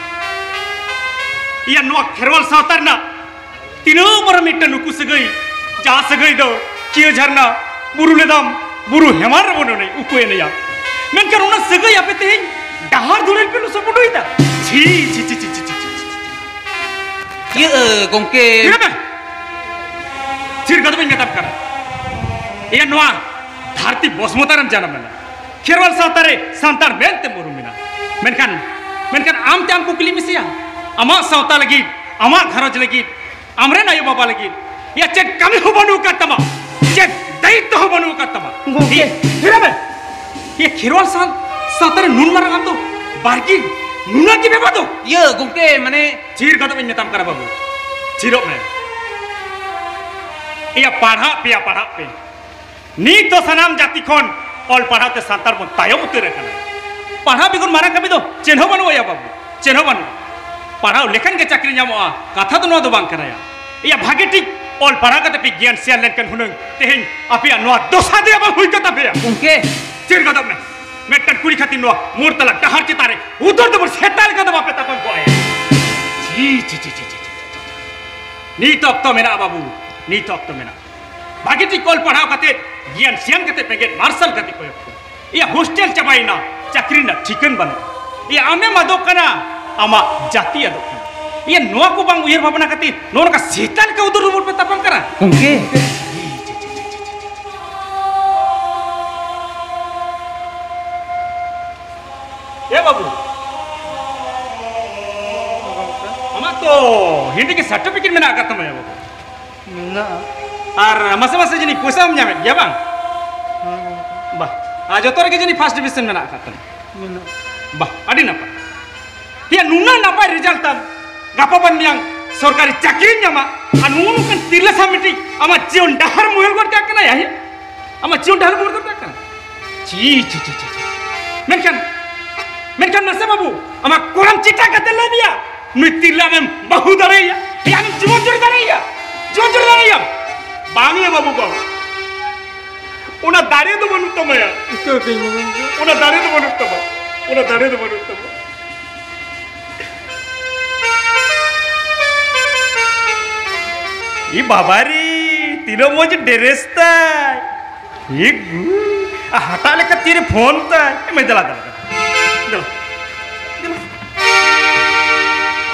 ᱤᱭᱟᱹ, ᱱᱚᱣᱟ ᱠᱷᱮᱨᱣᱟᱞ ᱥᱟᱶᱛᱟ ᱨᱮᱱᱟᱜ ᱛᱤᱱᱟᱹᱜ ᱢᱟᱨᱟᱝ ᱢᱤᱫᱴᱟᱝ ᱩᱠᱩ ᱥᱟᱹᱜᱟᱹᱭ, ᱡᱟᱦᱟᱸ ᱥᱟᱹᱜᱟᱹᱭ ᱫᱚ ᱠᱤᱭᱟᱹ ᱡᱷᱟᱨᱱᱟ ᱵᱩᱨᱩ ᱞᱮᱫᱟᱢ, ᱵᱩᱨᱩ ᱦᱮᱢᱟᱞ ᱨᱮᱵᱚᱱ ᱮᱱᱮᱡ, ᱩᱠᱩ ᱮᱱᱮᱡᱟ᱾ ᱢᱮᱱᱠᱷᱟᱱ ᱚᱱᱟ ᱥᱟᱹᱜᱟᱹᱭ ᱟᱯᱮ ᱛᱮᱦᱮᱧ ᱰᱟᱦᱟᱨ ᱫᱷᱩᱲᱤ ᱯᱮ ᱞᱚᱥᱚᱫ ᱯᱩᱴᱩᱭᱮᱫᱟ᱾ ᱪᱷᱤ, ᱪᱷᱤ, ᱪᱷᱤ᱾ ᱤᱭᱟᱹ, ᱜᱚᱢᱠᱮ᱾ ᱛᱷᱤᱨ ᱢᱮ᱾ ᱛᱷᱤᱨ ᱠᱟᱛᱷᱟ ᱵᱟᱹᱧ ᱢᱮᱛᱟᱢ ᱠᱟᱱᱟ᱾ ᱤᱭᱟᱹ, ᱱᱚᱣᱟ ᱟᱨᱛᱤ ᱵᱚᱥᱢᱚᱛᱟ ᱨᱮᱢ ᱡᱟᱱᱟᱢ ᱮᱱᱟ, ᱠᱷᱮᱨᱣᱟᱞ ᱥᱟᱶᱛᱟ ᱨᱮ ᱥᱟᱱᱛᱟᱲ ᱢᱮᱱᱛᱮᱢ ᱩᱨᱩᱢ ᱮᱱᱟ, ᱢᱮᱱᱠᱷᱟᱱ, ᱢᱮᱱᱠᱷᱟᱱ ᱟᱢ ᱛᱮ ᱟᱢ ᱠᱩᱠᱞᱤ ᱢᱮᱥᱮᱭᱟ, ᱟᱢᱟᱜ ᱥᱟᱶᱛᱟ ᱞᱟᱹᱜᱤᱫ, ᱟᱢᱟᱜ ᱜᱷᱟᱨᱚᱸᱡᱽ ᱞᱟᱹᱜᱤᱫ, ᱟᱢᱨᱮᱱ ᱟᱭᱳ ᱵᱟᱵᱟ ᱞᱟᱹᱜᱤᱫ ᱭᱟ ᱪᱮᱫ ᱠᱟᱹᱢᱤ ᱦᱚᱸ ᱵᱟᱹᱱᱩᱜ ᱟᱠᱟᱫ ᱛᱟᱢᱟ, ᱪᱮᱫ ᱫᱟᱭᱤᱛᱛᱚ ᱦᱚᱸ ᱵᱟᱹᱱᱩᱜ ᱟᱠᱟᱫ ᱛᱟᱢᱟ᱾ ᱜᱚᱢᱠᱮ, ᱤᱭᱟᱹ, ᱛᱷᱤᱨ ᱢᱮ᱾ ᱤᱭᱟᱹ ᱠᱷᱮᱨᱣᱟᱞ ᱥᱟᱶ-, ᱥᱟᱶᱛᱟ ᱨᱮ ᱱᱩᱱ ᱢᱟᱨᱟᱝ ᱟᱢ ᱫᱚ ᱵᱟᱨᱜᱤᱞ, ᱱᱩᱱᱟᱹᱜ ᱜᱮ ᱵᱮᱵᱟᱫᱚ᱾ ᱤᱭᱟᱹ ᱜᱚᱢᱠᱮ, ᱢᱟᱱᱮ ᱛᱷᱤᱨ ᱜᱚᱫᱚᱜ ᱤᱧ ᱢᱮᱛᱟᱢ ᱠᱟᱱᱟ ᱵᱟᱹᱵᱩ, ᱛᱷᱤᱨᱚᱜ ᱢᱮ᱾ ᱤᱭᱟᱹ ᱯᱟᱲᱦᱟᱜ ᱯᱮᱭᱟ, ᱯᱟᱲᱦᱟᱜ ᱯᱮ᱾ ᱱᱤᱛ ᱫᱚ ᱥᱟᱱᱟᱢ ᱡᱟᱹᱛᱤ ᱠᱷᱚᱱ ᱚᱞ ᱯᱟᱲᱦᱟᱣ ᱛᱮ ᱥᱟᱱᱛᱟᱲ ᱵᱚᱱ ᱛᱟᱭᱚᱢ ᱩᱛᱟᱹᱨ ᱟᱠᱟᱱᱟ᱾ ᱯᱟᱲᱦᱟᱣ ᱵᱮᱜᱚᱨ ᱢᱟᱨᱟᱝ ᱠᱟᱹᱢᱤ ᱫᱚ ᱪᱮᱫ ᱦᱚᱸ ᱵᱟᱹᱱᱩᱜᱼᱟ ᱭᱟ ᱵᱟᱹᱵᱩ, ᱪᱮᱫ ᱦᱚᱸ ᱵᱟᱹᱱᱩᱜᱼᱟ᱾ ᱯᱟᱲᱦᱟᱣ ᱞᱮᱠᱷᱟᱱ ᱜᱮ ᱪᱟᱹᱠᱨᱤ ᱧᱟᱢᱚᱜᱼᱟ, ᱠᱟᱛᱷᱟ ᱫᱚ ᱱᱚᱣᱟ ᱫᱚ ᱵᱟᱝ ᱠᱟᱱᱟ ᱭᱟ᱾ ᱤᱭᱟ ᱵᱷᱟᱜᱮ ᱴᱷᱤᱠ ᱚᱞ ᱯᱟᱲᱦᱟᱣ ᱠᱟᱛᱮ ᱯᱮ ᱜᱮᱭᱟᱱ ᱥᱮᱭᱟᱱ ᱞᱮᱱᱠᱷᱟᱱ ᱦᱩᱱᱟᱹᱝ ᱛᱮᱦᱮᱧ ᱟᱯᱮᱭᱟᱜ ᱱᱚᱣᱟ ᱫᱚᱥᱟ ᱫᱚ ᱵᱟᱝ ᱦᱩᱭ ᱠᱚᱜ ᱛᱟᱯᱮᱭᱟ᱾ ᱜᱚᱢᱠᱮ, ᱪᱤᱨ ᱜᱚᱫᱚᱜ ᱢᱮ᱾ ᱢᱤᱫᱴᱟᱝ ᱠᱩᱲᱤ ᱠᱷᱟᱹᱛᱤᱨ ᱱᱚᱣᱟ ᱢᱳᱲ ᱛᱟᱞᱟ ᱰᱟᱦᱟᱨ ᱪᱮᱛᱟᱱ ᱨᱮ ᱩᱫᱩᱨ ᱫᱩᱵᱩᱨ ᱥᱮᱛᱟ ᱞᱮᱠᱟ ᱫᱚ ᱵᱟᱯᱮ ᱛᱟᱯᱟᱢ ᱠᱚᱜᱼᱟ ᱭᱟ᱾ ᱪᱤ, ᱪᱤ, ᱪᱤ, ᱪᱤ, ᱪᱤ, ᱪᱤ᱾ ᱱᱤᱛ ᱚᱠᱛᱚ ᱢᱮᱱᱟᱜᱼᱟ ᱵᱟᱹᱵᱩ, ᱱᱤᱛ ᱚᱠᱛᱚ ᱢᱮᱱᱟᱜᱼᱟ᱾ ᱵᱷᱟᱜᱮ ᱴᱷᱤᱠ ᱚᱞ ᱯᱟᱲᱦᱟᱣ ᱠᱟᱛᱮ, ᱜᱮᱭᱟᱱ ᱥᱮᱭᱟᱱ ᱠᱟᱛᱮ ᱵᱮᱸᱜᱮᱫ ᱢᱟᱨᱥᱟᱞ ᱜᱟᱛᱮ ᱠᱚᱭᱚᱜ ᱠᱚ᱾ ᱤᱭᱟ ᱦᱳᱥᱴᱮᱞ ᱪᱟᱵᱟᱭᱮᱱᱟ, ᱪᱟᱹᱠᱨᱤ ᱨᱮᱱᱟᱜ ᱴᱷᱤᱠᱟᱹᱱ ᱵᱟᱹᱱᱩᱜᱼᱟ᱾ ᱤᱭᱟ ᱟᱢᱮᱢ ᱟᱫᱚᱜ ᱠᱟᱱᱟ, ᱟᱢᱟᱜ ᱡᱟᱹᱛᱤ ᱟᱫᱚᱜ ᱠᱟᱱᱟ᱾ ᱤᱭᱟ ᱱᱚᱣᱟ ᱠᱚ ᱵᱟᱝ ᱩᱭᱦᱟᱹᱨ ᱵᱷᱟᱵᱽᱱᱟ ᱠᱟᱛᱮ ᱱᱚᱜᱼᱚ ᱱᱚᱝᱠᱟ ᱥᱮᱛᱟ ᱞᱮᱠᱟ ᱩᱫᱩᱨ ᱩᱵᱩᱨ ᱯᱮ ᱛᱟᱯᱟᱢ ᱠᱟᱱᱟ᱾ ᱜᱚᱢᱠᱮ᱾ ᱮ ᱵᱟᱹᱵᱩ, ᱟᱢᱟᱜ ᱛᱚ ᱦᱤᱱᱫᱤ ᱜᱮ ᱥᱟᱨᱴᱤᱯᱷᱤᱠᱮᱴ ᱢᱮᱱᱟᱜ ᱟᱠᱟᱫ ᱛᱟᱢᱟ ᱭᱟ ᱵᱟᱹᱵᱩ᱾ ᱢᱮᱱᱟᱜᱼᱟ᱾ ᱟᱨ ᱢᱟᱥᱮ ᱢᱟᱥᱮ ᱡᱟᱹᱱᱤᱡ ᱯᱚᱭᱥᱟᱢ ᱧᱟᱢᱮᱫ ᱜᱮᱭᱟ ᱵᱟᱝ? ᱦᱮᱸ, ᱜᱚᱢᱠᱮ᱾ ᱵᱟᱦ, ᱟᱨ ᱡᱚᱛᱚ ᱨᱮᱜᱮ ᱡᱟᱹᱱᱤᱡ ᱯᱷᱟᱥᱴ ᱰᱤᱵᱷᱤᱥᱚᱱ ᱢᱮᱱᱟᱜ ᱟᱠᱟᱫ ᱛᱟᱢᱟ? ᱢᱮᱱᱟᱜᱼᱟ᱾ ᱵᱟᱦ, ᱟᱹᱰᱤ ᱱᱟᱯᱟᱭ᱾ ᱭᱟ, ᱱᱩᱱᱟᱹᱜ ᱱᱟᱯᱟᱭ ᱨᱮᱡᱟᱞᱴ ᱛᱟᱢ, ᱜᱟᱯᱟ ᱵᱟᱝ ᱢᱮᱭᱟᱝ ᱥᱚᱨᱠᱟᱨᱤ ᱪᱟᱹᱠᱨᱤᱢ ᱧᱟᱢᱟ, ᱟᱨ ᱱᱩᱜᱼᱩ ᱱᱚᱝᱠᱟᱱ ᱛᱤᱨᱞᱟᱹ ᱥᱟᱶ ᱢᱤᱫᱴᱤᱡ ᱟᱢᱟᱜ ᱡᱤᱭᱚᱱ ᱰᱟᱦᱟᱨ ᱢᱩᱦᱮᱞ ᱜᱚᱫ ᱠᱟᱜ ᱠᱟᱱᱟ ᱭᱟ, ᱦᱮᱸ? ᱟᱢᱟᱜ ᱡᱤᱭᱚᱱ ᱰᱟᱦᱟᱨ ᱢᱩᱦᱮᱞ ᱜᱚᱫ ᱠᱟᱜ ᱠᱟᱱᱟ᱾ ᱪᱤ, ᱪᱤ, ᱪᱤ, ᱪᱤ, ᱪᱤ᱾ ᱢᱮᱱᱠᱷᱟᱱ, ᱢᱮᱱᱠᱷᱟᱱ ᱢᱟᱥᱮ ᱵᱟᱹᱵᱩ, ᱟᱢᱟᱜ ᱠᱚᱲᱟᱢ ᱪᱮᱴᱟᱜ ᱠᱟᱛᱮ ᱞᱟᱹᱭ ᱢᱮᱭᱟ, ᱱᱩᱭ ᱛᱤᱨᱞᱟᱹ ᱟᱢᱮᱢ ᱵᱟᱹᱦᱩ ᱫᱟᱲᱮᱭᱟᱭᱟ, ᱭᱟ ᱟᱢᱮᱢ ᱡᱤᱵᱚᱱ ᱡᱩᱨᱤ ᱫᱟᱲᱮᱭᱟᱭᱟ, ᱡᱤᱵᱚᱱ ᱡᱩᱨᱤ ᱫᱟᱲᱮᱭᱟᱭᱟ᱾ ᱵᱟᱝ ᱭᱟ ᱵᱟᱹᱵᱩ, ᱵᱟᱝ᱾ ᱚᱱᱟ ᱫᱟᱲᱮ ᱫᱚ ᱵᱟᱹᱱᱩᱜ ᱛᱟᱢᱟ ᱭᱟ᱾ ᱤᱠᱟᱹᱣ ᱠᱟᱹᱧ ᱢᱮ ᱜᱚᱢᱠᱮ᱾ ᱚᱱᱟ ᱫᱟᱲᱮ ᱫᱚ ᱵᱟᱹᱱᱩᱜ ᱛᱟᱢᱟ᱾ ᱚᱱᱟ ᱫᱟᱲᱮ ᱫᱚ ᱵᱟᱹᱱᱩᱜ ᱛᱟᱢᱟ᱾ ᱤ ᱵᱟᱵᱟ ᱨᱮ, ᱛᱤᱱᱟᱹᱜ ᱢᱚᱡᱽ ᱰᱨᱮᱥ ᱛᱟᱭ᱾ ᱤ ᱜᱩ, ᱟᱨ ᱦᱟᱴᱟᱜ ᱞᱮᱠᱟ ᱛᱤᱨᱮ ᱯᱷᱳᱱ ᱛᱟᱭ᱾ ᱮ ᱢᱟᱹᱭ, ᱫᱮᱞᱟ, ᱫᱮᱞᱟ, ᱫᱮᱞᱟ᱾ ᱫᱮᱞᱟ᱾ ᱫᱮᱞᱟ᱾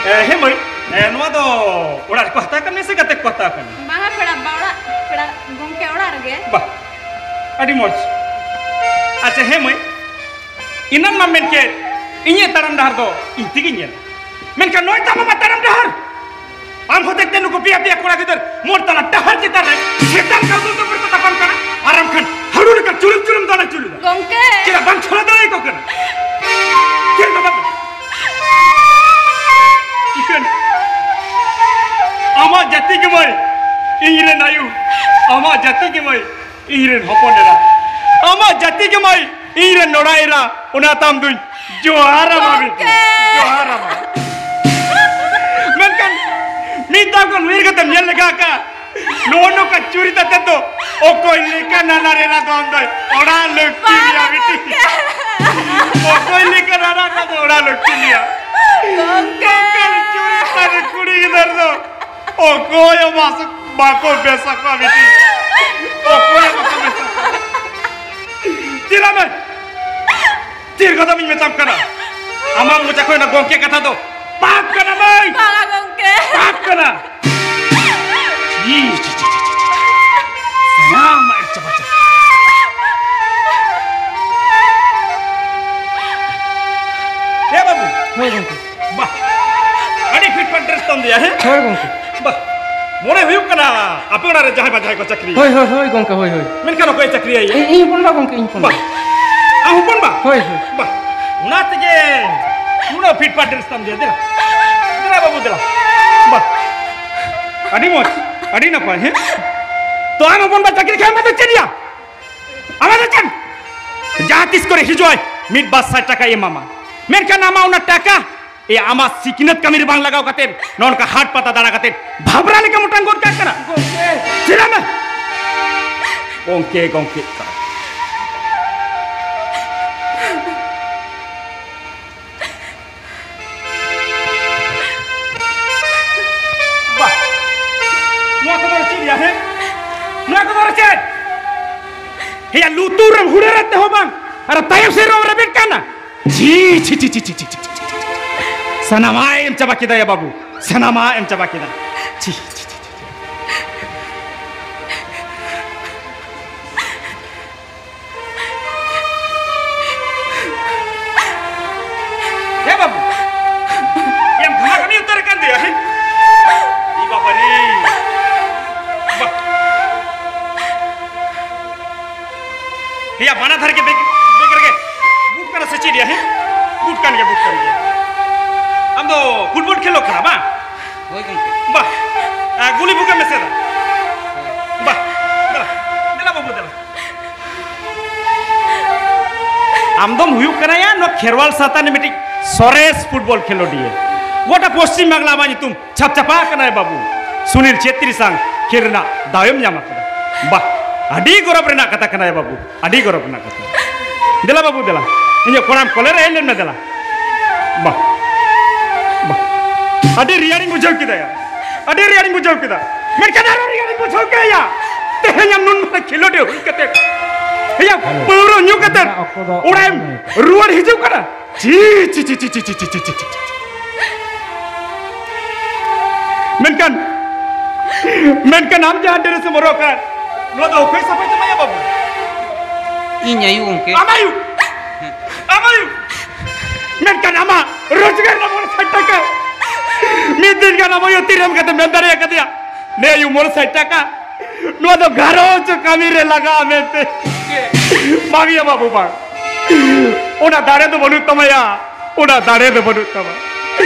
ᱮ, ᱦᱮᱸ ᱢᱟᱹᱭ, ᱮ, ᱱᱚᱣᱟ ᱫᱚ ᱚᱲᱟᱜ ᱨᱮᱠᱚ ᱦᱟᱛᱟᱣ ᱠᱟᱱᱟ ᱥᱮ ᱜᱟᱛᱮ ᱠᱚ ᱦᱟᱛᱟᱣ ᱠᱟᱱᱟ? ᱵᱟᱝᱟ, ᱯᱮᱲᱟ ᱵᱟ ᱚᱲᱟᱜ, ᱯᱮᱲᱟ ᱜᱚᱢᱠᱮ ᱚᱲᱟᱜ ᱨᱮᱜᱮ᱾ ᱵᱟ, ᱟᱹᱰᱤ ᱢᱚᱡᱽ᱾ ᱟᱪᱪᱷᱟ, ᱦᱮᱸ ᱢᱟᱹᱭ, ᱮᱱᱟᱱ ᱢᱟ ᱢᱮᱱ ᱠᱮᱫ ᱤᱧᱟᱹᱜ ᱛᱟᱲᱟᱢ ᱰᱟᱦᱟᱨ ᱫᱚ ᱤᱧ ᱛᱮᱜᱮᱧ ᱧᱮᱞᱟ, ᱢᱮᱱᱠᱷᱟᱱ ᱱᱚᱜᱼᱚᱭ ᱛᱟᱢ ᱟᱢᱟᱜ ᱛᱟᱲᱟᱢ ᱰᱟᱦᱟᱨ᱾ ᱟᱢ ᱦᱚᱛᱮᱡ ᱛᱮ ᱱᱩᱠᱩ ᱯᱮᱭᱟ ᱯᱮᱭᱟ ᱠᱚᱲᱟ ᱜᱤᱫᱟᱹᱨ ᱢᱳᱴ ᱛᱟᱞᱟ ᱰᱟᱦᱟᱨ ᱪᱮᱛᱟᱱ ᱨᱮ ᱥᱮᱛᱟᱱ ᱠᱟᱹᱣᱰᱩ ᱛᱟᱯᱟᱢ ᱠᱟᱱᱟ, ᱟᱨ ᱟᱢ ᱠᱷᱟᱱ ᱦᱟᱹᱲᱩ ᱞᱮᱠᱟ ᱪᱩᱲᱩᱢ ᱪᱩᱲᱩᱢ ᱫᱟᱱᱟ ᱪᱩᱞᱩ ᱫᱟ᱾ ᱜᱚᱝᱠᱮ! ᱪᱮᱫᱟᱜ ᱵᱟᱝ ᱪᱷᱚᱲᱟ ᱫᱟᱲᱮᱭᱟᱠᱚ ᱠᱟᱱᱟ? ᱪᱮᱫ ᱵᱟᱵᱟ? ᱤᱠᱷᱟᱹᱱ ᱟᱢᱟᱜ ᱡᱟᱹᱛᱤ ᱜᱮ ᱢᱟᱹᱭ ᱤᱧ ᱨᱮᱱ ᱟᱭᱩ, ᱟᱢᱟᱜ ᱡᱟᱹᱛᱤ ᱜᱮ ᱢᱟᱹᱭ ᱤᱧ ᱨᱮᱱ ᱦᱚᱯᱚᱱ ᱮᱨᱟ, ᱟᱢᱟᱜ ᱡᱟᱹᱛᱤ ᱜᱮ ᱢᱟᱹᱭ ᱤᱧ ᱨᱮᱱ ᱱᱚᱲᱟ ᱮᱨᱟ, ᱚᱱᱟ ᱛᱟᱢ ᱫᱩᱧ ᱡᱚᱦᱟᱨ ᱟᱢᱟ ᱵᱤᱴᱤ, ᱜᱚᱝᱠᱮ! ᱡᱚᱦᱟᱨ ᱟᱢᱟ᱾ ᱢᱮᱱᱠᱷᱟᱱ ᱢᱤᱫ ᱫᱷᱟᱣ ᱜᱟᱱ ᱩᱭᱦᱟᱹᱨ ᱠᱟᱛᱮᱢ ᱧᱮᱞ ᱞᱮᱜᱟ ᱟᱠᱟᱫᱼᱟ? ᱱᱚᱜᱼᱚ ᱱᱚᱝᱠᱟ ᱪᱩᱨᱤᱛ ᱟᱛᱮ ᱫᱚ ᱚᱠᱚᱭ ᱞᱮᱠᱟ ᱱᱟᱱᱟ ᱨᱮᱱᱟᱜ ᱫᱚ ᱟᱢ ᱫᱚᱭ ᱚᱲᱟᱜ ᱞᱟᱹᱠᱛᱤ ᱵᱟᱝ, ᱜᱮᱭᱟ ᱵᱤᱴᱤ᱾ ᱜᱚᱝᱠᱮ! ᱚᱠᱚᱭ ᱞᱮᱠᱟ ᱱᱟᱱᱟ ᱨᱮᱱᱟᱜ ᱫᱚ ᱚᱲᱟᱜ ᱞᱟᱹᱠᱛᱤ ᱜᱮᱭᱟ᱾ ᱜᱚᱝᱠᱮ! ᱱᱚᱝᱠᱟᱱ ᱪᱩᱨᱤᱛ ᱟᱛᱮ ᱠᱩᱲᱤ ᱜᱤᱫᱟᱹᱨ ᱫᱚ ᱚᱠᱚᱭ ᱦᱚᱸ ᱵᱟᱥ-, ᱵᱟᱠᱚ ᱵᱮᱥ ᱟᱠᱚᱣᱟ ᱵᱤᱴᱤ᱾ ᱚᱠᱚᱭ ᱦᱚᱸ ᱵᱟᱠᱚ ᱵᱮᱥ ᱟᱠᱚᱣᱟ᱾ ᱪᱮᱫᱟᱜ ᱢᱮ? ᱪᱮᱫ ᱠᱟᱛᱷᱟ ᱵᱤᱱ ᱢᱮᱛᱟᱢ ᱠᱟᱱᱟ? ᱟᱢᱟᱜ ᱢᱚᱪᱟ ᱠᱷᱚᱱ ᱚᱱᱟ ᱜᱚᱝᱠᱮ ᱠᱟᱛᱷᱟ ᱫᱚ ᱯᱟᱯ ᱠᱟᱱᱟ ᱢᱟᱹᱭ! ᱵᱟᱝᱟ ᱜᱚᱝᱠᱮ᱾ ᱯᱟᱯ ᱠᱟᱱᱟ! ᱤ, ᱪᱤ, ᱪᱤ, ᱪᱤ, ᱪᱤ, ᱪᱤ, ᱪᱤ᱾ ᱥᱟᱱᱟᱢᱟᱜ ᱮᱢ ᱪᱟᱵᱟ ᱪᱟᱵᱟ᱾ ᱮ ᱵᱟᱹᱵᱩ! ᱦᱳᱭ ᱜᱚᱝᱠᱮ᱾ ᱵᱟᱦ! ᱟᱹᱰᱤ ᱯᱷᱤᱴ ᱯᱷᱟᱴ ᱰᱨᱮᱥ ᱛᱟᱢ ᱫᱮᱭᱟ, ᱦᱮᱸ? ᱦᱳᱭ ᱜᱚᱝᱠᱮ᱾ ᱵᱟᱦ! ᱢᱚᱱᱮ ᱦᱩᱭᱩᱜ ᱠᱟᱱᱟ ᱟᱯᱮ ᱚᱲᱟᱜ ᱨᱮ ᱡᱟᱦᱟᱸᱭ ᱵᱟ ᱡᱟᱦᱟᱸᱭ ᱠᱚ ᱪᱟᱹᱠᱨᱤᱭᱟ᱾ ᱦᱳᱭ, ᱦᱳᱭ, ᱦᱳᱭ, ᱜᱚᱝᱠᱮ, ᱦᱳᱭ, ᱦᱳᱭ᱾ ᱢᱮᱱᱠᱷᱟᱱ ᱚᱠᱚᱭ ᱪᱟᱹᱠᱨᱤᱭᱟ? ᱤᱧ, ᱤᱧ ᱦᱚᱯᱚᱱ ᱵᱟ ᱜᱚᱝᱠᱮ, ᱤᱧ ᱦᱚᱯᱚᱱ ᱵᱟ᱾ ᱵᱟ᱾ ᱟᱢ ᱦᱚᱯᱚᱱ ᱵᱟ? ᱦᱳᱭ, ᱦᱳᱭ᱾ ᱵᱟ᱾ ᱚᱱᱟ ᱛᱮᱜᱮ ᱩᱱᱟᱹᱜ ᱯᱷᱤᱴ ᱯᱷᱟᱴ ᱰᱨᱮᱥ ᱛᱟᱢ ᱫᱮᱭᱟ᱾ ᱫᱮᱞᱟ᱾ ᱫᱮᱞᱟ ᱵᱟᱹᱵᱩ, ᱫᱮᱞᱟ᱾ ᱵᱟ᱾ ᱟᱹᱰᱤ ᱢᱚᱡᱽ, ᱟᱹᱰᱤ ᱱᱟᱯᱟᱭ, ᱦᱮᱸ? ᱛᱚ ᱟᱢ ᱦᱚᱯᱚᱱ ᱵᱟ ᱪᱟᱹᱠᱨᱤ ᱠᱷᱟᱱ ᱢᱟ ᱫᱚ ᱪᱮᱫ ᱭᱟ? ᱟᱢᱟᱜ ᱫᱚ ᱪᱮᱫ? ᱡᱟᱦᱟᱸ ᱛᱤᱥ ᱠᱚᱨᱮ ᱦᱤᱡᱩᱜ ᱟᱭ, ᱢᱤᱫ ᱵᱟᱨ ᱥᱟᱭ ᱴᱟᱠᱟᱭ ᱮᱢᱟᱢᱟ᱾ ᱢᱮᱱᱠᱷᱟᱱ ᱟᱢᱟᱜ ᱚᱱᱟ ᱴᱟᱠᱟ ᱮ, ᱟᱢᱟᱜ ᱥᱤᱠᱷᱱᱟᱹᱛ ᱠᱟᱹᱢᱤ ᱨᱮ ᱵᱟᱝ ᱞᱟᱜᱟᱣ ᱠᱟᱛᱮ, ᱱᱚᱜᱼᱚ ᱱᱚᱝᱠᱟ ᱦᱟᱴ ᱯᱟᱛᱟ ᱫᱟᱬᱟ ᱠᱟᱛᱮ ᱵᱷᱟᱵᱽᱨᱟ ᱞᱮᱠᱟ ᱢᱚᱴᱟᱝ ᱜᱚᱫ ᱠᱟᱜ ᱠᱟᱱᱟ᱾ ᱜᱚᱝᱠᱮ᱾ ᱪᱮᱫᱟᱜ ᱢᱮ? ᱜᱚᱝᱠᱮ, ᱜᱚᱝᱠᱮ᱾ ᱵᱟ, ᱱᱚᱣᱟ ᱠᱚᱫᱚ ᱪᱮᱫ ᱭᱟ, ᱦᱮᱸ? ᱱᱚᱣᱟ ᱠᱚᱫᱚ ᱪᱮᱫ? ᱦᱮᱭᱟ, ᱞᱩᱛᱩᱨ ᱨᱮᱢ ᱦᱩᱲᱟᱹᱨᱮᱫ ᱛᱮᱦᱚᱸ ᱵᱟᱝ, ᱟᱨ ᱛᱟᱭᱚᱢ ᱥᱮᱫ ᱨᱮᱢ ᱨᱮᱵᱮᱫ ᱠᱟᱱᱟ᱾ ᱪᱷᱤ, ᱪᱷᱤ, ᱪᱷᱤ᱾ ᱥᱟᱱᱟᱢᱟᱜ ᱮᱢ ᱪᱟᱵᱟ ᱠᱮᱫᱟ ᱭᱟ ᱵᱟᱹᱵᱩ, ᱥᱟᱱᱟᱢᱟᱜ ᱮᱢ ᱪᱟᱵᱟ ᱠᱮᱫᱟ᱾ ᱪᱷᱤ, ᱪᱷᱤ, ᱪᱷᱤ, ᱪᱷᱤ᱾ ᱵᱟᱱᱟ ᱫᱷᱟᱨᱮ ᱜᱮ ᱵᱮᱜᱽ, ᱵᱮᱜᱽ ᱨᱮᱜᱮ ᱵᱩᱴ ᱠᱟᱱᱟ ᱥᱮ ᱪᱮᱫ ᱭᱟ? ᱦᱮᱸ, ᱵᱩᱴ ᱠᱟᱱ ᱜᱮᱭᱟ, ᱵᱩᱴ ᱠᱟᱱ ᱜᱮᱭᱟ᱾ ᱟᱢ ᱫᱚ ᱯᱷᱩᱴᱵᱚᱞ ᱠᱷᱮᱞᱳᱜ ᱠᱟᱱᱟ ᱵᱟᱝ? ᱦᱳᱭ ᱜᱚᱢᱠᱮ᱾ ᱵᱟ, ᱟ, ᱜᱩᱞᱤ ᱵᱩᱠᱮᱢ ᱢᱮᱥᱮᱫᱟ? ᱵᱟ, ᱫᱮᱞᱟ, ᱫᱮᱞᱟ ᱵᱟᱹᱵᱩ, ᱫᱮᱞᱟ᱾ ᱟᱢ ᱫᱚᱢ ᱦᱩᱭᱩᱜ ᱠᱟᱱᱟ ᱭᱟ ᱱᱚᱣᱟ ᱠᱷᱮᱨᱣᱟᱞ ᱥᱟᱶᱛᱟ ᱨᱤᱱᱤᱡ ᱢᱤᱫᱴᱤᱡ ᱥᱚᱨᱮᱥ ᱯᱷᱩᱴᱵᱚᱞ ᱠᱷᱮᱞᱳᱰᱤᱭᱟᱹ᱾ ᱜᱚᱴᱟ ᱯᱚᱥᱪᱤᱢ ᱵᱟᱝᱞᱟ ᱟᱢᱟᱜ ᱧᱩᱛᱩᱢ ᱪᱷᱟᱯ ᱪᱷᱟᱯᱟ ᱟᱠᱟᱱᱟ ᱭᱟ ᱵᱟᱹᱵᱩ᱾ ᱥᱩᱱᱤᱞ ᱪᱷᱮᱛᱨᱤ ᱥᱟᱝ ᱠᱷᱮᱞ ᱨᱮᱱᱟᱜ ᱫᱟᱣᱮᱢ ᱧᱟᱢ ᱟᱠᱟᱫᱟ᱾ ᱵᱟ, ᱟᱹᱰᱤ ᱜᱚᱨᱚᱵᱽ ᱨᱮᱱᱟᱜ ᱠᱟᱛᱷᱟ ᱠᱟᱱᱟ ᱭᱟ ᱵᱟᱹᱵᱩ, ᱟᱹᱰᱤ ᱜᱚᱨᱚᱵᱽ ᱨᱮᱱᱟᱜ ᱠᱟᱛᱷᱟ᱾ ᱫᱮᱞᱟ ᱵᱟᱹᱵᱩ, ᱫᱮᱞᱟ, ᱤᱧᱟᱹᱜ ᱠᱚᱲᱟᱢ ᱠᱚᱞᱮ ᱨᱮ ᱦᱮᱡ ᱞᱮᱱ ᱢᱮ, ᱫᱮᱞᱟ᱾ ᱵᱟ, ᱵᱟ, ᱟᱹᱰᱤ ᱨᱮᱭᱟᱲᱤᱧ ᱵᱩᱡᱷᱟᱹᱣ ᱠᱮᱫᱟ ᱭᱟ, ᱟᱹᱰᱤ ᱨᱮᱭᱟᱲᱤᱧ ᱵᱩᱡᱷᱟᱹᱣ ᱠᱮᱫᱟ᱾ ᱢᱮᱱᱠᱷᱟᱱ ᱟᱨᱚ ᱨᱮᱭᱟᱲᱤᱧ ᱵᱩᱡᱷᱟᱹᱣ ᱠᱮᱫᱟ ᱭᱟ᱾ ᱛᱮᱦᱮᱧ ᱟᱢ ᱱᱩᱱ ᱢᱟᱨᱟᱝ ᱠᱷᱮᱞᱳᱰᱤᱭᱟᱹ ᱦᱩᱭ ᱠᱟᱛᱮ, ᱦᱮᱭᱟ, ᱯᱟᱹᱣᱨᱟᱹ ᱧᱩ ᱠᱟᱛᱮ ᱚᱲᱟᱜ ᱮᱢ ᱨᱩᱣᱟᱹᱲ ᱦᱤᱡᱩᱜ ᱠᱟᱱᱟ᱾ ᱪᱤ, ᱪᱤ, ᱪᱤ, ᱪᱤ, ᱪᱤ, ᱪᱤ, ᱪᱤ, ᱪᱤ, ᱪᱤ, ᱪᱤ᱾ ᱢᱮᱱᱠᱷᱟᱱ, ᱢᱮᱱᱠᱷᱟᱱ ᱟᱢ ᱡᱟᱦᱟᱸ dress ᱮᱢ ᱦᱚᱨᱚᱜ ᱟᱠᱟᱫ, ᱱᱚᱣᱟ ᱫᱚ ᱚᱠᱚᱭ ᱥᱟᱯᱷᱟᱭ ᱛᱟᱢᱟ ᱭᱟ ᱵᱟᱹᱵᱩ? ᱤᱧ ᱟᱭᱩ ᱜᱚᱢᱠᱮ᱾ ᱟᱢ ᱟᱭᱩ? ᱟᱢ ᱟᱭᱩ? ᱢᱮᱱᱠᱷᱟᱱ ᱟᱢᱟᱜ ᱨᱳᱡᱽᱜᱟᱨ ᱨᱮᱱᱟᱜ ᱢᱚᱬᱮ ᱥᱟᱭ ᱴᱟᱠᱟ ᱢᱤᱫ ᱫᱤᱱ ᱜᱟᱱ ᱟᱢ ᱟᱭᱳ ᱛᱤᱨᱮᱢ ᱠᱟᱛᱮ ᱢᱮᱱ ᱫᱟᱲᱮ ᱟᱠᱟᱫᱮᱭᱟ? ᱱᱮ ᱟᱭᱩ, ᱢᱚᱬᱮ ᱥᱟᱭ ᱴᱟᱠᱟ, ᱱᱚᱣᱟ ᱫᱚ ᱜᱷᱟᱨᱚᱸᱡᱽ ᱠᱟᱹᱢᱤ ᱨᱮ ᱞᱟᱜᱟᱜᱼᱟ ᱢᱮᱱᱛᱮ᱾ ᱵᱟᱝ ᱭᱟ ᱵᱟᱹᱵᱩ, ᱵᱟᱝ᱾ ᱚᱱᱟ ᱫᱟᱲᱮ ᱫᱚ ᱵᱟᱹᱱᱩᱜ ᱛᱟᱢᱟ ᱭᱟ, ᱚᱱᱟ ᱫᱟᱲᱮ ᱫᱚ ᱵᱟᱹᱱᱩᱜ ᱛᱟᱢᱟ᱾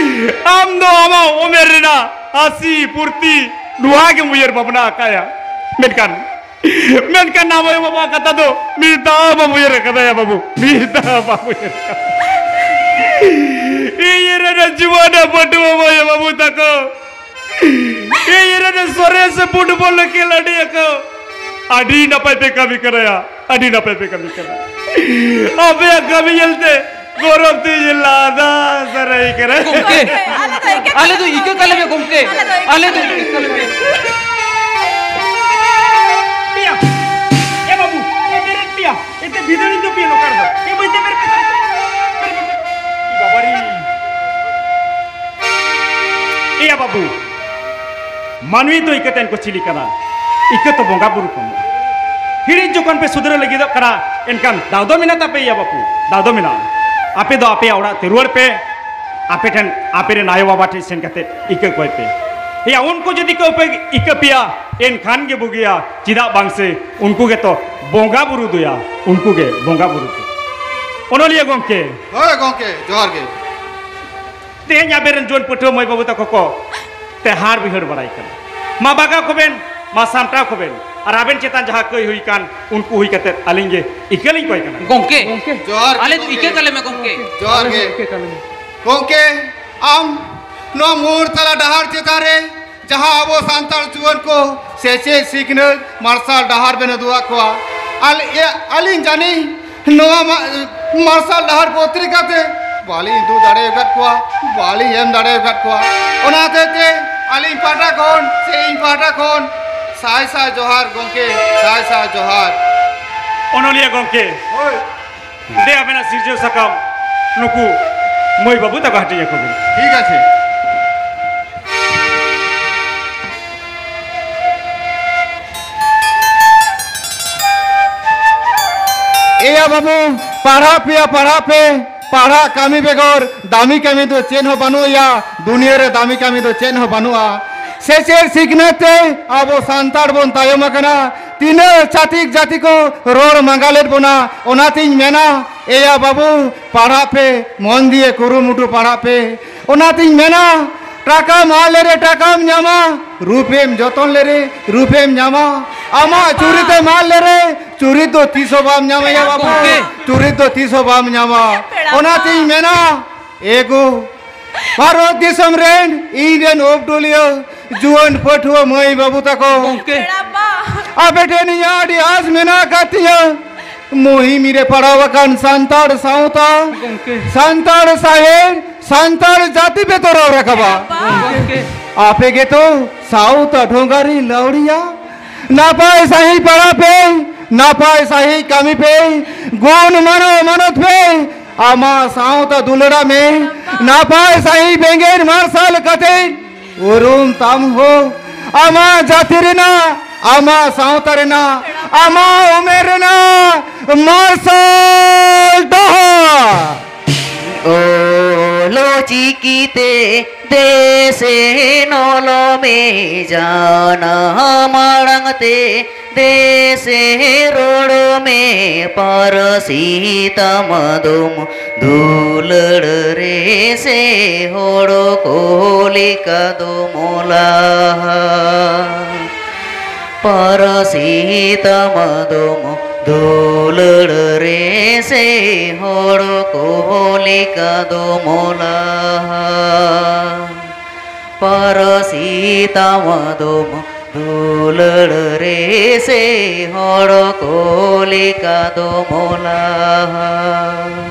ᱟᱢ ᱫᱚ ᱟᱢᱟᱜ ᱩᱢᱮᱨ ᱨᱮᱱᱟᱜ ᱦᱟᱹᱥᱤ ᱯᱷᱩᱨᱛᱤ ᱱᱚᱣᱟ ᱜᱮᱢ ᱩᱭᱦᱟᱹᱨ ᱵᱷᱟᱵᱽᱱᱟ ᱟᱠᱟᱫᱼᱟ᱾ ᱢᱮᱱᱠᱷᱟᱱ, ᱢᱮᱱᱠᱷᱟᱱ ᱟᱢ ᱟᱭᱳ ᱵᱟᱵᱟ ᱠᱟᱛᱷᱟ ᱫᱚ ᱢᱤᱫ ᱫᱷᱟᱣ ᱵᱟᱢ ᱩᱭᱦᱟᱹᱨ ᱟᱠᱟᱫᱟ ᱭᱟ ᱵᱟᱹᱵᱩ, ᱢᱤᱫ ᱫᱷᱟᱣ ᱵᱟᱢ ᱩᱭᱦᱟᱹᱨ ᱟᱠᱟᱫᱟ᱾ ᱤᱧ ᱨᱮᱱ ᱡᱩᱣᱟᱹᱱ ᱯᱟᱹᱴᱷᱩᱣᱟᱹ ᱢᱟᱹᱭ ᱵᱟᱹᱵᱩ ᱛᱟᱠᱚ, ᱤᱧ ᱨᱮᱱ ᱥᱚᱨᱮᱥ ᱯᱷᱩᱴᱵᱚᱞ ᱠᱷᱮᱞᱳᱰᱤᱭᱟᱹ ᱠᱚ, ᱟᱹᱰᱤ ᱱᱟᱯᱟᱭ ᱯᱮ ᱠᱟᱹᱢᱤ ᱠᱟᱱᱟ ᱭᱟ, ᱟᱹᱰᱤ ᱱᱟᱯᱟᱭ ᱯᱮ ᱠᱟᱹᱢᱤ ᱠᱟᱱᱟ᱾ ᱟᱯᱮᱭᱟᱜ ᱠᱟᱹᱢᱤ ᱧᱮᱞᱛᱮ ᱜᱚᱨᱚᱵᱽ ᱛᱮ ᱤᱧ ᱞᱟᱸᱫᱟ ᱥᱟᱨᱟᱭ ᱠᱟᱱᱟ᱾ ᱜᱚᱢᱠᱮ, ᱟᱞᱮ ᱫᱚ ᱤᱠᱟᱹ ᱠᱟᱞᱮ ᱢᱮ ᱜᱚᱢᱠᱮ, ᱟᱞᱮ ᱫᱚ ᱤᱠᱟᱹ ᱠᱟᱞᱮ ᱢᱮ᱾ ᱯᱮᱭᱟ, ᱮ ᱵᱟᱹᱵᱩ, ᱮ ᱵᱮᱨᱮᱫ ᱯᱮᱭᱟ, ᱮᱛᱮ ᱵᱤᱫᱟᱹᱲᱤᱧ ᱫᱚ ᱯᱮᱭᱟ ᱱᱚᱠᱟᱨ ᱫᱚ᱾ ᱮ ᱵᱟᱹᱵᱩ, ᱮ ᱵᱟᱹᱵᱩ, ᱮ ᱵᱟᱹᱵᱩ᱾ ᱮᱭᱟ ᱵᱟᱹᱵᱩ, ᱢᱟᱹᱱᱢᱤ ᱫᱚ ᱤᱠᱟᱹᱛᱮᱱ ᱠᱚ ᱪᱤᱞᱤ ᱠᱟᱱᱟ? ᱤᱠᱟᱹ ᱛᱚ ᱵᱚᱸᱜᱟ ᱵᱩᱨᱩ ᱠᱚ᱾ ᱦᱤᱲᱤᱡ ᱡᱚᱠᱷᱚᱱ ᱯᱮ ᱥᱩᱫᱷᱨᱟᱹᱣ ᱞᱟᱹᱜᱤᱫᱚᱜ ᱠᱟᱱᱟ, ᱮᱱᱠᱷᱟᱱ ᱫᱟᱣ ᱫᱚ ᱢᱮᱱᱟᱜ ᱛᱟᱯᱮ ᱭᱟ ᱵᱟᱹᱵᱩ, ᱫᱟᱣ ᱫᱚ ᱢᱮᱱᱟᱜᱼᱟ᱾ ᱟᱯᱮ ᱫᱚ ᱟᱯᱮᱭᱟᱜ ᱚᱲᱟᱜ ᱛᱮ ᱨᱩᱣᱟᱹᱲ ᱯᱮ, ᱟᱯᱮ ᱴᱷᱮᱱ, ᱟᱯᱮ ᱨᱮᱱ ᱟᱭᱳ ᱵᱟᱵᱟ ᱴᱷᱮᱱ ᱥᱮᱱ ᱠᱟᱛᱮ ᱤᱠᱟᱹ ᱠᱚᱭ ᱯᱮ᱾ ᱮᱭᱟ, ᱩᱱᱠᱩ ᱡᱩᱫᱤ ᱠᱚ ᱤᱠᱟᱹ ᱯᱮᱭᱟ, ᱮᱱᱠᱷᱟᱱ ᱜᱮ ᱵᱩᱜᱤᱭᱟ᱾ ᱪᱮᱫᱟᱜ ᱵᱟᱝ ᱥᱮ ᱩᱱᱠᱩ ᱜᱮᱛᱚ ᱵᱚᱸᱜᱟ ᱵᱩᱨᱩ ᱫᱚᱭᱟ, ᱩᱱᱠᱩ ᱜᱮ ᱵᱚᱸᱜᱟ ᱵᱩᱨᱩ ᱫᱚ᱾ ᱚᱱᱚᱞᱤᱭᱟᱹ ᱜᱚᱢᱠᱮ᱾ ᱦᱳᱭ ᱜᱚᱢᱠᱮ, ᱡᱚᱦᱟᱨ ᱜᱮ᱾ ᱛᱮᱦᱮᱧ ᱟᱵᱮᱱ ᱨᱮᱱ ᱡᱩᱣᱟᱹᱱ ᱯᱟᱹᱴᱷᱩᱣᱟᱹ ᱢᱟᱹᱭ ᱵᱟᱹᱵᱩ ᱛᱟᱠᱚ ᱠᱚ ᱛᱮᱦᱟᱲ ᱵᱤᱦᱟᱹᱲ ᱵᱟᱲᱟᱭ ᱠᱟᱱᱟ᱾ ᱢᱟ ᱵᱟᱜᱟᱣ ᱠᱚᱵᱮᱱ, ᱢᱟ ᱥᱟᱢᱴᱟᱣ ᱠᱚᱵᱮᱱ, ᱟᱨ ᱟᱵᱮᱱ ᱪᱮᱛᱟᱱ ᱡᱟᱦᱟᱸ ᱠᱟᱹᱭ ᱦᱩᱭ ᱠᱟᱱ, ᱩᱱᱠᱩ ᱦᱩᱭ ᱠᱟᱛᱮ ᱟᱹᱞᱤᱧ ᱜᱮ ᱤᱠᱟᱹ ᱞᱤᱧ ᱠᱚᱭ ᱠᱟᱱᱟ᱾ ᱜᱚᱢᱠᱮ, ᱡᱚᱦᱟᱨ ᱜᱮ ᱟᱞᱮ ᱫᱚ ᱜᱚᱢᱠᱮ᱾ ᱤᱠᱟᱹ ᱠᱟᱞᱮ ᱢᱮ ᱜᱚᱢᱠᱮ᱾ ᱡᱚᱦᱟᱨ ᱜᱮ᱾ ᱜᱚᱢᱠᱮ, ᱟᱢ ᱱᱚᱣᱟ ᱢᱳᱲ ᱛᱟᱞᱟ ᱰᱟᱦᱟᱨ ᱪᱮᱛᱟᱱ ᱨᱮ ᱡᱟᱦᱟᱸ ᱟᱵᱚ ᱥᱟᱱᱛᱟᱲ ᱡᱩᱣᱟᱹᱱ ᱠᱚ ᱥᱮᱪᱮᱫ ᱥᱤᱠᱷᱱᱟᱹᱛ ᱢᱟᱨᱥᱟᱞ ᱰᱟᱦᱟᱨ ᱵᱮᱱ ᱩᱫᱩᱜ ᱟᱫ ᱠᱚᱣᱟ, ᱟᱞ-, ᱮ-, ᱟᱹᱞᱤᱧ ᱡᱟᱹᱱᱤᱡ ᱱᱚᱣᱟ ᱢᱟ-, ᱢᱟᱨᱥᱟᱞ ᱰᱟᱦᱟᱨ ᱯᱚᱛᱨᱤᱠᱟ ᱛᱮ ᱵᱟᱹᱞᱤᱧ ᱩᱫᱩᱜ ᱫᱟᱲᱮ ᱟᱠᱟᱫ ᱠᱚᱣᱟ, ᱵᱟᱹᱞᱤᱧ ᱮᱢ ᱫᱟᱲᱮ ᱟᱠᱟᱫ ᱠᱚᱣᱟ᱾ ᱚᱱᱟ ᱦᱚᱛᱮᱡ ᱛᱮ ᱟᱹᱞᱤᱧ ᱯᱟᱦᱴᱟ ᱠᱷᱚᱱ ᱥᱮ ᱤᱧ ᱯᱟᱦᱴᱟ ᱠᱷᱚᱱ ᱥᱟᱭ ᱥᱟᱭ ᱡᱚᱦᱟᱨ ᱜᱚᱢᱠᱮ, ᱥᱟᱭ ᱥᱟᱭ ᱡᱚᱦᱟᱨ᱾ ᱚᱱᱚᱞᱤᱭᱟᱹ ᱜᱚᱢᱠᱮ, ᱦᱳᱭ᱾ ᱫᱮ, ᱟᱵᱮᱱᱟᱜ ᱥᱤᱨᱡᱟᱹᱣ ᱥᱟᱠᱟᱢ ᱱᱩᱠᱩ ᱢᱟᱹᱭ ᱵᱟᱹᱵᱩ ᱛᱟᱠᱚ ᱦᱟᱹᱴᱤᱧ ᱟᱠᱚ ᱵᱮᱱ᱾ ᱴᱷᱤᱠ ᱟᱪᱷᱮ᱾ ᱮᱭᱟ ᱵᱟᱹᱵᱩ, ᱯᱟᱲᱦᱟᱜ ᱯᱮᱭᱟ, ᱯᱟᱲᱦᱟᱜ ᱯᱮ᱾ ᱯᱟᱲᱦᱟᱜ ᱠᱟᱹᱢᱤ ᱵᱮᱜᱚᱨ ᱫᱟᱹᱢᱤ ᱠᱟᱹᱢᱤ ᱫᱚ ᱪᱮᱫ ᱦᱚᱸ ᱵᱟᱹᱱᱩᱜᱼᱟ᱾ ᱫᱩᱱᱤᱭᱟᱹ ᱨᱮ ᱫᱟᱹᱢᱤ ᱠᱟᱹᱢᱤ ᱫᱚ ᱪᱮᱫ ᱦᱚᱸ ᱵᱟᱹᱱᱩᱜᱼᱟ᱾ ᱥᱮᱪᱮᱫ ᱥᱤᱠᱷᱱᱟᱹᱛ ᱛᱮ ᱟᱵᱚ ᱥᱟᱱᱛᱟᱲ ᱵᱚᱱ ᱛᱟᱭᱚᱢ ᱟᱠᱟᱱᱟ᱾ ᱛᱤᱱᱟᱹᱜ ᱪᱷᱟᱹᱛᱤᱠ ᱡᱟᱹᱛᱤ ᱠᱚ ᱨᱚᱲ ᱢᱟᱸᱜᱟᱞᱮᱫ ᱵᱚᱱᱟ᱾ ᱚᱱᱟᱛᱤᱧ ᱢᱮᱱᱟ, ᱮᱭᱟ ᱵᱟᱹᱵᱩ, ᱯᱟᱲᱦᱟᱜ ᱯᱮ, ᱢᱚᱱ ᱫᱤᱭᱮ ᱠᱩᱨᱩᱢᱩᱴᱩ ᱯᱟᱲᱦᱟᱜ ᱯᱮ᱾ ᱚᱱᱟᱛᱤᱧ ᱢᱮᱱᱟ, ᱴᱟᱠᱟᱢ ᱟᱫ ᱞᱮᱨᱮ ᱴᱟᱠᱟᱢ ᱧᱟᱢᱟ, ᱨᱩᱯᱮᱢ ᱡᱚᱛᱚᱱ ᱞᱮᱨᱮ ᱨᱩᱯᱮᱢ ᱧᱟᱢᱟ᱾ ᱟᱢᱟᱜ ᱪᱩᱨᱤᱛᱮᱢ ᱟᱫ ᱞᱮᱨᱮ ᱪᱩᱨᱤᱛ ᱫᱚ ᱛᱤᱥ ᱦᱚᱸ ᱵᱟᱢ ᱧᱟᱢᱟ ᱭᱟ ᱵᱟᱹᱵᱩ, ᱜᱚᱢᱠᱮ᱾ ᱪᱩᱨᱤᱛ ᱫᱚ ᱛᱤᱥ ᱦᱚᱸ ᱵᱟᱢ ᱧᱟᱢᱟ᱾ ᱯᱮᱲᱟ ᱚᱱᱟᱛᱤᱧ ᱢᱟ᱾ ᱢᱮᱱᱟ, ᱮ ᱜᱳ, ᱵᱷᱟᱨᱚᱛ ᱫᱤᱥᱚᱢ ᱨᱮᱱ ᱤᱧ ᱨᱮᱱ ᱩᱯᱰᱩᱞᱤᱭᱟᱹ ᱡᱩᱣᱟᱹᱱ ᱯᱟᱹᱴᱷᱩᱣᱟᱹ ᱢᱟᱹᱭ ᱵᱟᱹᱵᱩ ᱛᱟᱠᱚ, ᱜᱚᱢᱠᱮ᱾ ᱯᱮᱲᱟ ᱵᱟ᱾ ᱟᱯᱮ ᱴᱷᱮᱱ ᱤᱧᱟᱹᱜ ᱟᱹᱰᱤ ᱟᱸᱥ ᱢᱮᱱᱟᱜ ᱟᱠᱟᱫ ᱛᱤᱧᱟᱹ᱾ ᱢᱩᱦᱤᱢ ᱨᱮ ᱯᱟᱲᱟᱣ ᱟᱠᱟᱱ ᱥᱟᱱᱛᱟᱲ ᱥᱟᱶᱛᱟ, ᱜᱚᱢᱠᱮ᱾ ᱥᱟᱱᱛᱟᱲ ᱥᱟᱶᱦᱮᱫ, ᱥᱟᱱᱛᱟᱲ ᱡᱟᱹᱛᱤ ᱯᱮ ᱛᱚᱨᱟᱣ ᱨᱟᱠᱟᱵᱟ᱾ ᱜᱚᱢᱠᱮ᱾ ᱟᱯᱮ ᱜᱮᱛᱚ ᱥᱟᱶᱛᱟ ᱰᱷᱚᱸᱜᱟᱨᱤ ᱞᱟᱹᱣᱲᱤᱭᱟ᱾ ᱱᱟᱯᱟᱭ ᱥᱟᱹᱦᱤᱡ ᱯᱟᱲᱦᱟᱜ ᱯᱮ, ᱱᱟᱯᱟᱭ ᱥᱟᱹᱦᱤᱡ ᱠᱟᱹᱢᱤ ᱯᱮ, ᱜᱩᱱ ᱢᱟᱱᱚ ᱢᱟᱱᱚᱛ ᱯᱮ᱾ ᱟᱢᱟᱜ ᱥᱟᱶᱛᱟ ᱫᱩᱞᱟᱹᱲᱟᱜ ᱢᱮ, ᱱᱟᱯᱟᱭ ᱥᱟᱹᱦᱤᱡ ᱵᱮᱸᱜᱮᱫ ᱢᱟᱨᱥᱟᱞ ᱠᱟᱛᱮ ᱩᱨᱩᱢ ᱛᱟᱢ ᱦᱳ ᱟᱢᱟᱜ ᱡᱟᱹᱛᱤ ᱨᱮᱱᱟᱜ, ᱟᱢᱟᱜ ᱥᱟᱶᱛᱟ ᱨᱮᱱᱟᱜ, ᱟᱢᱟᱜ ᱩᱢᱮᱨ ᱨᱮᱱᱟᱜ ᱢᱟᱨᱥᱟᱞ ᱰᱟᱦᱟᱨ᱾ ᱚᱞᱚ ᱪᱤ ᱪᱤᱠᱤᱛᱮ ᱫᱮᱥᱮ ᱱᱚᱞᱚᱢᱮ ᱡᱟᱱᱟᱢ ᱟᱲᱟᱝ ᱛᱮ ᱫᱮᱥᱮ ᱨᱚᱲ ᱢᱮ ᱯᱟᱹᱨᱥᱤ ᱛᱟᱢ ᱫᱚᱢ ᱫᱩᱞᱟᱹᱲ ᱨᱮ ᱥᱮ ᱦᱚᱲ ᱠᱚ ᱞᱮᱠᱟ ᱫᱚᱢ ᱞᱟᱦᱟ᱾ ᱯᱟᱹᱨᱥᱤ ᱛᱟᱢ ᱫᱚᱢ ᱫᱩᱞᱟᱹᱲ ᱨᱮ ᱥᱮ ᱦᱚᱲ ᱠᱚ ᱞᱮᱠᱟ ᱫᱚᱢ ᱞᱟᱦᱟ᱾ ᱯᱟᱹᱨᱥᱤ ᱛᱟᱢ ᱫᱚᱢ ᱫᱩᱞᱟᱹᱲ ᱨᱮ ᱥᱮ ᱦᱚᱲ ᱠᱚ ᱞᱮᱠᱟ ᱫᱚᱢ ᱞᱟᱦᱟ᱾